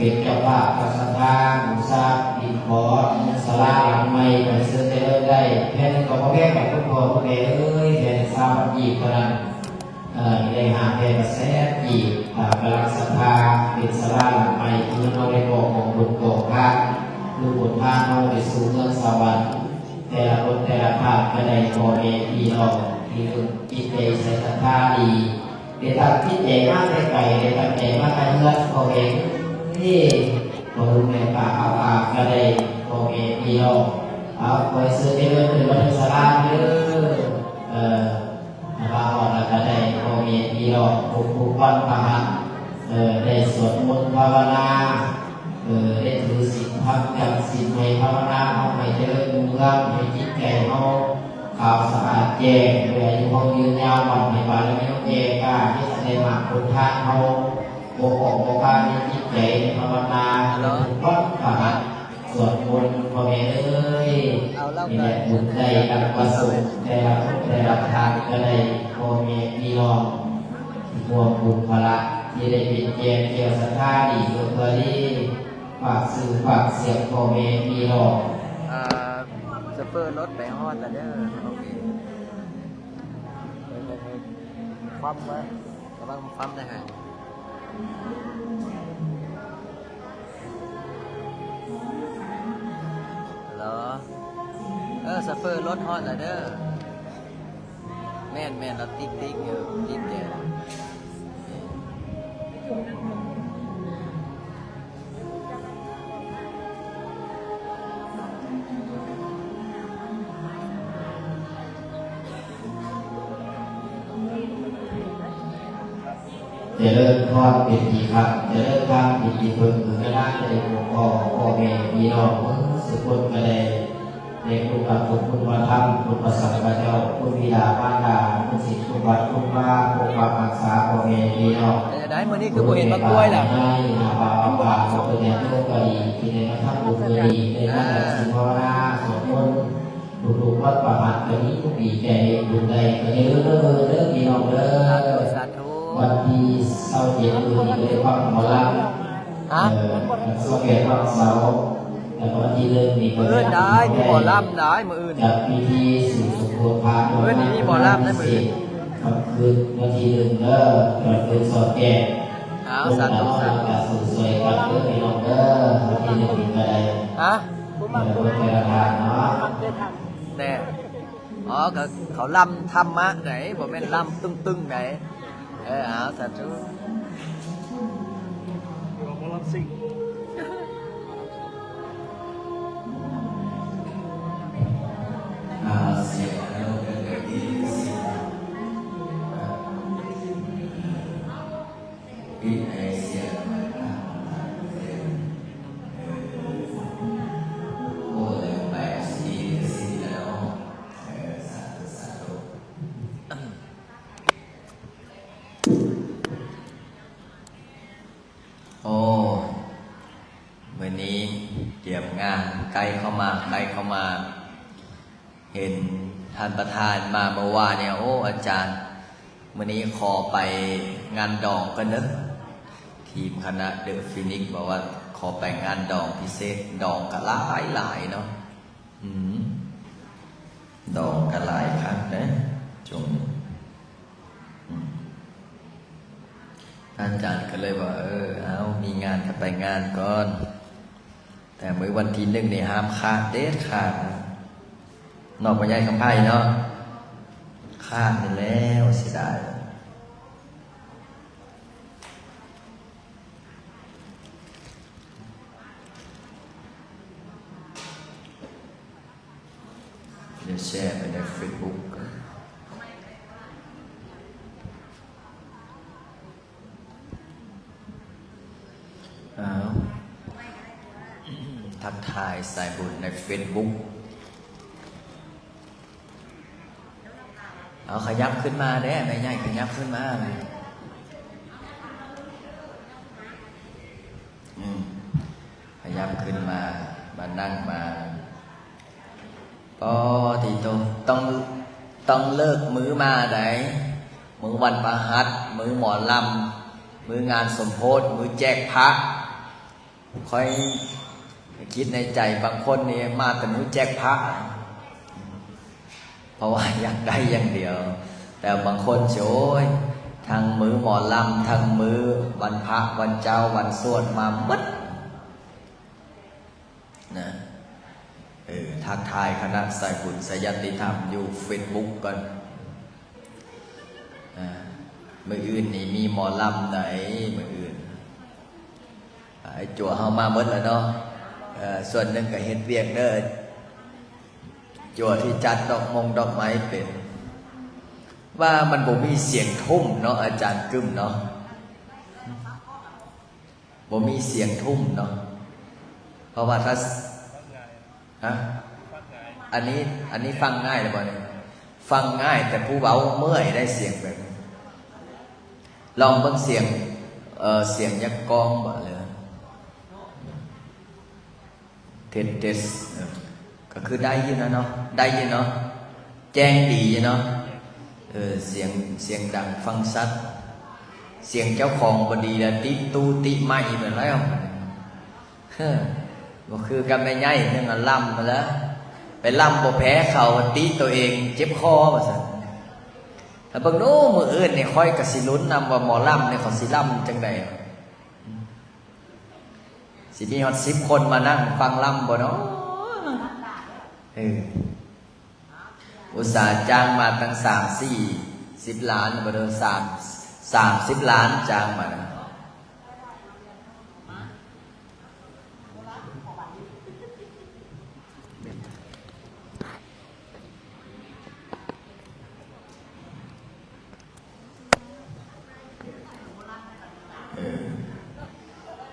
ເປັນເຈົ້າພາບ ພະສັດທາບູຊາ ດິນຂໍເຮືອນສາລາຫຼັງໃໝ່ ໄປເຊີນໄປເລີນໄດ້ ແຜ່ນໜຶ່ງກໍບໍ່ແພງດອກ ຄຸນພໍ່ຄຸນແມ່ເອີຍ ແຜ່ນຊາວພັນກີບເທົ່ານັ້ນ. ເອີ ໄດ້ຫ້າແຜ່ນກະແສນກີບ ຖ້າກຳລັງສັດທາເປັນສາລາຫຼັງໃໝ່ ທີ່ເຮົາໄດ້ກໍ່ຂອງບຸນຂອງທານ ຄືຫົນທາງເຮົາໄປສູ່ເມືອງສະຫວັນ ແຕ່ລະຄົນແຕ່ລະທ່ານກໍໄດ້ ພໍ່ແມ່ພີ່ນ້ອງທີ່ເບິ່ງຈິດໃຈໃສ່ສັດທາດີ ໄດ້ຕັ້ງຈິດໃຈມາແຕ່ໄກ ໄດ້ຕັ້ງໃຈມາແຕ່ເຮືອນ ພໍ່ແມ່ເອີຍ ພໍ່ລຸງແມ່ປ້າອາອາກໍໄດ້ ພໍ່ແມ່ພີ່ນ້ອງ ເອົາ ຂໍໃຫ້ເຊີນຈະເລີນຂຶ້ນມາເທິງສາລາເດີ ເອີ ຖ້າວ່າຮອດແລ້ວກໍໄດ້ ພໍ່ແມ່ພີ່ນ້ອງ ທຸກໆວັນພະຫັດ ເອີ ໄດ້ສວດມົນພາວະນາ ເອີ ໄດ້ຖືສິນທຳ ຈຳສິນໃຫ້ພາວະນາ ເອົາໃຫ້ຈະເລີນຮຸ່ງເຮືອງ ໃຫ້ຈິດໃຈເຮົາຂາວສະອາດແຈ້ງ ດ້ວຍອາຍຸເຮົາຍືນຍາວ ວັນໃຫ້ບາລະມີເຮົາແກ່ກ້າ ເຮັດໃຫ້ໄດ້ມາກຜົນທານເຮົາ ບໍ່ອອກບໍ່ການໃນຈິດໃຈ ໃນພາວະນາ ໃຫ້ທຸກວັນພະຫັດ ສວດມົນ ພໍ່ແມ່ເອີຍ ນີ້ແຫຼະບຸນໄດ້ດັ່ງປະສົງ ແຕ່ລະຄົນແຕ່ລະທ່ານກໍໄດ້ ພໍ່ແມ່ພີ່ນ້ອງ ທີ່ຮ່ວມບຸນພາລະ ທີ່ໄດ້ເປັນແກ່ນແກ້ວສັດທາດີເພື່ອດີ ຝາກຊື່ຝາກສຽງພໍ່ແມ່ພີ່ນ້ອງ ອ່າ ໂຊເຟີລົດໄປຮອດແລ້ວເດີ ຄວ່ຳໄວ້ ລະວັງຄວ່ຳໄດ້ຫັ້ນ ເອີ ໂຊເຟີລົດຮອດແລ້ວເດີ. ແມ່ນໆ ລາວຕິກໆ ຢູ່ ຕິກແກ ຈະເລີນພອນເປັນທີ່ຮັກ ຈະເລີນທານເປັນທີ່ເພິ່ງ ເອີ ນາຈະໄດ້ພົບພໍ້ພໍ່ແມ່ພີ່ນ້ອງເບິດສູ່ຄົນກໍໄດ້ ໃນຄຸນພະຄຸນ ຄຸນພະທຳ ຄຸນພະສັງຄະເຈົ້າ ຄຸນບິດາມານດາ ຄຸນສິດຄຸນວັດຄຸນວາ ປົກປັກຮັກສາພໍ່ແມ່ພີ່ນ້ອງ ເປັນຈັ່ງໃດ ມື້ນີ້ຄືບໍ່ເຫັນບັກກ້ວຍລະ ໃນໜ້າບ່າວອາກາດ ເພິ່ນຍາດໂຍມກໍດີ ທີ່ໄດ້ມາທຳບຸນມື້ນີ້ ໄດ້ມານັ່ງສິນພາວະນາ ສວດມົນ ທຸກໆວັນພະຫັດກໍດີອົກດີໃຈ ເຮັດບຸນໄດ້ກໍຢ່າລືມເດີ ເດີພີ່ນ້ອງເດີ ສາທຸ ວັນທີຊາວເຈັດມື້ນີ້ໄດ້ຟັງໝໍລຳ ຮະ ເອີ ວັນທີຊາວແປດວັນເສົາ ແລ້ວກໍວັນທີໜຶ່ງນີ້ກໍ ມື້ອື່ນໄດ້ ມີໝໍລຳໄດ້ມື້ອື່ນ ຈັດພິທີສູ່ສົມໂພດພະ ມື້ອື່ນນີ້ມີໝໍລຳໄດ້ມື້ອື່ນ ຄ່ຳຄືນວັນທີໜຶ່ງເດີ ວັນຄືນສອດແກ້ງ ເອົາ ສົາທຸ ສົາທຸ ກະສູ້ຊ່ວຍກັນເດີພີ່ນ້ອງເດີ ວັນທີໜຶ່ງນີ້ກໍໄດ້ ຮະ ເອີ ເພິ່ນແຕ່ລະທ່ານເນາະ ແນ່ ອໍ ກໍເຂົາລຳທຳມະໃດ ບໍ່ແມ່ນລຳຕຶ້ງໆໃດ ເອີ ເອົາ ສາທຸ ໝໍລຳຊິງ ອ່າ ສຽງເຮົາກໍໄດ້ຍິນເສຍງ ປິດໃຫ້ສຽງມັນດັງ ໂອ້ ແລ້ວໄປຊິຊິແລ້ວເນາະ ເອີ ສາທຸ ສາທຸ ໂອ້ ມື້ນີ້ກຽມງານໃກ້ເຂົ້າມາ ໃກ້ເຂົ້າມາ ເຫັນທ່ານປະທານມາເມື່ອວານນີ້ ໂອ້ ອາຈານ ມື້ນີ້ຂໍໄປງານດອງກ່ອນເດີ ທີມຄະນະເດີຟີນິກບອກວ່າຂໍໄປງານດອງພິເສດ ດອງກະຫຼາຍໆເນາະ ອືມ ດອງກະຫຼາຍຄັກເດ້ ຊ່ວງນີ້ ອືມ ອາຈານກໍເລີຍວ່າ ເອີ ເອົາ ມີງານກໍໄປງານກ່ອນ ແຕ່ມື້ວັນທີໜຶ່ງນີ້ຫ້າມຂາດເດັດຂາດ ເນາະ ພໍ່ໃຫຍ່ຄຳໄພເນາະ ຂາດນີ້ແລ້ວ ເສຍດາຍ. ດຽວແຊໄປໃນເຟສບຸກກ່ອນ ອ້າວ ທັກທາຍສາຍບຸນໃນເຟສບຸກ ເອົາ ຂະຫຍັບຂຶ້ນມາແດ່ ແມ່ໃຫຍ່ ຂະຫຍັບຂຶ້ນມາແມ່ ອືມ ຂະຫຍັບຂຶ້ນມາ ມານັ່ງມາ ປໍຕິໂທ ຕ້ອງ ຕ້ອງເລີກມື້ມາໃດ໋ ມື້ວັນພະຫັດ ມື້ໝໍລຳ ມື້ງານສົມໂພດ ມື້ແຈກພະ ຂ້ອຍຄິດໃນໃຈ ບາງຄົນນີ້ມາແຕ່ມື້ແຈກພະ ເພາະວ່າຢາກໄດ້ຢ່າງດຽວ ແຕ່ບາງຄົນຊິ ໂອ້ຍ ທັງມື້ໝໍລຳ ທັງມື້ວັນພະ ວັນເຈົ້າ ວັນສວດ ມາໝົດນະ. ເອີ ທັກທາຍຄະນະສາຍບຸນສາຍຍາດຕິທຳຢູ່ເຟສບຸກກ່ອນ. ອາ ມື້ອື່ນນີ້ມີໝໍລຳໃດ໋ ມື້ອື່ນ. ອ້າຍຈົວເຮົາມາໝົດແລ້ວເນາະ. ເອີ ສ່ວນໜຶ່ງກໍເຮັດວຽກເດີ ຈົວທີ່ຈັດດອກມົງດອກໄມ້ເປັນ. ວ່າມັນບໍ່ມີສຽງທຸ້ມເນາະ ອາຈານກຶ້ມເນາະ. ບໍ່ມີສຽງທຸ້ມເນາະ ເພາະວ່າຖ້າ ຮະ? ອັນນີ້ ອັນນີ້ຟັງງ່າຍແລ້ວບໍ່ນີ້? ຟັງງ່າຍ ແຕ່ຜູ້ເວົ້າເມື່ອຍໄດ໋ ສຽງແບບນີ້. ລອງເບິ່ງສຽງ ເອີ ສຽງຍັກກ້ອງບໍ່ ຫຼື ເທັດ ເທັດ ເອີ ກໍຄືໄດ້ຢູ່ນະເນາະ ໄດ້ຢູ່ເນາະ ແຈ້ງດີຢູ່ເນາະ. ເອີ ສຽງ ສຽງດັງຟັງຊັດ ສຽງເຈົ້າຂອງບໍ່ດີລະ ຕິຕູ້ຕິໄມເບິດແລ້ວ. ເອີ ບໍ່ຄືກັບແມ່ໃຫຍ່ ເລື່ອງລຳມາລະ ໄປລຳບໍ່ແພ້ເຂົາ ຕິໂຕເອງເຈັບຄໍວ່າຊັ້ນ. ຖ້າເບິ່ງດູ ມື້ອື່ນນີ້ຂ້ອຍກໍຊິລຸ້ນນຳວ່າໝໍລຳນີ້ເຂົາຊິລຳຈັ່ງໃດ ຊິມີຮອດສິບຄົນມານັ່ງຟັງລຳບໍ່ເນາະ? ເອີ ອຸດສ່າຈ້າງມາຕັ້ງສາມສີ່ສິບລ້ານ ບໍ່ເດີ ສາມ ສາມສິບລ້ານຈ້າງມານະ. ເອີ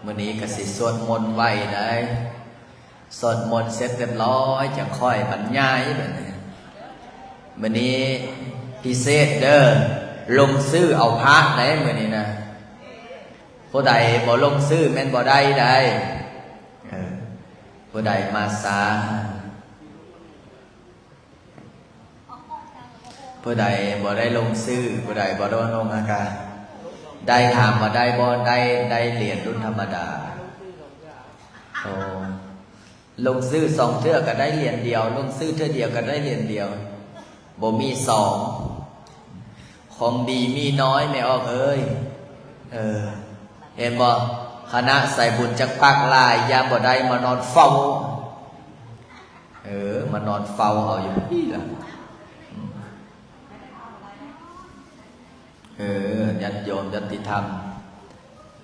ມື້ນີ້ກໍຊິສວດມົນໄຫວ້ໄດ໋ ສວດມົນເສັດຮຽບຮ້ອຍ ຈັ່ງຄ່ອຍບັນຍາຍບາດນີ້. ມື້ນີ້ພິເສດເດີ ລົງຊື່ເອົາພະໄດ໋ ມື້ນີ້ນະ. ຜູ້ໃດບໍ່ລົງຊື່ແມ່ນບໍ່ໄດ້ໄດ໋ ເອີ ຜູ້ໃດມາຊ້າ ຜູ້ໃດບໍ່ໄດ້ລົງຊື່ ຜູ້ໃດບໍ່ໄດ້ລົງ ຫາກະໄດ້ ຖາມວ່າໄດ້ບໍ່? ໄດ້ ໄດ້ຫຼຽນລຸ້ນທຳມະດາ. ໂອ້ ລົງຊື່ສອງເທື່ອກໍໄດ້ຫຼຽນດຽວ ລົງຊື່ເທື່ອດຽວກໍໄດ້ຫຼຽນດຽວ ບໍ່ມີສອງ. ຂອງດີມີນ້ອຍ ແມ່ອອກເອີຍ. ເອີ ເຫັນບໍ່? ຄະນະສາຍບຸນຈັກປາກຫຼາຍ ຢ້ານບໍ່ໄດ້ມານອນເຝົ້າ. ເອີ ມານອນເຝົ້າເອົາຢູ່ພີ້ລະ. ເອີ ຍາດໂຍມຍາດຕິທຳ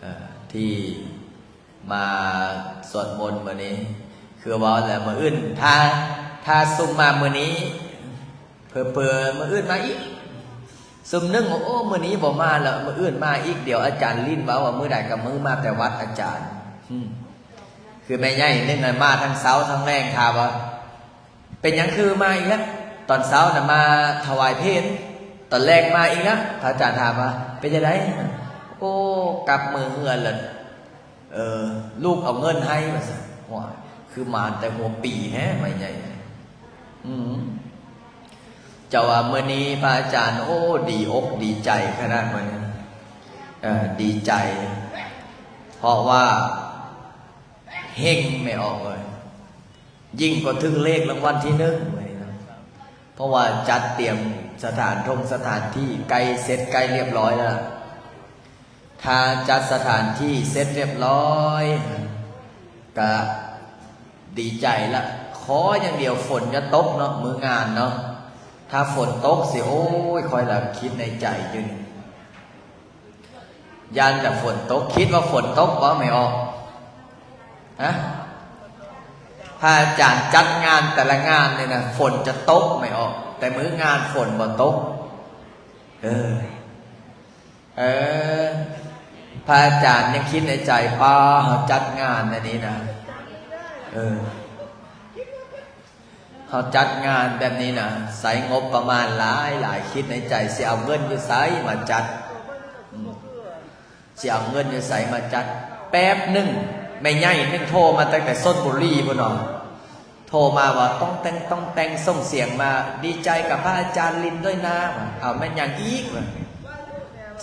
ເອີ ທີ່ ມາສວດມົນມື້ນີ້ ຄືເວົ້າແລ້ວ ມື້ອື່ນ ຖ້າ ຖ້າຊຸມມາມື້ນີ້ ເຜີໆມື້ອື່ນມາອີກ. ຊຸມໜຶ່ງ ໂອ້ ມື້ນີ້ບໍ່ມາແລ້ວ ມື້ອື່ນມາອີກ. ດຽວອາຈານລິ້ນເວົ້າວ່າ ມື້ໃດກໍມື້ມາແຕ່ວັດອາຈານ. ຄືແມ່ໃຫຍ່ໜຶ່ງ ມາທັງເຊົ້າທັງແລງ ຖາມວ່າ ເປັນຫຍັງຄືມາອີກລະ? ຕອນເຊົ້ານະມາຖວາຍເພນ ຕອນແລງມາອີກລະ. ພະອາຈານຖາມວ່າ ເປັນຈັ່ງໃດ? ໂອ້ ກັບມືເຮືອນລະ ເອີ ລູກເອົາເງິນໃຫ້ວ່າຊັ້ນ. ໂອ້ຍ ຄືມາແຕ່ຫົວປີແທ້ ແມ່ໃຫຍ່. ອືມ ເຈົ້າວ່າມື້ນີ້ພະອາຈານ ໂອ້ ດີອົກດີໃຈຂະໜາດມື້ນີ້ ເອີ ດີໃຈ ເພາະວ່າ ເຮັງແມ່ອອກເອີຍ ຍິ່ງກວ່າຖືກເລກລາງວັນທີໜຶ່ງ ເພາະວ່າຈັດຕຽມສະຖານທົງສະຖານທີ່ໃກ້ເສັດໃກ້ລຽບຮ້ອຍແລ້ວ. ຖ້າຈັດສະຖານທີ່ເສັດລຽບຮ້ອຍ ກະດີໃຈລະ. ຂໍຢ່າງດຽວຝົນຢ່າຕົກເນາະ ມື້ງານເນາະ. ຖ້າຝົນຕົກຊິ ໂອ້ຍ ຂ້ອຍລະຄິດໃນໃຈຢູ່ນີ້ ຢ້ານແຕ່ຝົນຕົກ. ຄິດວ່າຝົນຕົກບໍ່ ແມ່ອອກ? ຮະ? ພະອາຈານຈັດງານແຕ່ລະງານນີ້ນະ ຝົນຈະຕົກ ແມ່ອອກ, ແຕ່ມື້ງານຝົນບໍ່ຕົກ. ເອີ ເອີ ພະອາຈານຍັງຄິດໃນໃຈ, ປ້າ ເຮົາຈັດງານອັນນີ້ນະ ເອີ ເຮົາຈັດງານແບບນີ້ນະ ໃຊ້ງົບປະມານຫຼາຍໆ, ຄິດໃນໃຈ ຊິເອົາເງິນຢູ່ໃສມາຈັດ? ອືມ ຊິເອົາເງິນຢູ່ໃສມາຈັດ? ແປັບໜຶ່ງ ແມ່ໃຫຍ່ໜຶ່ງໂທມາຕັ້ງແຕ່ຊົນບຸລີພຸ້ນເນາະ, ໂທມາວ່າຕ້ອງແຕ່ງ ຕ້ອງແຕ່ງ ສົ່ງສຽງມາ ດີໃຈກັບພະອາຈານລິນດ້ວຍນາ. ເອົາແມ່ນຫຍັງອີກ? ວ່າ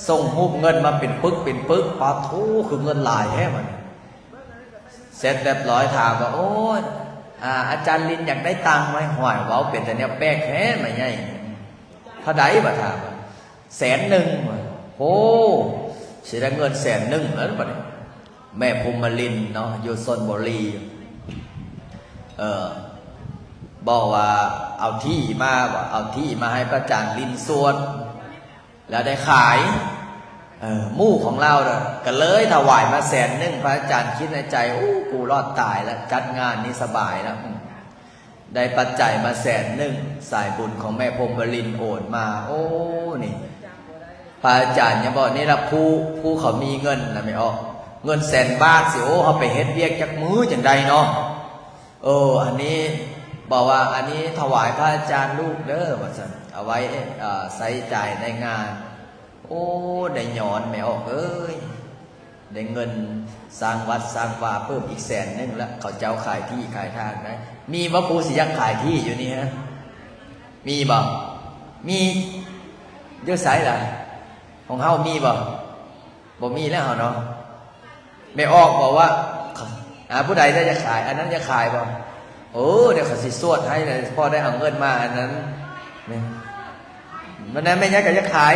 ສົ່ງຮູບເງິນມາເປັນປຶກເປັນປຶກ, ປາໂທ້ ຄືເງິນຫຼາຍແທ້ ວ່າ. ເສັດຮຽບຮ້ອຍ ຖາມວ່າ ໂອ້ຍ ອາ ອາຈານລິນຢາກໄດ້ຕັງໄຫມ? ຫ້ວຍ ເວົ້າເປັນຕາແນວແປກແທ້ ແມ່ໃຫຍ່. ເທົ່າໃດ? ວ່າ ຖາມວ່າ ແສນໜຶ່ງ. ວ່າ ໂອ້ ຊິໄດ້ເງິນແສນໜຶ່ງແລ້ວບັດນີ້. ແມ່ພົມມະລິນເນາະ ຢູ່ຊົນບູລີ ເອີ ບອກວ່າ ເອົາທີ່ມາ ວ່າ ເອົາທີ່ມາໃຫ້ພະອາຈານລິນສວນ ແລ້ວໄດ້ຂາຍ. ເອີ ໝູ່ຂອງລາວກໍເລີຍຖວາຍມາແສນໜຶ່ງ. ພະອາຈານຄິດໃນໃຈ ໂອ້ ກູລອດຕາຍລະ ຈັດງານນີ້ສະບາຍລະ ອືມ ໄດ້ປັດໄຈມາແສນໜຶ່ງ ສາຍບຸນຂອງແມ່ພົມມະລິນໂອນມາ. ໂອ້ ນີ້ ພະອາຈານຍັງບອກ ນີ້ລະ ຜູ້ ຜູ້ເຂົາມີເງິນນະ ແມ່ອອກ ເງິນແສນບາດຊິ ໂອ້ ເຮົາໄປເຮັດວຽກຈັກມື້ຈັ່ງໃດເນາະ. ເອີ ອັນນີ້ບອກວ່າ ອັນນີ້ຖວາຍພະອາຈານລູກເດີ ວ່າຊັ້ນ ເອົາໄວ້ ເອີ ໃຊ້ຈ່າຍໃນງານ. ໂອ້ ໄດ້ຍ້ອນ ແມ່ອອກເອີຍ ໄດ້ເງິນສ້າງວັດສ້າງວາເພີ່ມອີກແສນໜຶ່ງລະ. ເຂົາເຈົ້າຂາຍທີ່ຂາຍທາງໄດ້. ມີບໍ່ຜູ້ຊິຢາກຂາຍທີ່ຢູ່ນີ້ຮະ? ມີບໍ່? ມີ. ຢູ່ໃສລະ? ຂອງເຮົາມີບໍ່? ບໍ່ມີແລ້ວເຮົາເນາະ. ແມ່ອອກບອກວ່າ ອາ ຜູ້ໃດຈະຢາກຂາຍ ອັນນັ້ນຢາກຂາຍບໍ່? ໂອ້ ດຽວຂ້ອຍຊິສວດໃຫ້ ພໍໄດ້ເອົາເງິນມາອັນນັ້ນ. ແມ່ນ ແມ່ນຫຍັງກໍຢາກຂາຍ?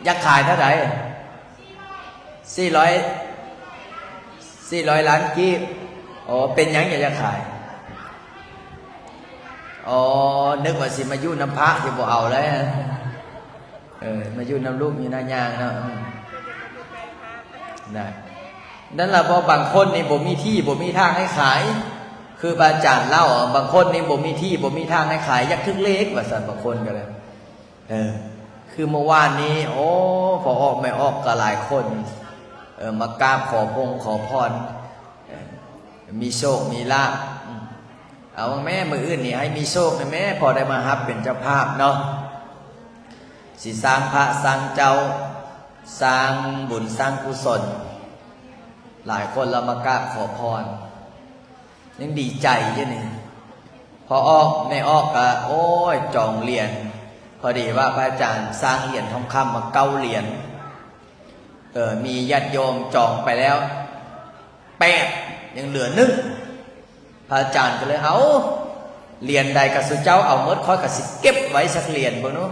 ຢາກຂາຍເທົ່າໃດ? ສີ່ຮ້ອຍ ສີ່ຮ້ອຍລ້ານກີບ. ອໍ ເປັນຫຍັງຈະຢາກຂາຍ? ອໍ ນຶກວ່າຊິມາຢູ່ນຳພະ ຊິບໍ່ເອົາແລ້ວ ເອີ ມາຢູ່ນຳລູກມີນາຍ່າງເນາະ. ອືມ ນະ ນັ້ນລະ ເພາະບາງຄົນນີ້ບໍ່ມີທີ່ບໍ່ມີທາງໃຫ້ຂາຍ ຄືພະອາຈານເລົ່າ ບາງຄົນນີ້ບໍ່ມີທີ່ບໍ່ມີທາງໃຫ້ຂາຍ ຢາກຖືກເລກວ່າຊັ້ນ ບາງຄົນກໍໄດ້. ເອີ ຄືເມື່ອວານນີ້ ໂອ້ ພໍ່ອອກແມ່ອອກກໍຫຼາຍຄົນ ເອີ ມາກາບຂໍພົງຂໍພອນ ເອີ ມີໂຊກມີລາບ. ອືມ ເອົາແມ້ ມື້ອື່ນນີ້ໃຫ້ມີໂຊກແດ່ແມ້ ພໍໄດ້ມາຮັບເປັນເຈົ້າພາບເນາະ ຊິສ້າງພະສ້າງເຈົ້າ ສ້າງບຸນສ້າງກຸສົນ. ຫຼາຍຄົນລະມາກາບຂໍພອນ ຍັງດີໃຈຢູ່ນີ້. ພໍ່ອອກແມ່ອອກກະ ໂອ້ຍ ຈອງຫຼຽນ ພໍດີວ່າພະອາຈານສ້າງຫຼຽນທອງຄຳມາເກົ້າຫຼຽນ ເອີ ມີຍາດໂຍມຈອງໄປແລ້ວແປດ ຍັງເຫຼືອໜຶ່ງ. ພະອາຈານກໍເລີຍ ເອົາ ຫຼຽນໃດກໍສຸເຈົ້າເອົາໝົດ ຂ້ອຍກໍຊິເກັບໄວ້ສັກຫຼຽນເບິ່ງເນາະ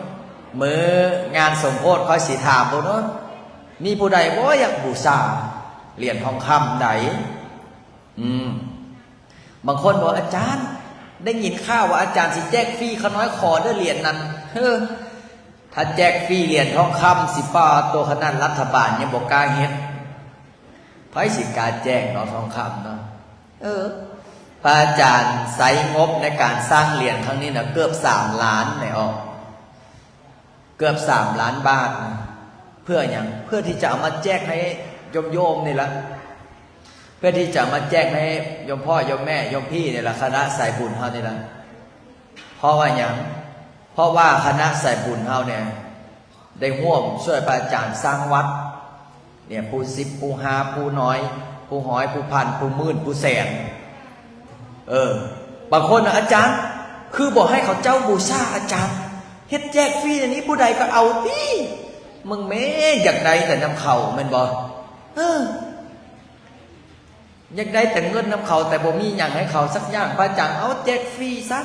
ມື້ງານສົມໂພດຂ້ອຍຊິຖາມເບິ່ງເນາະ ມີຜູ້ໃດບໍ່ຢາກບູຊາຫຼຽນທອງຄຳໃດ? ອືມ ບາງຄົນບອກ ອາຈານ ໄດ້ຍິນຂ່າວວ່າອາຈານຊິແຈກຟຣີ ຂ້ານ້ອຍຂໍເດີຫຼຽນນັ້ນ. ເຮີ ຖ້າແຈກຟຣີຫຼຽນທອງຄຳຊິ ປາໂຕ ຂະໜາດລັດຖະບານຍັງບໍ່ກ້າເຮັດ ໃຜຊິກ້າແຈກເນາະ ທອງຄຳເນາະ. ເອີ ພະອາຈານໃຊ້ງົບໃນການສ້າງຫຼຽນຄັ້ງນີ້ນະ ເກືອບສາມລ້ານ ແມ່ອອກ ເກືອບສາມລ້ານບາດນະ. ເພື່ອຫຍັງ? ເພື່ອທີ່ຈະເອົາມາແຈກໃຫ້ໂຍມໆນີ້ລະ ເພື່ອທີ່ຈະເອົາມາແຈກໃຫ້ໂຍມພໍ່ໂຍມແມ່ໂຍມພີ່ນີ້ລະ ຄະນະສາຍບຸນເຮົານີ້ລະ. ເພາະວ່າຫຍັງ? ເພາະວ່າຄະນະສາຍບຸນເຮົານີ້ ໄດ້ຮ່ວມຊ່ວຍພະອາຈານສ້າງວັດ ເນຍ ຜູ້ສິບ ຜູ້ຫ້າ ຜູ້ນ້ອຍ ຜູ້ຮ້ອຍ ຜູ້ພັນ ຜູ້ໝື່ນ ຜູ້ແສນ. ເອີ ບາງຄົນນະ ອາຈານ ຄືບໍ່ໃຫ້ເຂົາເຈົ້າບູຊາ ອາຈານ ເຮັດແຈກຟຣີອັນນີ້ ຜູ້ໃດກໍເອົາຕິ. ມຶງແມ້ ຢາກໄດ້ແຕ່ນຳເຂົາແມ່ນບໍ່? ເອີ ຢາກໄດ້ແຕ່ເງິນນຳເຂົາ ແຕ່ບໍ່ມີຫຍັງໃຫ້ເຂົາສັກຢ່າງ ພະອາຈານເອົາແຈກຟຣີຊະ.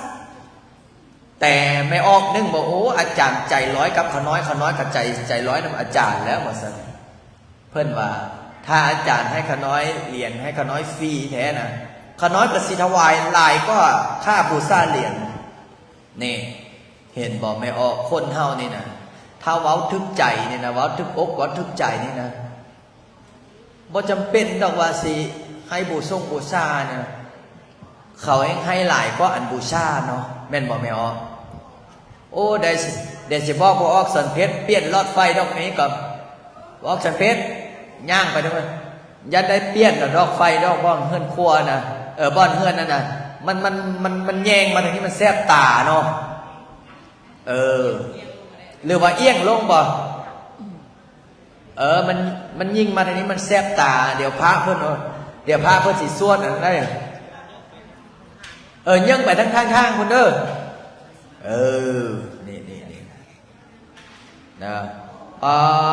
ແຕ່ແມ່ອອກໜຶ່ງບອກ ໂອ້ ອາຈານໃຈລອຍກັບຂະນ້ອຍ ຂະນ້ອຍກໍໃຈ ໃຈລອຍນຳອາຈານແລ້ວ ວ່າຊັ້ນ. ເພິ່ນວ່າ ຖ້າອາຈານໃຫ້ຂະນ້ອຍຫຼຽນ ໃຫ້ຂະນ້ອຍຟຣີແທ້ນະ ຂະນ້ອຍກໍຊິຖວາຍຫຼາຍກວ່າຄ່າບູຊາຫຼຽນ. ນີ້ ເຫັນບໍ່ແມ່ອອກ ຄົນເຮົານີ້ນະ ຖ້າເວົ້າຖືກໃຈນີ້ນະ ເວົ້າຖືກອົກ ເວົ້າຖືກໃຈນີ້ນະ ບໍ່ຈຳເປັນດອກວ່າຊິໃຫ້ບູຊົງບູຊານະ ເຂົາແຮ່ງໃຫ້ຫຼາຍກວ່າອັນບູຊາເນາະ ແມ່ນບໍ່ແມ່ອອກ? ໂອ້ ໄດ້ ດຽວຊິບອກພວກອອກສັນເພັດ ປ່ຽນຫຼອດໄຟດອກນີ້ກໍ ອອກສັນເພັດ ຍ່າງໄປເດີ ຢ່າໄດ້ປ່ຽນດອກໄຟດອກ ບ່ອນເຮືອນຄົວນະ ເອີ ບ່ອນເຮືອນນັ້ນນະ ມັນ ມັນ ມັນ ມັນແຍງມາທາງນີ້ ມັນແສບຕາເນາະ. ເອີ ຫຼືວ່າອຽງລົງບໍ່? ເອີ ມັນ ມັນຍິງມາທາງນີ້ ມັນແສບຕາ. ດຽວພະເພິ່ນ ເອີ ດຽວພະເພິ່ນຊິສວດອັນນັ້ນ ເອີ ຍິງໄປທາງຂ້າງໆພຸ້ນເດີ. ເອີ ນີ້ໆໆ ນະ ອ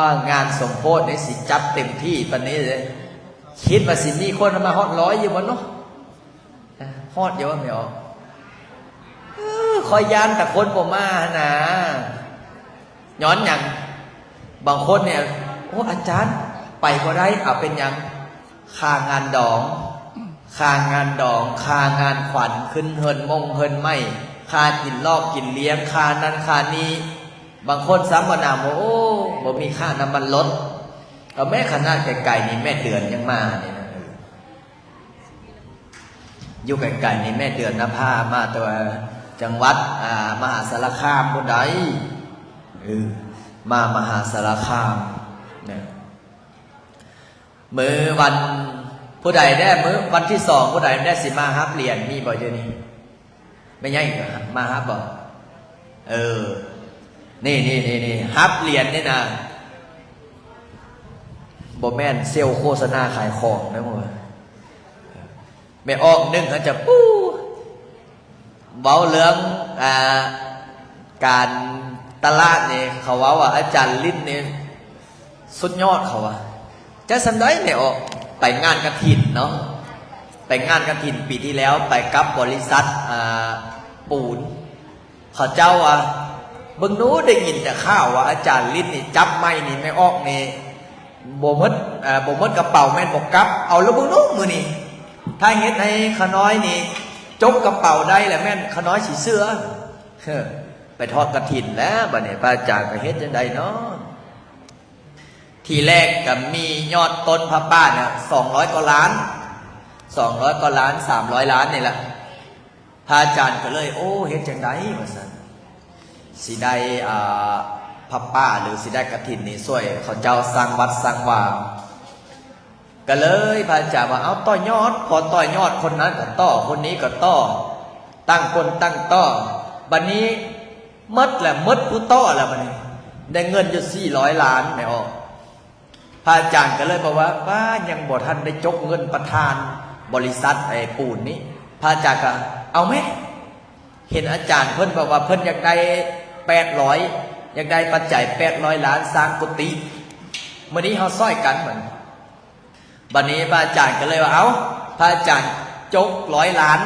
າ ງານສົມໂພດນີ້ຊິຈັດເຕັມທີ່ປານນີ້ເດ້. ຄິດວ່າຊິມີຄົນມາຮອດຮ້ອຍຢູ່ບໍ່ເນາະ? ຮອດຢູ່ບໍ່ແມ່ອອກ? ເອີ ຂ້ອຍຢ້ານແຕ່ຄົນບໍ່ມາຫັ້ນນາ. ຍ້ອນຫຍັງ? ບາງຄົນນີ້ ໂອ້ ອາຈານ ໄປບໍ່ໄດ້. ເອົາ ເປັນຫຍັງ? ຄ່າງານດອງ ຄ່າງານດອງ ຄ່າງານຂວັນ ຂຶ້ນເຮືອນມົ້ງເຮືອນໄມ້ ຄ່າກິນຫຼອກກິນລ້ຽງ ຄ່ານັ້ນຄ່ານີ້. ບາງຄົນຊ້ຳວ່ານຳ ໂອ້ ບໍ່ມີຄ່ານ້ຳມັນລົດ. ກໍແມ້ຂະໜາດໄກໆນີ້ ແມ່ເດືອນຍັງມານີ້ນະ. ເອີ ຢູ່ໄກໆນີ້ ແມ່ເດືອນນະພາມາແຕ່ວ່າຈັງຫວັດ ອ່າ ມະຫາສາລະຄາມພຸ້ນໃດ໋. ເອີ ມາມະຫາສາລະຄາມນະ. ມື້ວັນ ຜູ້ໃດແດ່ ມື້ວັນທີສອງ ຜູ້ໃດແດ່ຊິມາຮັບຫຼຽນ ມີບໍ່ຢູ່ນີ້? ແມ່ໃຫຍ່ມາຮັບບໍ່? ເອີ ນີ້ໆໆໆ ຮັບຫຼຽນນີ້ນະ ບໍ່ແມ່ນເຊວໂຄສະນາຂາຍຂອງເດີ. ແມ່ອອກໜຶ່ງ ເຂົາຈະປູ້ ເວົ້າເລື່ອງ ອ່າ ການຕະຫຼາດນີ້ ເຂົາເວົ້າວ່າອາຈານລິນນີ້ສຸດຍອດ ເຂົາວ່າ. ຈະສ່ຳໃດແມ່ອອກ? ໄປງານກະຖິນເນາະ ໄປງານກະຖິນປີທີ່ແລ້ວ ໄປກັບບໍລິສັດ ອ່າ ປູນ. ເຂົາເຈົ້າວ່າ ເບິ່ງດູ ໄດ້ຍິນແຕ່ຂ່າວວ່າອາຈານລິນນີ້ຈັບໄມ້ນີ້ ແມ່ອອກນີ້ບໍ່ໝົດ ເອີ ບໍ່ໝົດກະເປົາແມ່ນບໍ່ກັບ. ເອົາລະເບິ່ງດູມື້ນີ້ ຖ້າເຮັດໃຫ້ຂະນ້ອຍນີ້ຈົກກະເປົາໄດ້ລະ ແມ່ນຂະນ້ອຍຊິເຊື່ອ. ເອີ ໄປທອດກະຖິນແລ້ວ ບາດນີ້ພະອາຈານກໍເຮັດຈັ່ງໃດເນາະ? ທີແລກກໍມີຍອດຕົ້ນຜ້າປ່ານະ ສອງຮ້ອຍກວ່າລ້ານ ສອງຮ້ອຍກວ່າລ້ານ ສາມຮ້ອຍລ້ານນີ້ລະ. ພະອາຈານກໍເລີຍ ໂອ້ ເຮັດຈັ່ງໃດ ວ່າຊັ້ນ ຊິໄດ້ ອ່າ ຜ້າປ່າ ຫຼື ຊິໄດ້ກະຖິນນີ້ ຊ່ວຍເຂົາເຈົ້າສ້າງວັດສ້າງວາ. ກໍເລີຍພະອາຈານວ່າ ເອົາ ຕໍ່ຍອດ ພໍຕໍ່ຍອດ ຄົນນັ້ນກໍຕໍ່ ຄົນນີ້ກໍຕໍ່ ຕ່າງຄົນຕ່າງຕໍ່. ບັດນີ້ໝົດແລ້ວ ໝົດຜູ້ຕໍ່ແລ້ວ ບັດນີ້ໄດ້ເງິນຢູ່ສີ່ຮ້ອຍລ້ານ ແມ່ອອກ. ພະອາຈານກໍເລີຍບອກວ່າ ປ້າ ຍັງບໍ່ທັນໄດ້ຈົກເງິນປະທານບໍລິສັດໄອ້ປູນນີ້. ພະອາຈານກໍ ເອົາແມະ ເຫັນອາຈານເພິ່ນບອກວ່າເພິ່ນຢາກໄດ້ແປດຮ້ອຍ ຢາກໄດ້ປັດໄຈແປດຮ້ອຍລ້ານ ສ້າງກຸຕິ ມື້ນີ້ເຮົາຊ່ອຍກັນ. ບັດ ບັດນີ້ພະອາຈານກໍເລີຍວ່າ ເອົາ ພະອາຈານຈົກຮ້ອຍລ້ານ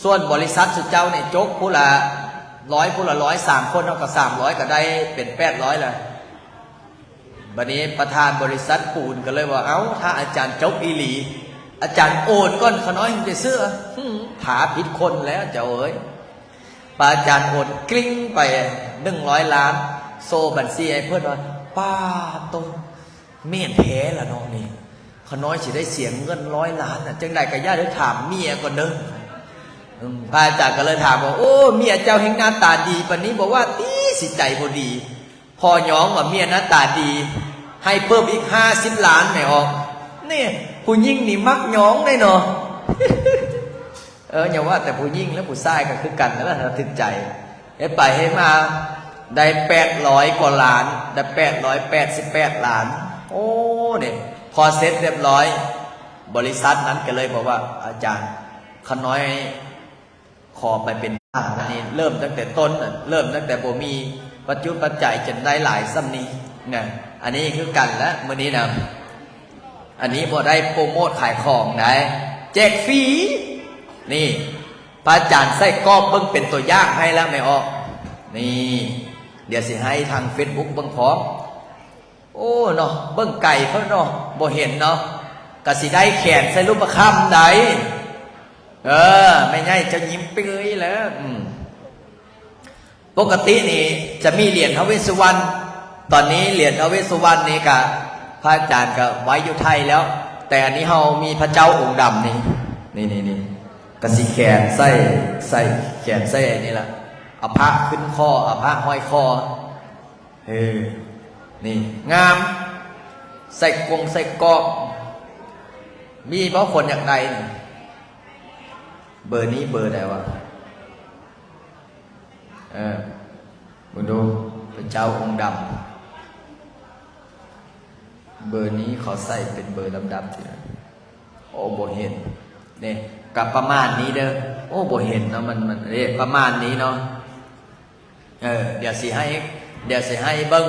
ສ່ວນບໍລິສັດຊຸມເຈົ້ານີ້ຈົກຜູ້ລະຮ້ອຍ ຜູ້ລະຮ້ອຍ ສາມຄົນເຮົາກໍສາມຮ້ອຍ ກໍໄດ້ເປັນແປດຮ້ອຍແລ້ວ. ບັດນີ້ປະທານບໍລິສັດປູນກໍເລີຍວ່າ ເອົ້າ ຖ້າອາຈານຈົກອີ່ຫຼີ ອາຈານໂອນກ່ອນ ຂ້ານ້ອຍຈຶ່ງຈະເຊື່ອ. ຫື ຖ້າຜິດຄົນແລ້ວເຈົ້າເອີຍ. ພະອາຈານໂອນກຣິ້ງໄປໜຶ່ງຮ້ອຍລ້ານ ໂຊບັນຊີໃຫ້ເພິ່ນວ່າ ປ້າໂຕ ແມ່ນແທ້ລະເນາະນີ້ ຂ້ານ້ອຍຊິໄດ້ເສຍເງິນຮ້ອຍລ້ານນະ. ຈັ່ງໃດກໍຢ່າໄດ້ຖາມເມຍກ່ອນເດີ. ອືມ ພະອາຈານກໍເລີຍຖາມວ່າ ໂອ້ ເມຍເຈົ້າແຮ່ງໜ້າຕາດີປານນີ້ ບໍ່ວ່າຕິ ຊິໃຈບໍ່ດີ. ພໍຍອງວ່າເມຍໜ້າຕາດີ ໃຫ້ເພີ່ມອີກຫ້າສິບລ້ານແມ່ອອກ. ນີ້ ຜູ້ຍິງນີ້ມັກຍອງເດ້ເນາະ. ເອີ ຢ່າວ່າແຕ່ຜູ້ຍິງແລ້ວ ຜູ້ຊາຍກໍຄືກັນນັ້ນລະ ຖ້າຖືກໃຈ. ເຮັດໄປເຮັດມາໄດ້ແປດຮ້ອຍກວ່າລ້ານ ໄດ້ແປດຮ້ອຍແປດສິບແປດລ້ານ. ໂອ້ ນີ້ ພໍເສັດຮຽບຮ້ອຍ ບໍລິສັດນັ້ນກໍເລີຍບອກວ່າ ອາຈານ ຂ້ານ້ອຍ ຂໍໄປເປັນປະທານ. ອັນນີ້ເລີ່ມຕັ້ງແຕ່ຕົ້ນ ເລີ່ມຕັ້ງແຕ່ບໍ່ມີປັດຈຸປັດໄຈ ຈົນໄດ້ຫຼາຍສ່ຳນີ້ນະ. ອັນນີ້ຄືກັນແຫຼະ ມື້ນີ້ນະ ອັນນີ້ບໍ່ໄດ້ໂປຣໂມດຂາຍຂອງໃດ ແຈກຟຣີ. ນີ້ ພະອາຈານໃສ່ກອບເບິ່ງເປັນຕົວຢ່າງໃຫ້ແລ້ວແມ່ອອກ. ນີ້ ດຽວຊິໃຫ້ທາງເຟສບຸກເບິ່ງພ້ອມ. ໂອ້ເນາະ ເບິ່ງໄກໂພດເນາະ ບໍ່ເຫັນເນາະ ກະຊິໄດ້ແຂນໃສ່ຮູບປະຄຳໃດ. ເອີ ແມ່ໃຫຍ່ເຈົ້າຍິ້ມເປີຍແລ້ວ. ອືມ ປົກກະຕິນີ້ຈະມີຫຼຽນທ້າວເວດສຸວັນ. ຕອນນີ້ຫຼຽນທ້າວເວດສຸວັນນີ້ກະ ພະອາຈານກະໄວ້ຢູ່ໄທແລ້ວ ແຕ່ອັນນີ້ເຮົາມີພະເຈົ້າອົງດຳນີ້ ນີ້ໆໆ ກະຊິແຂນໃສ່ ໃສ່ແຂນໃສ່ອັນນີ້ລະ ເອົາພະຂຶ້ນຄໍ ເອົາພະຫ້ອຍຄໍ. ເອີ ນີ້ງາມ ໃສ່ກົງໃສ່ກອກ. ມີບໍ່ຄົນຢາກໄດ້ນີ້? ເບີນີ້ເບີໃດວະ? ເອີ ເບິ່ງດູ ພະເຈົ້າອົງດຳ. ເບີນີ້ເຂົາໃສ່ເປັນເບີລຳດັບທີ່ ໂອ້ ບໍ່ເຫັນເດ້. ກະປະມານນີ້ເດີ. ໂອ້ ບໍ່ເຫັນເນາະ ມັນ ມັນເດ້ ປະມານນີ້ເນາະ. ເອີ ດຽວຊິໃຫ້ ດຽວຊິໃຫ້ເບິ່ງ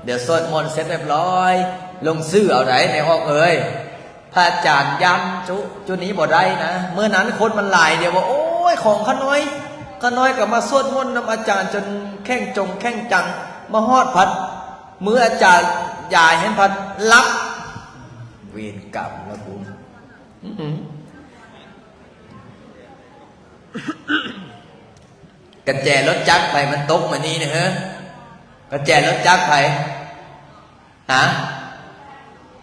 ດຽວສວດມົນເສັດຮຽບຮ້ອຍ ລົງຊື່ເອົາໃດ ແມ່ອອກເອີຍ. ພະອາຈານຢ້ານຈຸ ຈຸນີ້ບໍ່ໄດ້ນະ. ມື້ນັ້ນຄົນມັນຫຼາຍ ດຽວວ່າ ໂອ້ຍ ຂອງຂ້ານ້ອຍ ຂ້ານ້ອຍກໍມາສວດມົນນຳອາຈານຈົນແຂງຈົງແຂງຈັງ ມາຮອດພັດ ມື້ອາຈານຢາຍຫັ້ນພັດຫຼັບ. ເວນກຳລະກູ. ກະແຈລົດຈັກໃຜມັນຕົກມານີ້ນະເຮີ? ກະແຈລົດຈັກໃຜ? ຮະ?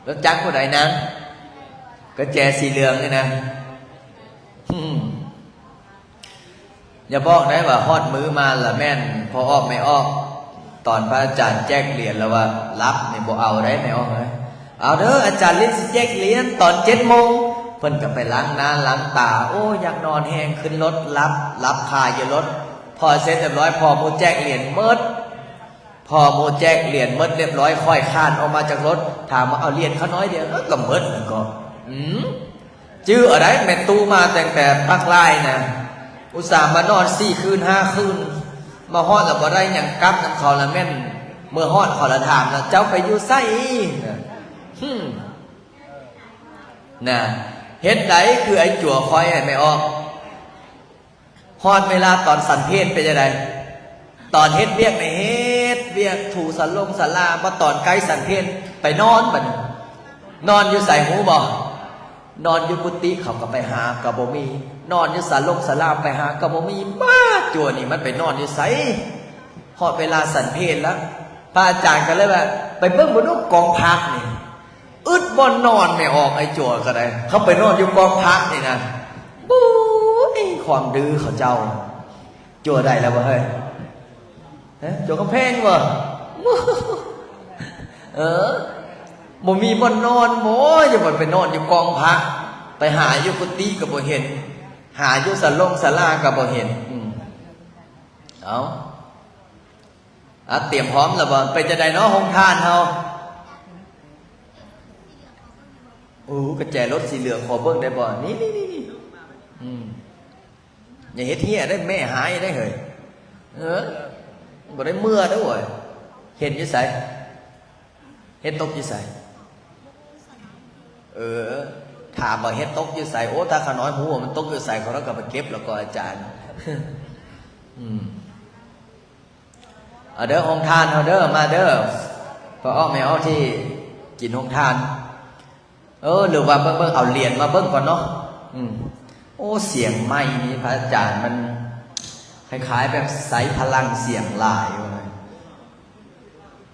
ລົດຈັກຜູ້ໃດນັ້ນ? ກະແຈສີເຫຼືອງນີ້ນະ. ຢ່າບອກໄດ້ວ່າຮອດມື້ມາລະແມ່ນພໍ່ອອກແມ່ອອກ ຕອນພະອາຈານແຈກຫຼຽນລະວ່າ ຫຼັບນີ້ບໍ່ເອົາໄດ໋ແມ່ອອກເອີຍ. ເອົາເດີ ອາຈານລິດຊິແຈກຫຼຽນຕອນເຈັດໂມງ. ເພິ່ນກໍໄປລ້າງໜ້າລ້າງຕາ ໂອ້ ຢາກນອນແຮງ ຂຶ້ນລົດຫຼັບ ຫຼັບຄາຢູ່ລົດ. ພໍເສັດຮຽບຮ້ອຍ ພໍໝູ່ແຈກຫຼຽນໝົດ ພໍໝູ່ແຈກຫຼຽນໝົດຮຽບຮ້ອຍ ຂ້ອຍຄານອອກມາຈາກລົດ ຖາມວ່າ ເອົາຫຼຽນຂ້ານ້ອຍດຽວ ເອີ ກໍໝົດແລ້ວກໍ ອືມ ຈື່ເອົາໄດ໋ ແມ່ຕູ້ມາຕັ້ງແຕ່ປາກລາຍນະ ອຸດສ່າມານອນສີ່ຄືນຫ້າຄືນ ມາຮອດລະບໍ່ໄດ້ຫຍັງ ກັບນຳເຂົາລະແມ່ນ ເມື່ອຮອດເຂົາລະຖາມລະ ເຈົ້າໄປຢູ່ໃສນະ? ຫຶ ນະ ເຮັດໃດຄືໄອ້ຈົວຂ້ອຍ ແມ່ອອກ ຮອດເວລາຕອນສັນເພນເປັນຈັ່ງໃດ? ຕອນເຮັດວຽກໃນເຮັດວຽກ ຖູສາລົງສາລາ ບໍ່ ຕອນໃກ້ສັນເພນໄປນອນບັດນີ້. ນອນຢູ່ໃສຮູ້ບໍ່? ນອນຢູ່ກຸຕິ ເຂົາກໍໄປຫາກໍບໍ່ມີ, ນອນຢູ່ສາລົງສາລາ ໄປຫາກໍບໍ່ມີ. ປ້າ ຈົວນີ້ມັນໄປນອນຢູ່ໃສ? ຮອດເວລາສັນເພນລະ ພະອາຈານກໍເລີຍວ່າ ໄປເບິ່ງເບິ່ງດູກອງພັກນີ້ ອຶດບ່ອນນອນແມ່ອອກ ໄອ້ຈົວກໍໄດ້ ເຂົາໄປນອນຢູ່ກອງພັກນີ້ນະ. ໂອ້ຍ ຄວາມດື້ເຂົາເຈົ້າ. ຈົວໃດລະບໍ່ເຮີ້ຍ? ຮະ? ຈົວກຳແພງບໍ່? ເອີ ບໍ່ມີບ່ອນນອນບໍ່? ຢ່າວ່າໄປນອນຢູ່ກອງພັກ ໄປຫາຢູ່ກຸຕິກໍບໍ່ເຫັນ ຫາຢູ່ສາລົງສາລາກໍບໍ່ເຫັນ. ອືມ ເອົາ ອາ ຕຽມພ້ອມແລ້ວບໍ່? ເປັນຈັ່ງໃດເນາະ ໂຮງທານເຮົາ? ໂອ້ ກະແຈລົດສີເຫຼືອງ ຂໍເບິ່ງໄດ້ບໍ່? ນີ້ໆໆໆ ອືມ ຢ່າເຮັດເຮຍໄດ້ ແມ່ຫາຍໄດ້ເຮີ້ຍ. ເອີ ບໍ່ໄດ້ເມືອໄດ້ເວີ້ຍ. ເຫັນຢູ່ໃສ? ເຫັນຕົກຢູ່ໃສ? ເອີ ຖາມວ່າເຫັນຕົກຢູ່ໃສ? ໂອ້ ຖ້າຂ້ານ້ອຍຮູ້ວ່າມັນຕົກຢູ່ໃສ ຂ້ານ້ອຍກໍໄປເກັບແລ້ວກໍອາຈານ. ອືມ ເອົາເດີ ໂຮງທານເຮົາເດີ ມາເດີ ພໍ່ອອກແມ່ອອກທີ່ກິນໂຮງທານ. ເອີ ຫຼືວ່າເບິ່ງໆ ເອົາຫຼຽນມາເບິ່ງກ່ອນເນາະ. ອືມ ໂອ້ ສຽງໄມນີ້ພະອາຈານ ມັນຄ້າຍໆແບບໃຊ້ພະລັງສຽງຫຼາຍວ່າ.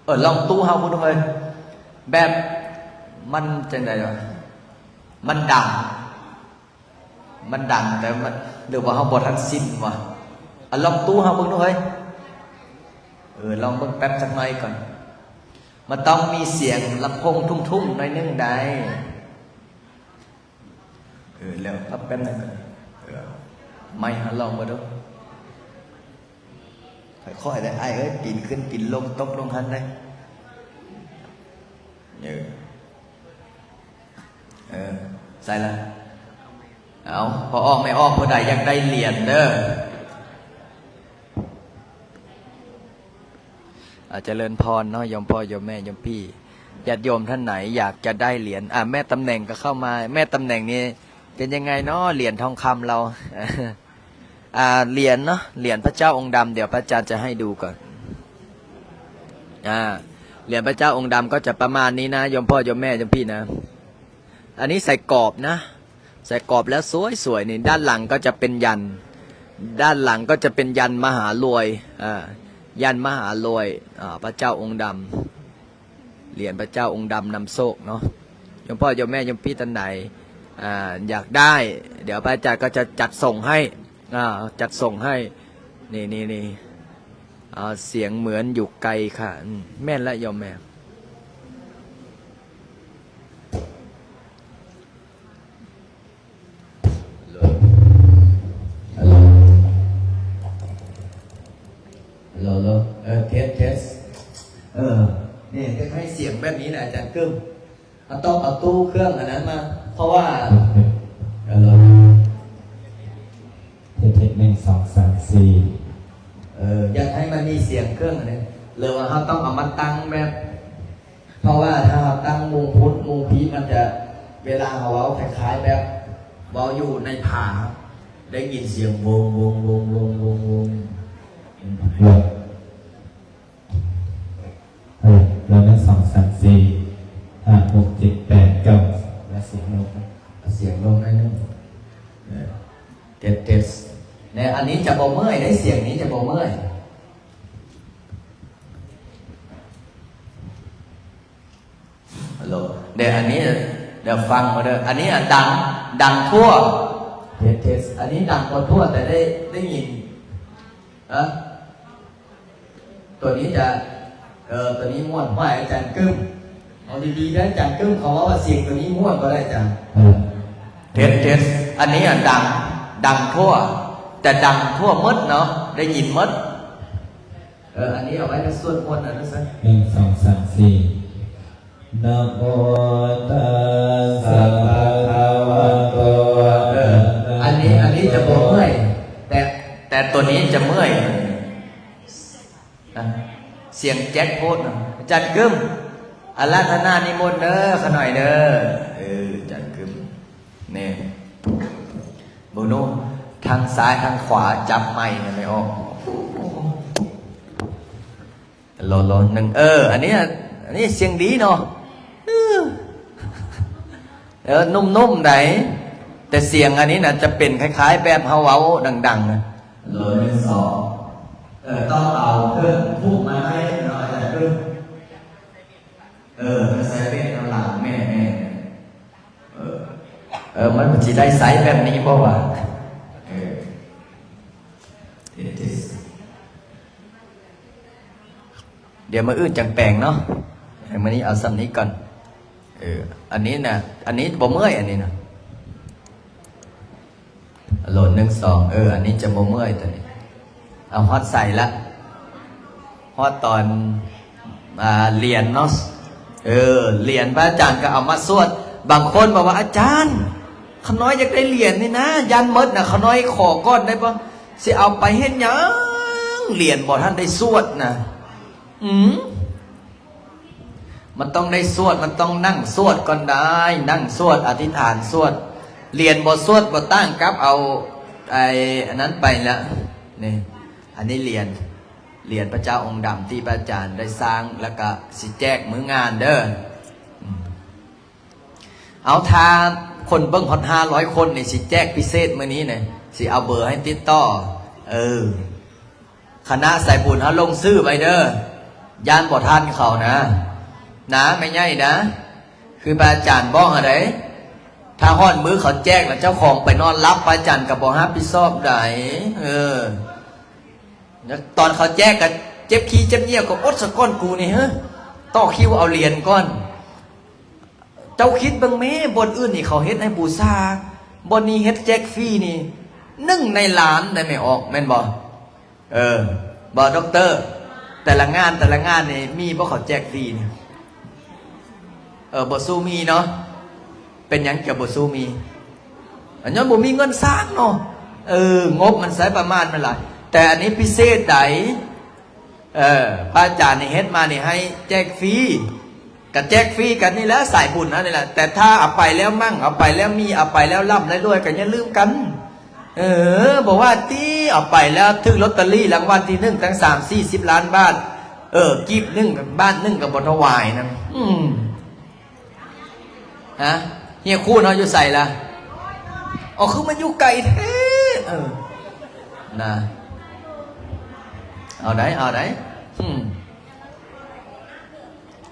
ເອີ ລອງຕູ້ເຮົາພຸ້ນເຮີ້ຍ ແບບມັນຈັ່ງໃດວະ ມັນດັງ ມັນດັງ ແຕ່ມັນ ຫຼືວ່າເຮົາບໍ່ທັນຊິນວະ? ອາ ລອງຕູ້ເຮົາເບິ່ງດູເຮີ້ຍ. ເອີ ລອງເບິ່ງແປັບຈັກໜ້ອຍກ່ອນ. ມັນຕ້ອງມີສຽງລຳໂພງທຸ້ມໆໜ້ອຍໜຶ່ງໄດ໋. ເອີ ແລ້ວແປັບໜຶ່ງກ່ອນ. ເອີ ໄມເຮົາລອງເບິ່ງດູ. ຄ່ອຍໆໄດ໋ອ້າຍເອີຍ ປີນຂຶ້ນປີນລົງ ຕົກລົງຫັ້ນໄດ໋. ເອີ ເອີ ໃສ່ລະ. ເອົາ ພໍ່ອອກແມ່ອອກ ຜູ້ໃດຢາກໄດ້ຫຼຽນເດີ. ອາ ຈະເລີນພອນເນາະ ໂຍມພໍ່ໂຍມແມ່ໂຍມພີ່ ຍາດໂຍມທ່ານໃດຢາກຈະໄດ້ຫຼຽນ ອາ ແມ່ຕຳແໜ່ງກໍເຂົ້າມາ. ແມ່ຕຳແໜ່ງນີ້ເປັນຍັງໄງເນາະ ຫຼຽນທອງຄຳລາວ? ອ່າ เหรียญเนาะ เหรียญพระเจ้าองค์ดำ เดี๋ยวพระอาจารย์จะให้ดูก่อน อ่า เหรียญพระเจ้าองค์ดำก็จะประมาณนี้นะ โยมพ่อโยมแม่โยมพี่นะ อันนี้ใส่กรอบนะ ใส่กรอบแล้วสวยๆ นี่ ด้านหลังก็จะเป็นยันต์ ด้านหลังก็จะเป็นยันต์มหารวย อ่า ยันต์มหารวย อ่า พระเจ้าองค์ดำ เหรียญพระเจ้าองค์ดำนำโชคเนาะ โยมพ่อโยมแม่โยมพี่ท่านไหน อ่า อยากได้ เดี๋ยวพระอาจารย์ก็จะจัดส่งให้ อ่า จัดส่งให้ นี่ นี่ นี่ อ่า เสียงเหมือนอยู่ไกลค่ะ อืม แม่นละโยมแม่ ฮัลโหล ฮัลโหล เออ เทส เทส เออ เนี่ย จะให้เสียงแบบนี้นะ อาจารย์กึ้ม เอาต้องเอาตู้เครื่องอันนั้นมา เพราะว่า ฮัลโหล เทส เทส หนึ่ง สอง สาม สี่ เออ อยากให้มันมีเสียงเครื่องอันนี้ หรือว่าเราต้องเอามาตั้งแบบ เพราะว่าถ้าเราตั้งมุมพุทธมุมพีมันจะ ເວລາເຮົາເວົ້າຄ້າຍໆແບບເວົ້າຢູ່ໃນຜາ ໄດ້ຍິນສຽງວົງ ວົງ ວົງ ວົງ ວົງ ວົງ. ເອີ ແລ້ວໜຶ່ງ ສອງ ສາມ ສີ່ ຫ້າ ຫົກ ເຈັດ ແປດ ເກົ້າ ແລ້ວສຽງລົງ ເອົາສຽງລົງໜ້ອຍໜຶ່ງ. ເອີ ເທສ ເທສ ແນວອັນນີ້ຈະບໍ່ເມື່ອຍເດ້ ສຽງນີ້ຈະບໍ່ເມື່ອຍ. ຮັລໂຫຼ ເດ ອັນນີ້ ດຽວຟັງເດີ ອັນນີ້ອະ ດັງ ດັງທົ່ວ ເທສ ເທສ ອັນນີ້ດັງກວ່າທົ່ວ ແຕ່ໄດ້ ໄດ້ຍິນ ຮະ ຕົວນີ້ຈະ ເອີ ຕົວນີ້ມ່ວນ ຫ້ວຍ ອາຈານກຶ້ມ ເອົາດີໆເດີ ອາຈານກຶ້ມ ເຂົາເວົ້າວ່າສຽງຕົວນີ້ມ່ວນບໍ່ໄດ້ ອາຈານ ເອີ ເທສ ເທສ ອັນນີ້ອະ ດັງ ດັງທົ່ວ ແຕ່ດັງທົ່ວໝົດເນາະ ໄດ້ຍິນໝົດ. ເອີ ອັນນີ້ເອົາໄວ້ຖ້າສວດມົນ ອັນນັ້ນຊະ ໜຶ່ງ ສອງ ສາມ ສີ່ ນະໂມຕັດສະ ພະຄະວະໂຕ ເອີ ອັນນີ້ ອັນນີ້ຈະບໍ່ເມື່ອຍ ແຕ່ ແຕ່ຕົວນີ້ຈະເມື່ອຍ ນະ ສຽງແຈັກໂພດນະ. ອາຈານກຶ້ມ ອາລາທະນານິມົນເດີ ຂະໜ້ອຍເດີ ເອີ ອາຈານກຶ້ມ. ນີ້ ເບິ່ງດູ ທາງຊ້າຍທາງຂວາຈັບໄມແມ່ນບໍ່ອອກ. ລໍໆ ໜຶ່ງ ເອີ ອັນນີ້ ອັນນີ້ສຽງດີເນາະ ເອີ ນຸ້ມໆ ໃດ ແຕ່ສຽງອັນນີ້ນະ ຈະເປັນຄ້າຍໆແບບເຮົາເວົ້າດັງໆ ນະ. ລໍ ໜຶ່ງ ສອງ ເອີ ຕ້ອງເອົາເຄື່ອງທຸບມາໃຫ້ເນາະ ອາຈານເອີ. ເອີ ໃສ່ເບດນຳຫຼັງ ແມ່ນໆ ເອີ ເອີ ມັນຊິໄດ້ໃຊ້ແບບນີ້ບໍ່ວະ? ເອີ ເທສ ເທສ ດຽວມື້ອື່ນຈັ່ງແປງເນາະ ໃຫ້ມື້ນີ້ເອົາສ່ຳນີ້ກ່ອນ. ເອີ ອັນນີ້ນະ ອັນນີ້ບໍ່ເມື່ອຍ ອັນນີ້ນະ. ໂຫຼ ໜຶ່ງ ສອງ ເອີ ອັນນີ້ຈະບໍ່ເມື່ອຍຕົວນີ້. ເອົາ ຮອດໃສລະ? ຮອດຕອນ ອ່າ ຫຼຽນເນາະ. ເອີ ຫຼຽນ ພະອາຈານກໍເອົາມາສວດ. ບາງຄົນບອກວ່າ ອາຈານ ຂ້ານ້ອຍຢາກໄດ້ຫຼຽນນີ້ນະ ຢ້ານໝົດນະ ຂ້ານ້ອຍຂໍກ່ອນໄດ້ບໍ່? ຊິເອົາໄປເຮັດຫຍັງ? ຫຼຽນບໍ່ທັນໄດ້ສວດນະ. ອືມ ມັນຕ້ອງໄດ້ສວດ ມັນຕ້ອງນັ່ງສວດກ່ອນໄດ໋ ນັ່ງສວດ ອະທິຖານສວດ. ຫຼຽນບໍ່ສວດບໍ່ຕ່າງກັບເອົາໄອ້ອັນນັ້ນໄປລະ. ນີ້ ອັນນີ້ຫຼຽນ ຫຼຽນພະເຈົ້າອົງດຳທີ່ພະອາຈານໄດ້ສ້າງ ແລ້ວກະຊິແຈກມື້ງານເດີ. ອືມ ເອົາ ຖ້າຄົນເບິ່ງຮອດຫ້າຮ້ອຍຄົນນີ້ ຊິແຈກພິເສດມື້ນີ້ນະ ຊິເອົາເບີໃຫ້ຕິດຕໍ່. ເອີ ຄະນະສາຍບຸນເຮົາລົງຊື່ໄວ້ເດີ ຢ້ານບໍ່ທັນເຂົານະ ນະ ແມ່ໃຫຍ່ນະ. ຄືພະອາຈານບອກຫັ້ນໃດ ຖ້າຮອດມື້ເຂົາແຈກແລ້ວເຈົ້າຂອງໄປນອນຫຼັບ ພະອາຈານກໍບໍ່ຮັບຜິດຊອບໃດ໋. ເອີ ຕອນເຂົາແຈກກໍເຈັບຂີ້ເຈັບຍ່ຽວ ກໍອົດສະກ່ອນ ກູນີ້ ເຮີ ຕໍ່ຄິວເອົາຫຼຽນກ່ອນ. ເຈົ້າຄິດເບິ່ງແມ້ ບ່ອນອື່ນນີ້ເຂົາເຮັດໃຫ້ບູຊາ ບ່ອນນີ້ເຮັດແຈກຟຣີນີ້ ໜຶ່ງໃນລ້ານໄດ໋ແມ່ອອກ ແມ່ນບໍ່? ເອີ ບໍ່ ດັອກເຕີ ແຕ່ລະງານ ແຕ່ລະງານນີ້ມີບໍ່ເຂົາແຈກຟຣີນີ້? ເອີ ບໍ່ສູ້ມີເນາະ. ເປັນຫຍັງຈະບໍ່ສູ້ມີ? ອັນຍ້ອນບໍ່ມີເງິນສ້າງເນາະ. ເອີ ງົບມັນໃຊ້ປະມານມັນຫຼາຍ ແຕ່ອັນນີ້ພິເສດໃດ໋. ເອີ ພະອາຈານນີ້ເຮັດມານີ້ໃຫ້ແຈກຟຣີ ກະແຈກຟຣີກັນນີ້ແຫຼະ ສາຍບຸນເຮົານີ້ແຫຼະ. ແຕ່ຖ້າເອົາໄປແລ້ວມັ່ງ ເອົາໄປແລ້ວມີ ເອົາໄປແລ້ວລ່ຳແລ້ວລວຍ ກະຢ່າລືມກັນ. ເອີ ບໍ່ວ່າຕິ ເອົາໄປແລ້ວຖືກລອດເຕີຣີລາງວັນທີໜຶ່ງຕັ້ງສາມສີ່ສິບລ້ານບາດ ເອີ ກີບໜຶ່ງ ບາດໜຶ່ງກໍບໍ່ຖວາຍນຳ. ອືມ ຮະ ເຮຍຄູນເຮົາຢູ່ໃສລະ? ອໍ ຄືມັນຢູ່ໄກແທ້. ເອີ ນະ ເອົາໄດ໋ ເອົາໄດ໋. ອືມ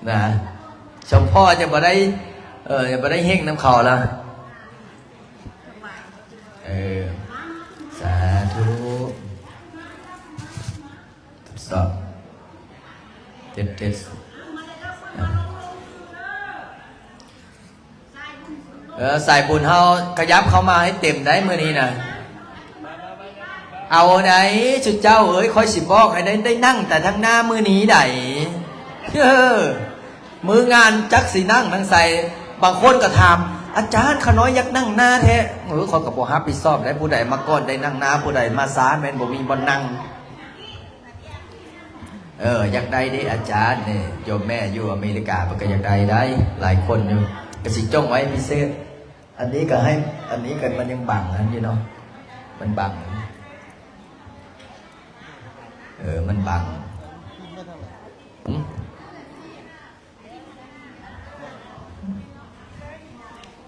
ນະ ສົມພໍຈະບໍ່ໄດ້ ເອີ ຈະບໍ່ໄດ້ເຮັງນຳເຂົາລະ. ເອີ ສາທຸ. ທົດສອບ ເທສ ເທສ ເອີ ສາຍບຸນເຮົາຂະຫຍັບເຂົ້າມາໃຫ້ເຕັມໄດ໋ມື້ນີ້ນະ. ເອົາໃດ໋ ຊຸມເຈົ້າເອີຍ ຂ້ອຍຊິບອກໃຫ້ໄດ້ ໄດ້ນັ່ງແຕ່ທາງໜ້າມື້ນີ້ໃດ໋. ເອີ ມື້ງານຈັກຊິນັ່ງທາງໃສ. ບາງຄົນກໍຖາມ ອາຈານ ຂ້ານ້ອຍຢາກນັ່ງໜ້າແທ້. ເອີ ຂ້ອຍກໍບໍ່ຮັບຜິດຊອບໄດ໋ ຜູ້ໃດມາກ່ອນໄດ້ນັ່ງໜ້າ ຜູ້ໃດມາຊ້າແມ່ນບໍ່ມີບ່ອນນັ່ງ. ເອີ ຢາກໄດ້ເດ້ອາຈານ ນີ້ໂຍມແມ່ຢູ່ອາເມລິກາເພິ່ນກໍຢາກໄດ້ໄດ໋ ຫຼາຍຄົນຢູ່ ກໍຊິຈົ່ງໄວ້ພິເສດ. ອັນນີ້ກໍໃຫ້ ອັນນີ້ກໍມັນຍັງບັງຫັ້ນຢູ່ເນາະ ມັນບັງ ເອີ ມັນບັງ ຫືມ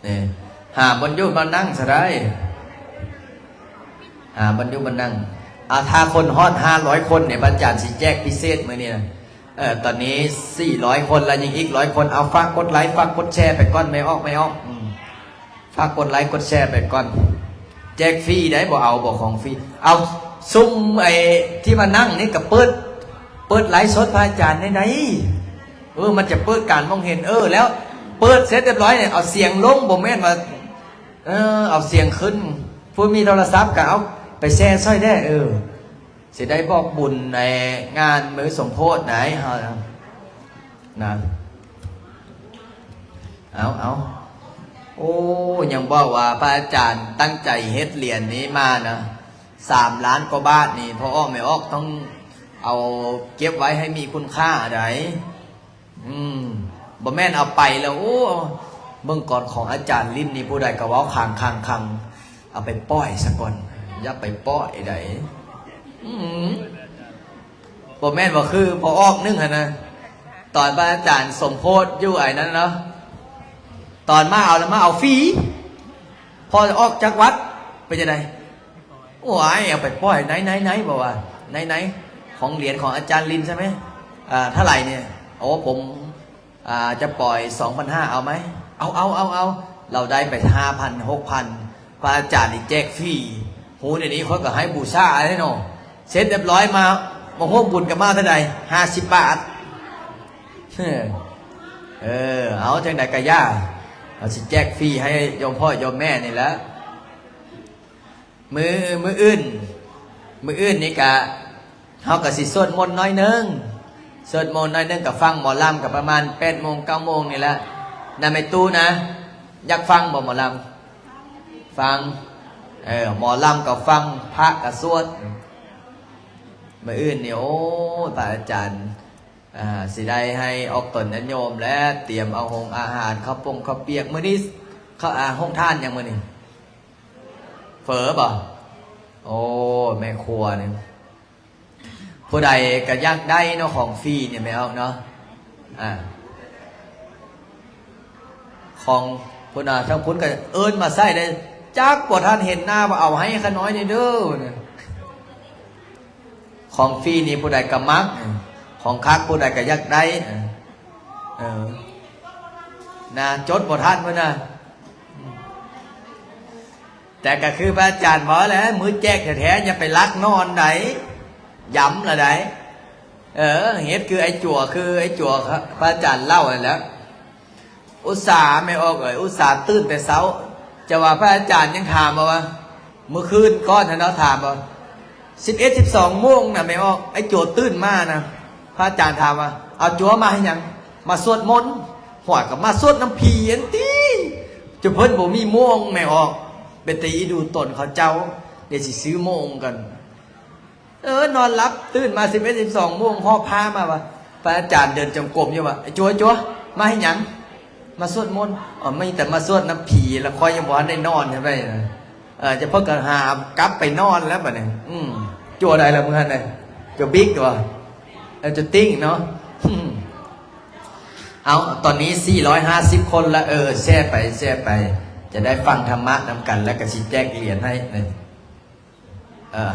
ນີ້ ຫາບ່ອນຢູ່ບ່ອນນັ່ງຊະໄດ້ ຫາບ່ອນຢູ່ບ່ອນນັ່ງ ອາ ຖ້າຄົນຮອດຫ້າຮ້ອຍຄົນນີ້ ພະອາຈານຊິແຈກພິເສດມື້ນີ້ນະ ເອີ ຕອນນີ້ສີ່ຮ້ອຍຄົນລະ ຍັງອີກຮ້ອຍຄົນ ເອົາ ຝາກກົດໄລ ຝາກກົດແຊໄປກ່ອນ ແມ່ອອກ ແມ່ອອກ ອືມ ຝາກກົດໄລກົດແຊໄປກ່ອນ ແຈກຟຣີໄດ໋ ບໍ່ເອົາບໍ່ຂອງຟຣີ ເອົາ ຊຸມໄອ້ທີ່ມານັ່ງນີ້ກໍເປີດ ເປີດໄລຟ໌ສົດພະອາຈານໄດ້ໃດ໋ ເອີ ມັນຈະເປີດການມອງເຫັນ ເອີ ແລ້ວເປີດເສັດຮຽບຮ້ອຍນີ້ ເອົາສຽງລົງ ບໍ່ແມ່ນວ່າ ເອີ ເອົາສຽງຂຶ້ນ ຜູ້ມີໂທລະສັບກໍເອົາໄປແຊຊ່ອຍແດ່ ເອີ ຊິໄດ້ບອກບຸນໃນງານມື້ສົມໂພດໃດ໋ ເຮົານະ ເອົາ ເອົາ ໂອ້ ຍັງບອກວ່າພະອາຈານຕັ້ງໃຈເຮັດຫຼຽນນີ້ມານະ ສາມລ້ານກວ່າບາດນີ້ ພໍ່ອອກແມ່ອອກຕ້ອງເອົາເກັບໄວ້ໃຫ້ມີຄຸນຄ່າໃດ໋ ອືມ ບໍ່ແມ່ນເອົາໄປແລ້ວ ໂອ້ ເບິ່ງກ່ອນ ຂອງອາຈານລິ້ນນີ້ ຜູ້ໃດກໍເວົ້າຄັງໆໆ ເອົາໄປປ່ອຍຊະກ່ອນ ຢ່າໄປປ່ອຍໃດ໋ ອືມ ບໍ່ແມ່ນວ່າຄືພໍ່ອອກໜຶ່ງຫັ້ນນະ ຕອນພະອາຈານສົມໂພດຢູ່ໄອ້ນັ້ນເນາະ ຕອນມາເອົາແລ້ວມາເອົາຟຣີ ພໍອອກຈາກວັດເປັນຈັ່ງໃດ? ໂອ້ຍ ເອົາໄປປ່ອຍ ໄນໆໆ ບອກວ່າ ໄນໆ ຂອງຫຼຽນຂອງອາຈານລິ້ນໃຊ່ໄໝ? ອ່າ ເທົ່າໃດນີ້? ໂອ້ ຜົມ ອ່າ ຈະປ່ອຍສອງພັນຫ້າ ເອົາໄໝ? ເອົາໆໆໆ ລາວໄດ້ໄປຫ້າພັນ ຫົກພັນ ພະອາຈານນີ້ແຈກຟຣີ ໂຫ ດຽວນີ້ຂ້ອຍກໍໃຫ້ບູຊາເດ້ເນາະ ເສັດຮຽບຮ້ອຍມາ ມາຮ່ວມບຸນກັບມາເທົ່າໃດ? ຫ້າສິບບາດ ເອີ ເອົາ ຈັ່ງໃດກໍຢ່າ ເຮົາຊິແຈກຟຣີໃຫ້ໂຍມພໍ່ໂຍມແມ່ນີ້ແຫຼະ. ມື້ ມື້ອື່ນ ມື້ອື່ນນີ້ກະ ເຮົາກະຊິສວດມົນໜ້ອຍໜຶ່ງ ສວດມົນໜ້ອຍໜຶ່ງ ກະຟັງໝໍລຳ ກະປະມານແປດໂມງ ເກົ້າໂມງນີ້ແຫຼະ ນະແມ່ຕູ້ນະ. ຢາກຟັງບໍ່ໝໍລຳ? ຟັງ ເອີ ໝໍລຳກະຟັງ ພະກະສວດ. ມື້ອື່ນນີ້ ໂອ້ຍ ພະອາຈານ ອ່າ ຊິໄດ້ໃຫ້ອອກຕົນຍາດໂຍມ ແລະ ຕຽມເອົາໂຮງອາຫານ ເຂົ້າປົງເຂົ້າປຽກ. ມື້ນີ້ເຂົ້າ ອ່າ ໂຮງທານຫຍັງມື້ນີ້? ເຝີບໍ່? ໂອ້ ແມ່ຄົວນີ້ ຜູ້ໃດກໍຢາກໄດ້ເນາະ ຂອງຟຣີນີ້ແມ່ອອກເນາະ. ອ່າ ຂອງພຸ້ນນະ ທາງພຸ້ນກໍເອີ້ນມາໃຊ້ໄດ້ ຈັກບໍ່ທັນເຫັນໜ້າ ວ່າເອົາໃຫ້ຂ້ານ້ອຍແດ່ເດີ. ຂອງຟຣີນີ້ຜູ້ໃດກໍມັກ ຂອງຄັກຜູ້ໃດກໍຢາກໄດ້. ເອີ ນະ ຈົດບໍ່ທັນພຸ້ນນະ. ແຕ່ກໍຄືພະອາຈານເວົ້າແຫຼະ ມື້ແຈກແທ້ໆ ຢ່າໄປລັກນອນໃດ ຢ້ຳລະໃດ. ເອີ ເຮັດຄືໄອ້ຈົວ ຄືໄອ້ຈົວ ພະອາຈານເລົ່ານັ້ນແຫຼະ. ອຸດສາ ແມ່ອອກເອີຍ ອຸດສາຕື່ນແຕ່ເຊົ້າ ຈະວ່າພະອາຈານຍັງຖາມວ່າ ມື້ຄືນກ່ອນຫັ້ນເນາະ ຖາມວ່າ ສິບເອັດ ສິບສອງໂມງນະ ແມ່ອອກ ໄອ້ຈົວຕື່ນມານະ ພະອາຈານຖາມວ່າ ເອົາ ຈົວມາເຮັດຫຍັງ? ມາສວດມົນ. ຫ້ວຍ ກໍມາສວດນຳຜີຫັ້ນຕິ ຈຸເພິ່ນບໍ່ມີໂມງ ແມ່ອອກ ເປັນຕາອີດູຕົນເຂົາເຈົ້າ ດຽວຊິຊື້ໂມງກັນ. ເອີ ນອນຫຼັບຕື່ນມາສິບເອັດ ສິບສອງໂມງ ຫອບຜ້າມາວ່າ ພະອາຈານເດີນຈົງກົມຢູ່ວ່າ ໄອ້ຈົວ ຈົວ ມາເຮັດຫຍັງ? ມາສວດມົນ. ອໍ ມີແຕ່ມາສວດນຳຜີ ລະຂ້ອຍຍັງບໍ່ທັນໄດ້ນອນໃຊ່ໄໝ. ເອີ ຈະເພິ່ນກໍຫາກັບໄປນອນແລ້ວບັດນີ້. ອືມ ຈົວໃດລະມື້ຫັ້ນນະ? ຈົວບິກບໍ່? ເອີ ຈົວຕິ້ງເນາະ. ເອົາ ຕອນນີ້ສີ່ຮ້ອຍຫ້າສິບຄົນລະ ເອີ ແຊໄປ ແຊໄປ ຈະໄດ້ຟັງທຳມະນຳກັນ ແລ້ວກໍຊິແຈກຫຼຽນໃຫ້. ເອີ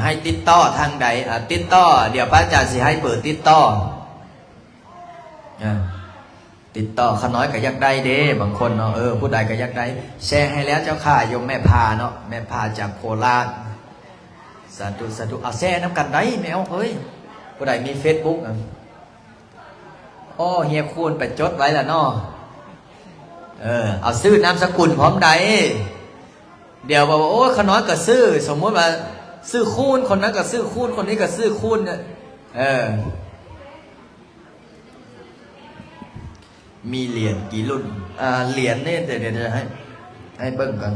ໃຫ້ຕິດຕໍ່ທາງໃດ? ອ່າ ຕິດຕໍ່ ດຽວພະອາຈານຊິໃຫ້ເບີຕິດຕໍ່. ອ່າ ຕິດຕໍ່ ຂ້ານ້ອຍກໍຢາກໄດ້ເດ້ ບາງຄົນເນາະ. ເອີ ຜູ້ໃດກໍຢາກໄດ້ ແຊໃຫ້ແລ້ວເຈົ້າຂ້າ ໂຍມແມ່ພາເນາະ ແມ່ພາຈາກໂຄລາດ. ສາທຸ ສາທຸ. ເອົາ ແຊນຳກັນໄດ້ແມ່ອອກເອີຍ ຜູ້ໃດມີເຟສບຸກ. ໂອ້ ເຮຍຄູນໄປຈົດໄວ້ລະເນາະ. ເອີ ເອົາຊື່ນາມສະກຸນພ້ອມໃດ. ດຽວບອກວ່າ ໂອ້ ຂ້ານ້ອຍກໍຊື່ ສົມມຸດວ່າຊື່ຄູນ ຄົນນັ້ນກໍຊື່ຄູນ ຄົນນີ້ກໍຊື່ຄູນ. ເອີ ມີຫຼຽນກີ່ລຸ້ນ? ອ່າ ຫຼຽນນີ້ ດຽວ ດຽວ ດຽວໃຫ້ ໃຫ້ເບິ່ງກ່ອນ.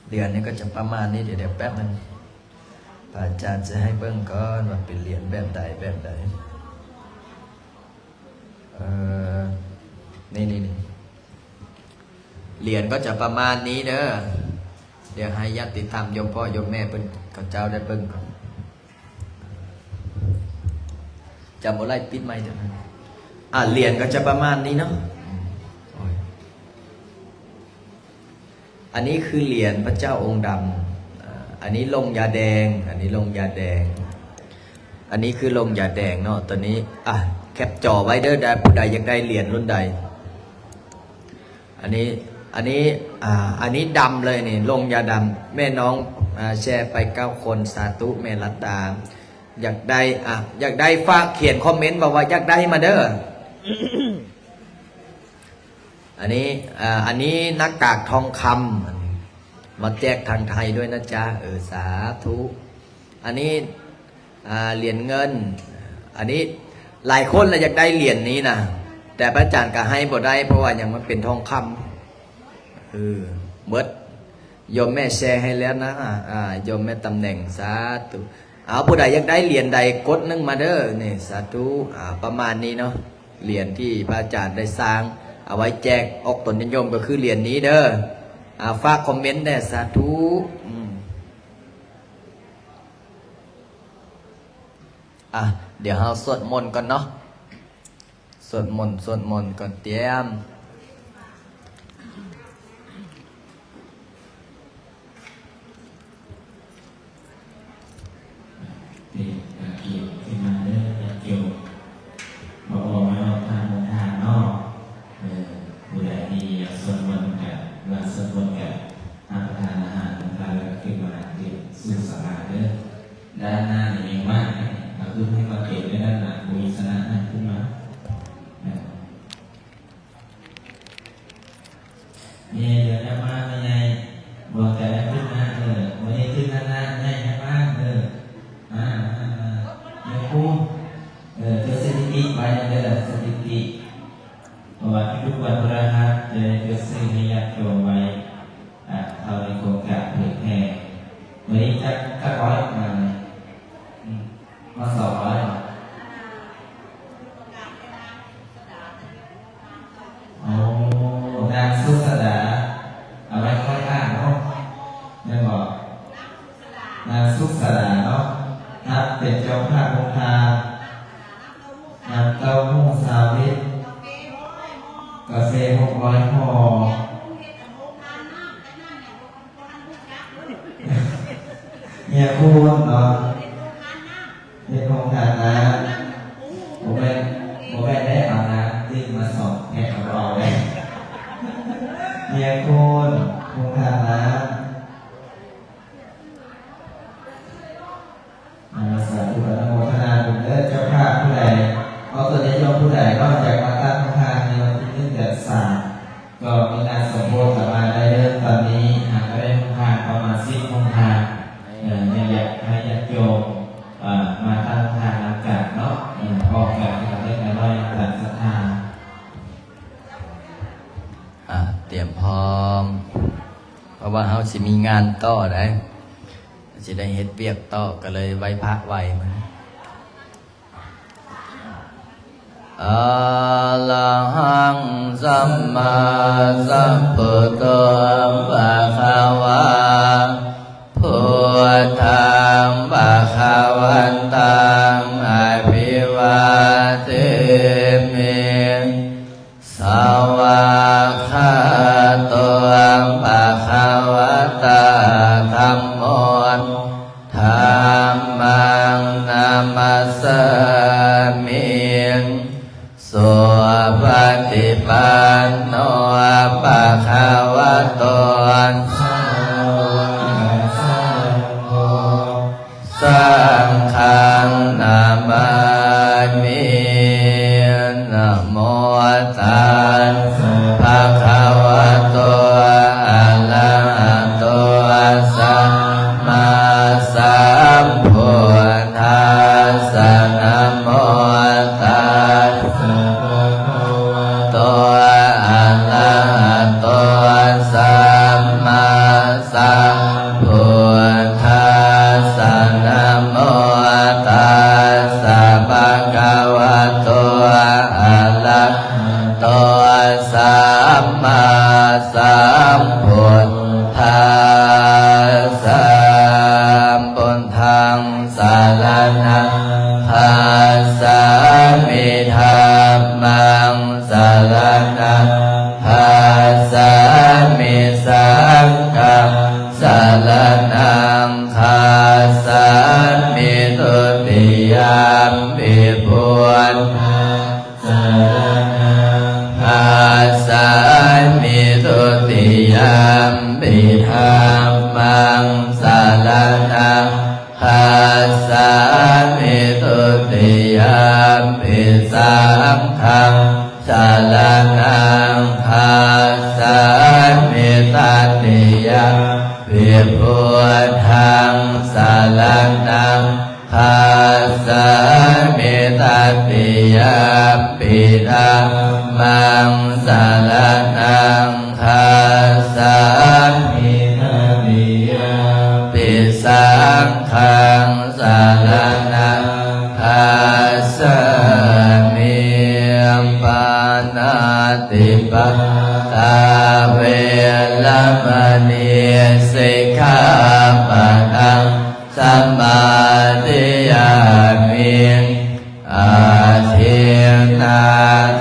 ຫຼຽນນີ້ກໍຈະປະມານນີ້ ດຽວ ດຽວແປັບໜຶ່ງ ພະອາຈານຈະໃຫ້ເບິ່ງກ່ອນວ່າເປັນຫຼຽນແບບໃດ ແບບໃດ. ເອີ ນີ້ ນີ້ ນີ້ ຫຼ ຫຼຽນກໍຈະປະມານນີ້ເດີ. ດຽວໃຫ້ຍາດຕິທຳໂຍມພໍ່ໂຍມແມ່ເພິ່ນ ເຂົາເຈົ້າໄດ້ເບິ່ງກ່ອນ. ຈຳບໍ່ໄດ້ ປິດໄມເດີ. ອາ ຫຼຽນກໍຈະປະມານນີ້ເນາະ. ໂອ້ຍ ອັນນີ້ຄືຫຼຽນພະເຈົ້າອົງດຳ. ອາ ອັນນີ້ລົງຢາແດງ, ອັນນີ້ລົງຢາແດງ, ອັນນີ້ຄືລົງຢາແດງເນາະ. ຕົວນີ້ ອາ ແຄປຈໍໄວ້ເດີ ໄດ້ ຜູ້ໃດຢາກໄດ້ຫຼຽນລຸ້ນໃດ. ອັນນີ້ ອັນນີ້ ອາ ອັນນີ້ດຳເລີຍນີ້ ລົງຢາດຳ. ແມ່ນ້ອງ ອາ ແຊໄປເກົ້າຄົນ. ສາທຸແມ່ລັດດາ. ຢາກໄດ້ ອາ ຢາກໄດ້ ຝາກຂຽນຄອມເມັນບອກວ່າຢາກໄດ້ມາເດີ. ອັນນີ້ ອາ ອັນນີ້ໜ້າກາກທອງຄຳ ມາແຈກທາງໄທດ້ວຍນະຈ໊ະ. ເອີ ສາທຸ. ອັນນີ້ ອາ ຫຼຽນເງິນ. ອັນນີ້ຫຼາຍຄົນລະຢາກໄດ້ຫຼຽນນີ້ນະ ແຕ່ພະອາຈານກະໃຫ້ບໍ່ໄດ້ ເພາະວ່າຫຍັງ ມັນເປັນທອງຄຳ. ເອີ ເບິດ. ໂຍມແມ່ແຊໃຫ້ແລ້ວນະ. ອາ ໂຍມແມ່ຕຳແໜ່ງ. ສາທຸ. ເອົາ ຜູ້ໃດຢາກໄດ້ຫຼຽນໃດກົດໜຶ່ງມາເດີ. ນີ້ ສາທຸ. ອາ ປະມານນີ້ເນາະ ຫຼຽນທີ່ພະອາຈານໄດ້ສ້າງເອົາໄວ້ແຈກອອກຕົນຍາດໂຍມ ກໍຄືຫຼຽນນີ້ເດີ. ອາ ຝາກຄອມເມັນແດ່. ສາທຸ. ອືມ ອາ ດຽວເຮົາສວດມົນກ່ອນເນາະ. ສວດມົນ ສວດມົນກ່ອນ. ຕຽມ. ເປັນການກຽມຂຶ້ນມາເດີ ຍາດໂຍມ. ບໍ່ອອກມານອກທາງໂຮງທານເນາະ. ເອີ ຜູ້ໃດທີ່ຢາກສວດມົນກະ ເວລາສວດມົນກະຮັບປະທານອາຫານໂຮງທານ ແລ້ວກະຂຶ້ນມາຕຽມສູ່ສາລາເດີ. ດ້ານໜ້ານີ້ຍັງວ່າງ ເອົາຂຶ້ນໃຫ້ມາເຕັມໄວ້ດ້ານໜ້າ ບໍ່ມີສະນະໃຫ້ຂຶ້ນມາ. ເອີ ແມ່ເດີນນຳມາແມ່ໃຫຍ່ ບອກໃຈໃຫ້ຂຶ້ນມາ. ເອີ ບໍ່ໄດ້ຂຶ້ນທາງໜ້າ ໃຫຍ່ທາງຫຼັງ. ເອີ ມາ ມາ ມາ ແມ່ຄູ ເອີ ຈົດສະຖິຕິໄວ້ເດີ ສະຖິຕິ ເພາະວ່າທຸກໆວັນພະລະຫັດຈະໄດ້ຈົດຊື່ໃຫ້ຍາດໂຍມໄວ້ ອາ ເຂົ້າໃນໂຄງການເຜີຍແຜ່. ມື້ນີ້ຈັກ ຈັກຮ້ອຍມານີ້? ອືມ ມາສອງຮ້ອຍເນາະ. ໂອ້ ນາງສຸດສະດາ ເອົາໄວ້ຄ່ອຍອ່ານເນາະ ແມ່ນບໍ່? ນາງສຸດສະດາເນາະ ຮັບເປັນເຈົ້າພາບໂຮງທານ ນ້ຳເຕົ້າຫູ້ຊາວລິດ ກາເຟຫົກຮ້ອຍຫໍ່. ເມຍຄູນເນາະ ເຮັດໂຮງທານນ້ຳ. ບໍ່ແມ່ນ ບໍ່ແມ່ນໄດ້ເອົານ້ຳດື່ມມາສອງແພັກເອົາເອົາເດ້. ເມຍຄູນ ໂຮງທານນ້ຳ. ອາ ສາທຸ ອະນຸໂມທະນາບຸນເດີ. ເຈົ້າພາບຜູ້ໃດ ເອົາຕົວຍາດໂຍມຜູ້ໃດເນາະ ຢາກມາຕັ້ງໂຮງທານໃນວັນທີໜຶ່ງເດືອນສາມ ກໍມີງານສົມໂພດ ສາມາດໄດ້ເລີ່ມຕອນນີ້. ຫາກໍໄດ້ໂຮງທານປະມານສິບໂຮງທານ. ເອີ ຍັງຢາກໃຫ້ຍາດໂຍມ ເອີ ມາຕັ້ງໂຮງທານນຳກັນເນາະ. ເອີ ອອກການເລັກໆນ້ອຍໆຕາມສັດທາ. ອາ ຕຽມພ້ອມ ເພາະວ່າເຮົາຊິມີງານຕໍ່ໄດ໋ ຊິໄດ້ເຮັດວຽກຕໍ່ ກໍເລີຍໄຫວ້ພະໄຫວ້ມັນ. ອະລະຫັງ ສຳມາສຳພຸດໂທ ພະຄະວາ ພຸດທັງ ພະຄະວັນຕັງ ອະພິວາເທມິ ສະວາຄາໂຕ ພະຄະວະຕາ ທຳໂມ ທຳມັງ ນະມັດສາມິ ສຸປະຕິປັນໂນ ພະຄະວະໂຕ ສາວະກະສັງໂຄ ສັງຄັງ ນະມາມິ ນະໂມ ຕັດສະ ພະຄະວະໂຕ ອະລະຫະໂຕ ສຳມາສຳພຸດທັດສະ ນະໂມ ຕັດສະ ພະຄະວະໂຕ ອະລະຫະໂຕ ສຳມາ ສຳພຸດທັດສະ ນະໂມ ຕັດສະ ພະຄະວະໂຕ ອະລະຫະໂຕ ສຳມາສຳ พุทธัสสะ พุทธังสะระณังคัจฉามิ ธัมมังสะระณังคัจฉามิ สังฆังสะระณังคัจฉามิ ทุติยัมปิพุทธัง สะระณังคัจฉามิ ทุติยัมปิธัมมัง สะระณังคัจฉามิ ทุติยัมปิสัງฆัง สะระณังคัจฉามิ ตติยัมปิพุทธัງ สะระณัง คัจฉามิ ตติยัมปิธัมมัง สะระณังคัจฉามิ ตติยัมปิสังฆัง สะระณังคัจฉามิ ปານາຕິປາຕາ เวระมะนี สิกขาปะทัง สะมาธิยามิ อาทินนา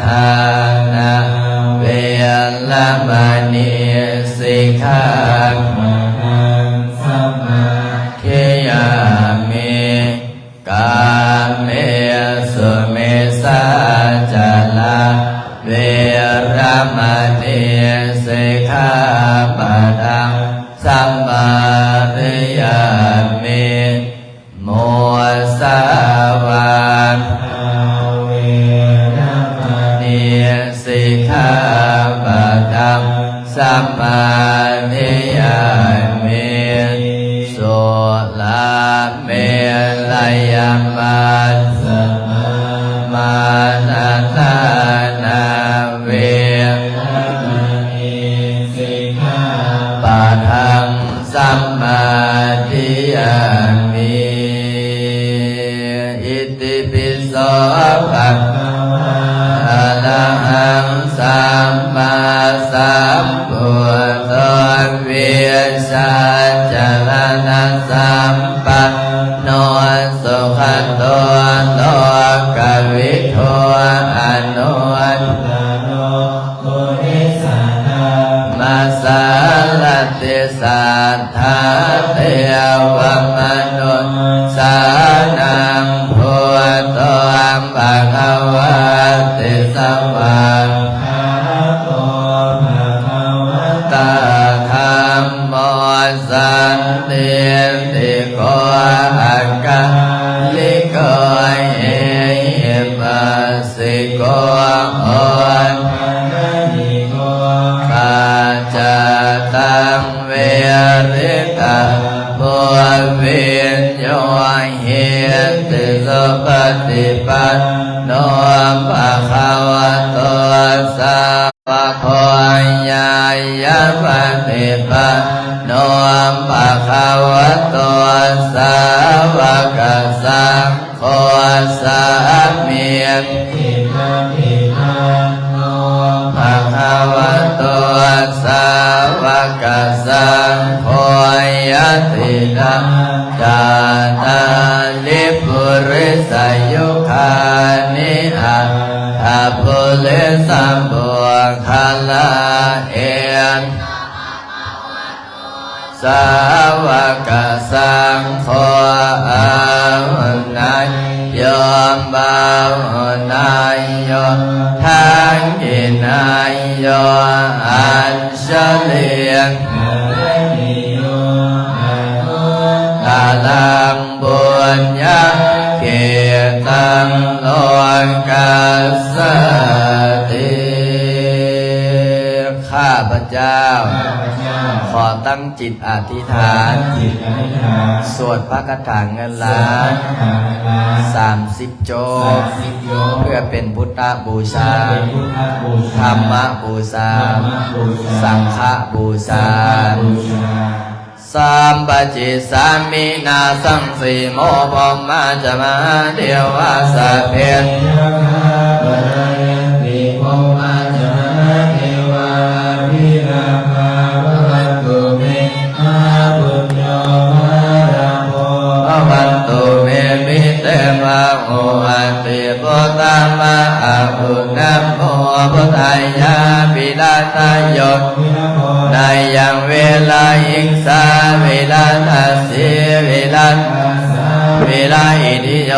ทานา เวระมะนี สิกขาปะทัง สะมาธิยามิ กาเมสุมิจฉาจารา เวระมะนี สิกขาปะทัง สะมาธิยามิ มุสาวาทา เวระมะนี สิกขาปะทัง สะมาธิยามิ สุราเมรยมัจจปามาณฑานา เวระมะนี สิกขาปะทัง สะมาธิยามิ อิติปิโส ภะคะวา อะระหัง สัมมาสัมພຸດໂທ วิชชາຈะລະນະສັມປັນໂນ ສຸຂະໂຕ ໂລກະວິທູ ອະນຸດຕະໂຣ ປຸລິສະທຳມະສາລະຕິ ສັດຖາເທວະມະນຸດສານັງ ພຸດໂທ ພະຄະວາຕິ ສະຫວາກຂາໂຕ ພະຄະວະຕາ ທຳໂມ ສັນທິດຖິໂກ ອະກາລິໂກ ເອຫິປັສ ສິໂກ ໂອພະນະຍິໂກ ປັດຈະຕັງ ເວລິຕະໂພ ວິນໂຍ ຫິຕິ ສຸປະຕິປັນໂນ ພະຄະວະໂຕ ສາວະໂກ ຍາຍະປະຕິປັນໂນ ພະຄະວະໂຕ ສາວະກະສັງ ໂຄ ສາມິດທິປະຕິປັນໂນ ພະຄະວະໂຕ ສາວະກະສັງໂຄ ຍະຕິດທັງ ຈາຕາລິ ປຸລິສະຍຸຄານິ ອັດຖະປຸລິສະບຸກຄະລາ ເອ ສາວະກະສັງໂຄ ອາຫຸນນາໂຍ ບາຫຸນນາໂຍ ທັກຂິນາໂຍ ອັນຊະລີ ກະຣະນີໂຍ ອະນຸດຕະລັງ ປຸນຍະເຂຕັງ ໂລກັດສາຕິ. ຂ້າພະເຈົ້າ ຂ້າພະເຈົ້າ ຂໍຕັ້ງຈິດອະທິຖານ ຕັ້ງຈິດອະທິຖານ ສວດພະຄາຖາເງິນລ້ານ ສວດພະຄາຖາເງິນລ້ານ ສາມສິບໂຈກ ສາມສິບໂຈກ ເພື່ອເປັນພຸດທະບູຊາ ເພື່ອເປັນພຸດທະບູຊາ ທຳມະບູຊາ ທຳມະບູຊາ ສັງຄະບູຊາ ສັງຄະບູຊາ ສຳປະຈິດສາມິ ນາສັງສີໂມ ພົມມາຈະມະຫາເທວາ ສັບເພ ຍັກຂາ ປະທາຍັນຕິ ພົມມາຈະມະຫາເທວາ ອະພິລາພາ ພະວ ວິລະຫິງສາ ວິລະທັດສີ ວິລະທັດສາ ວິລະອິທິໂຍ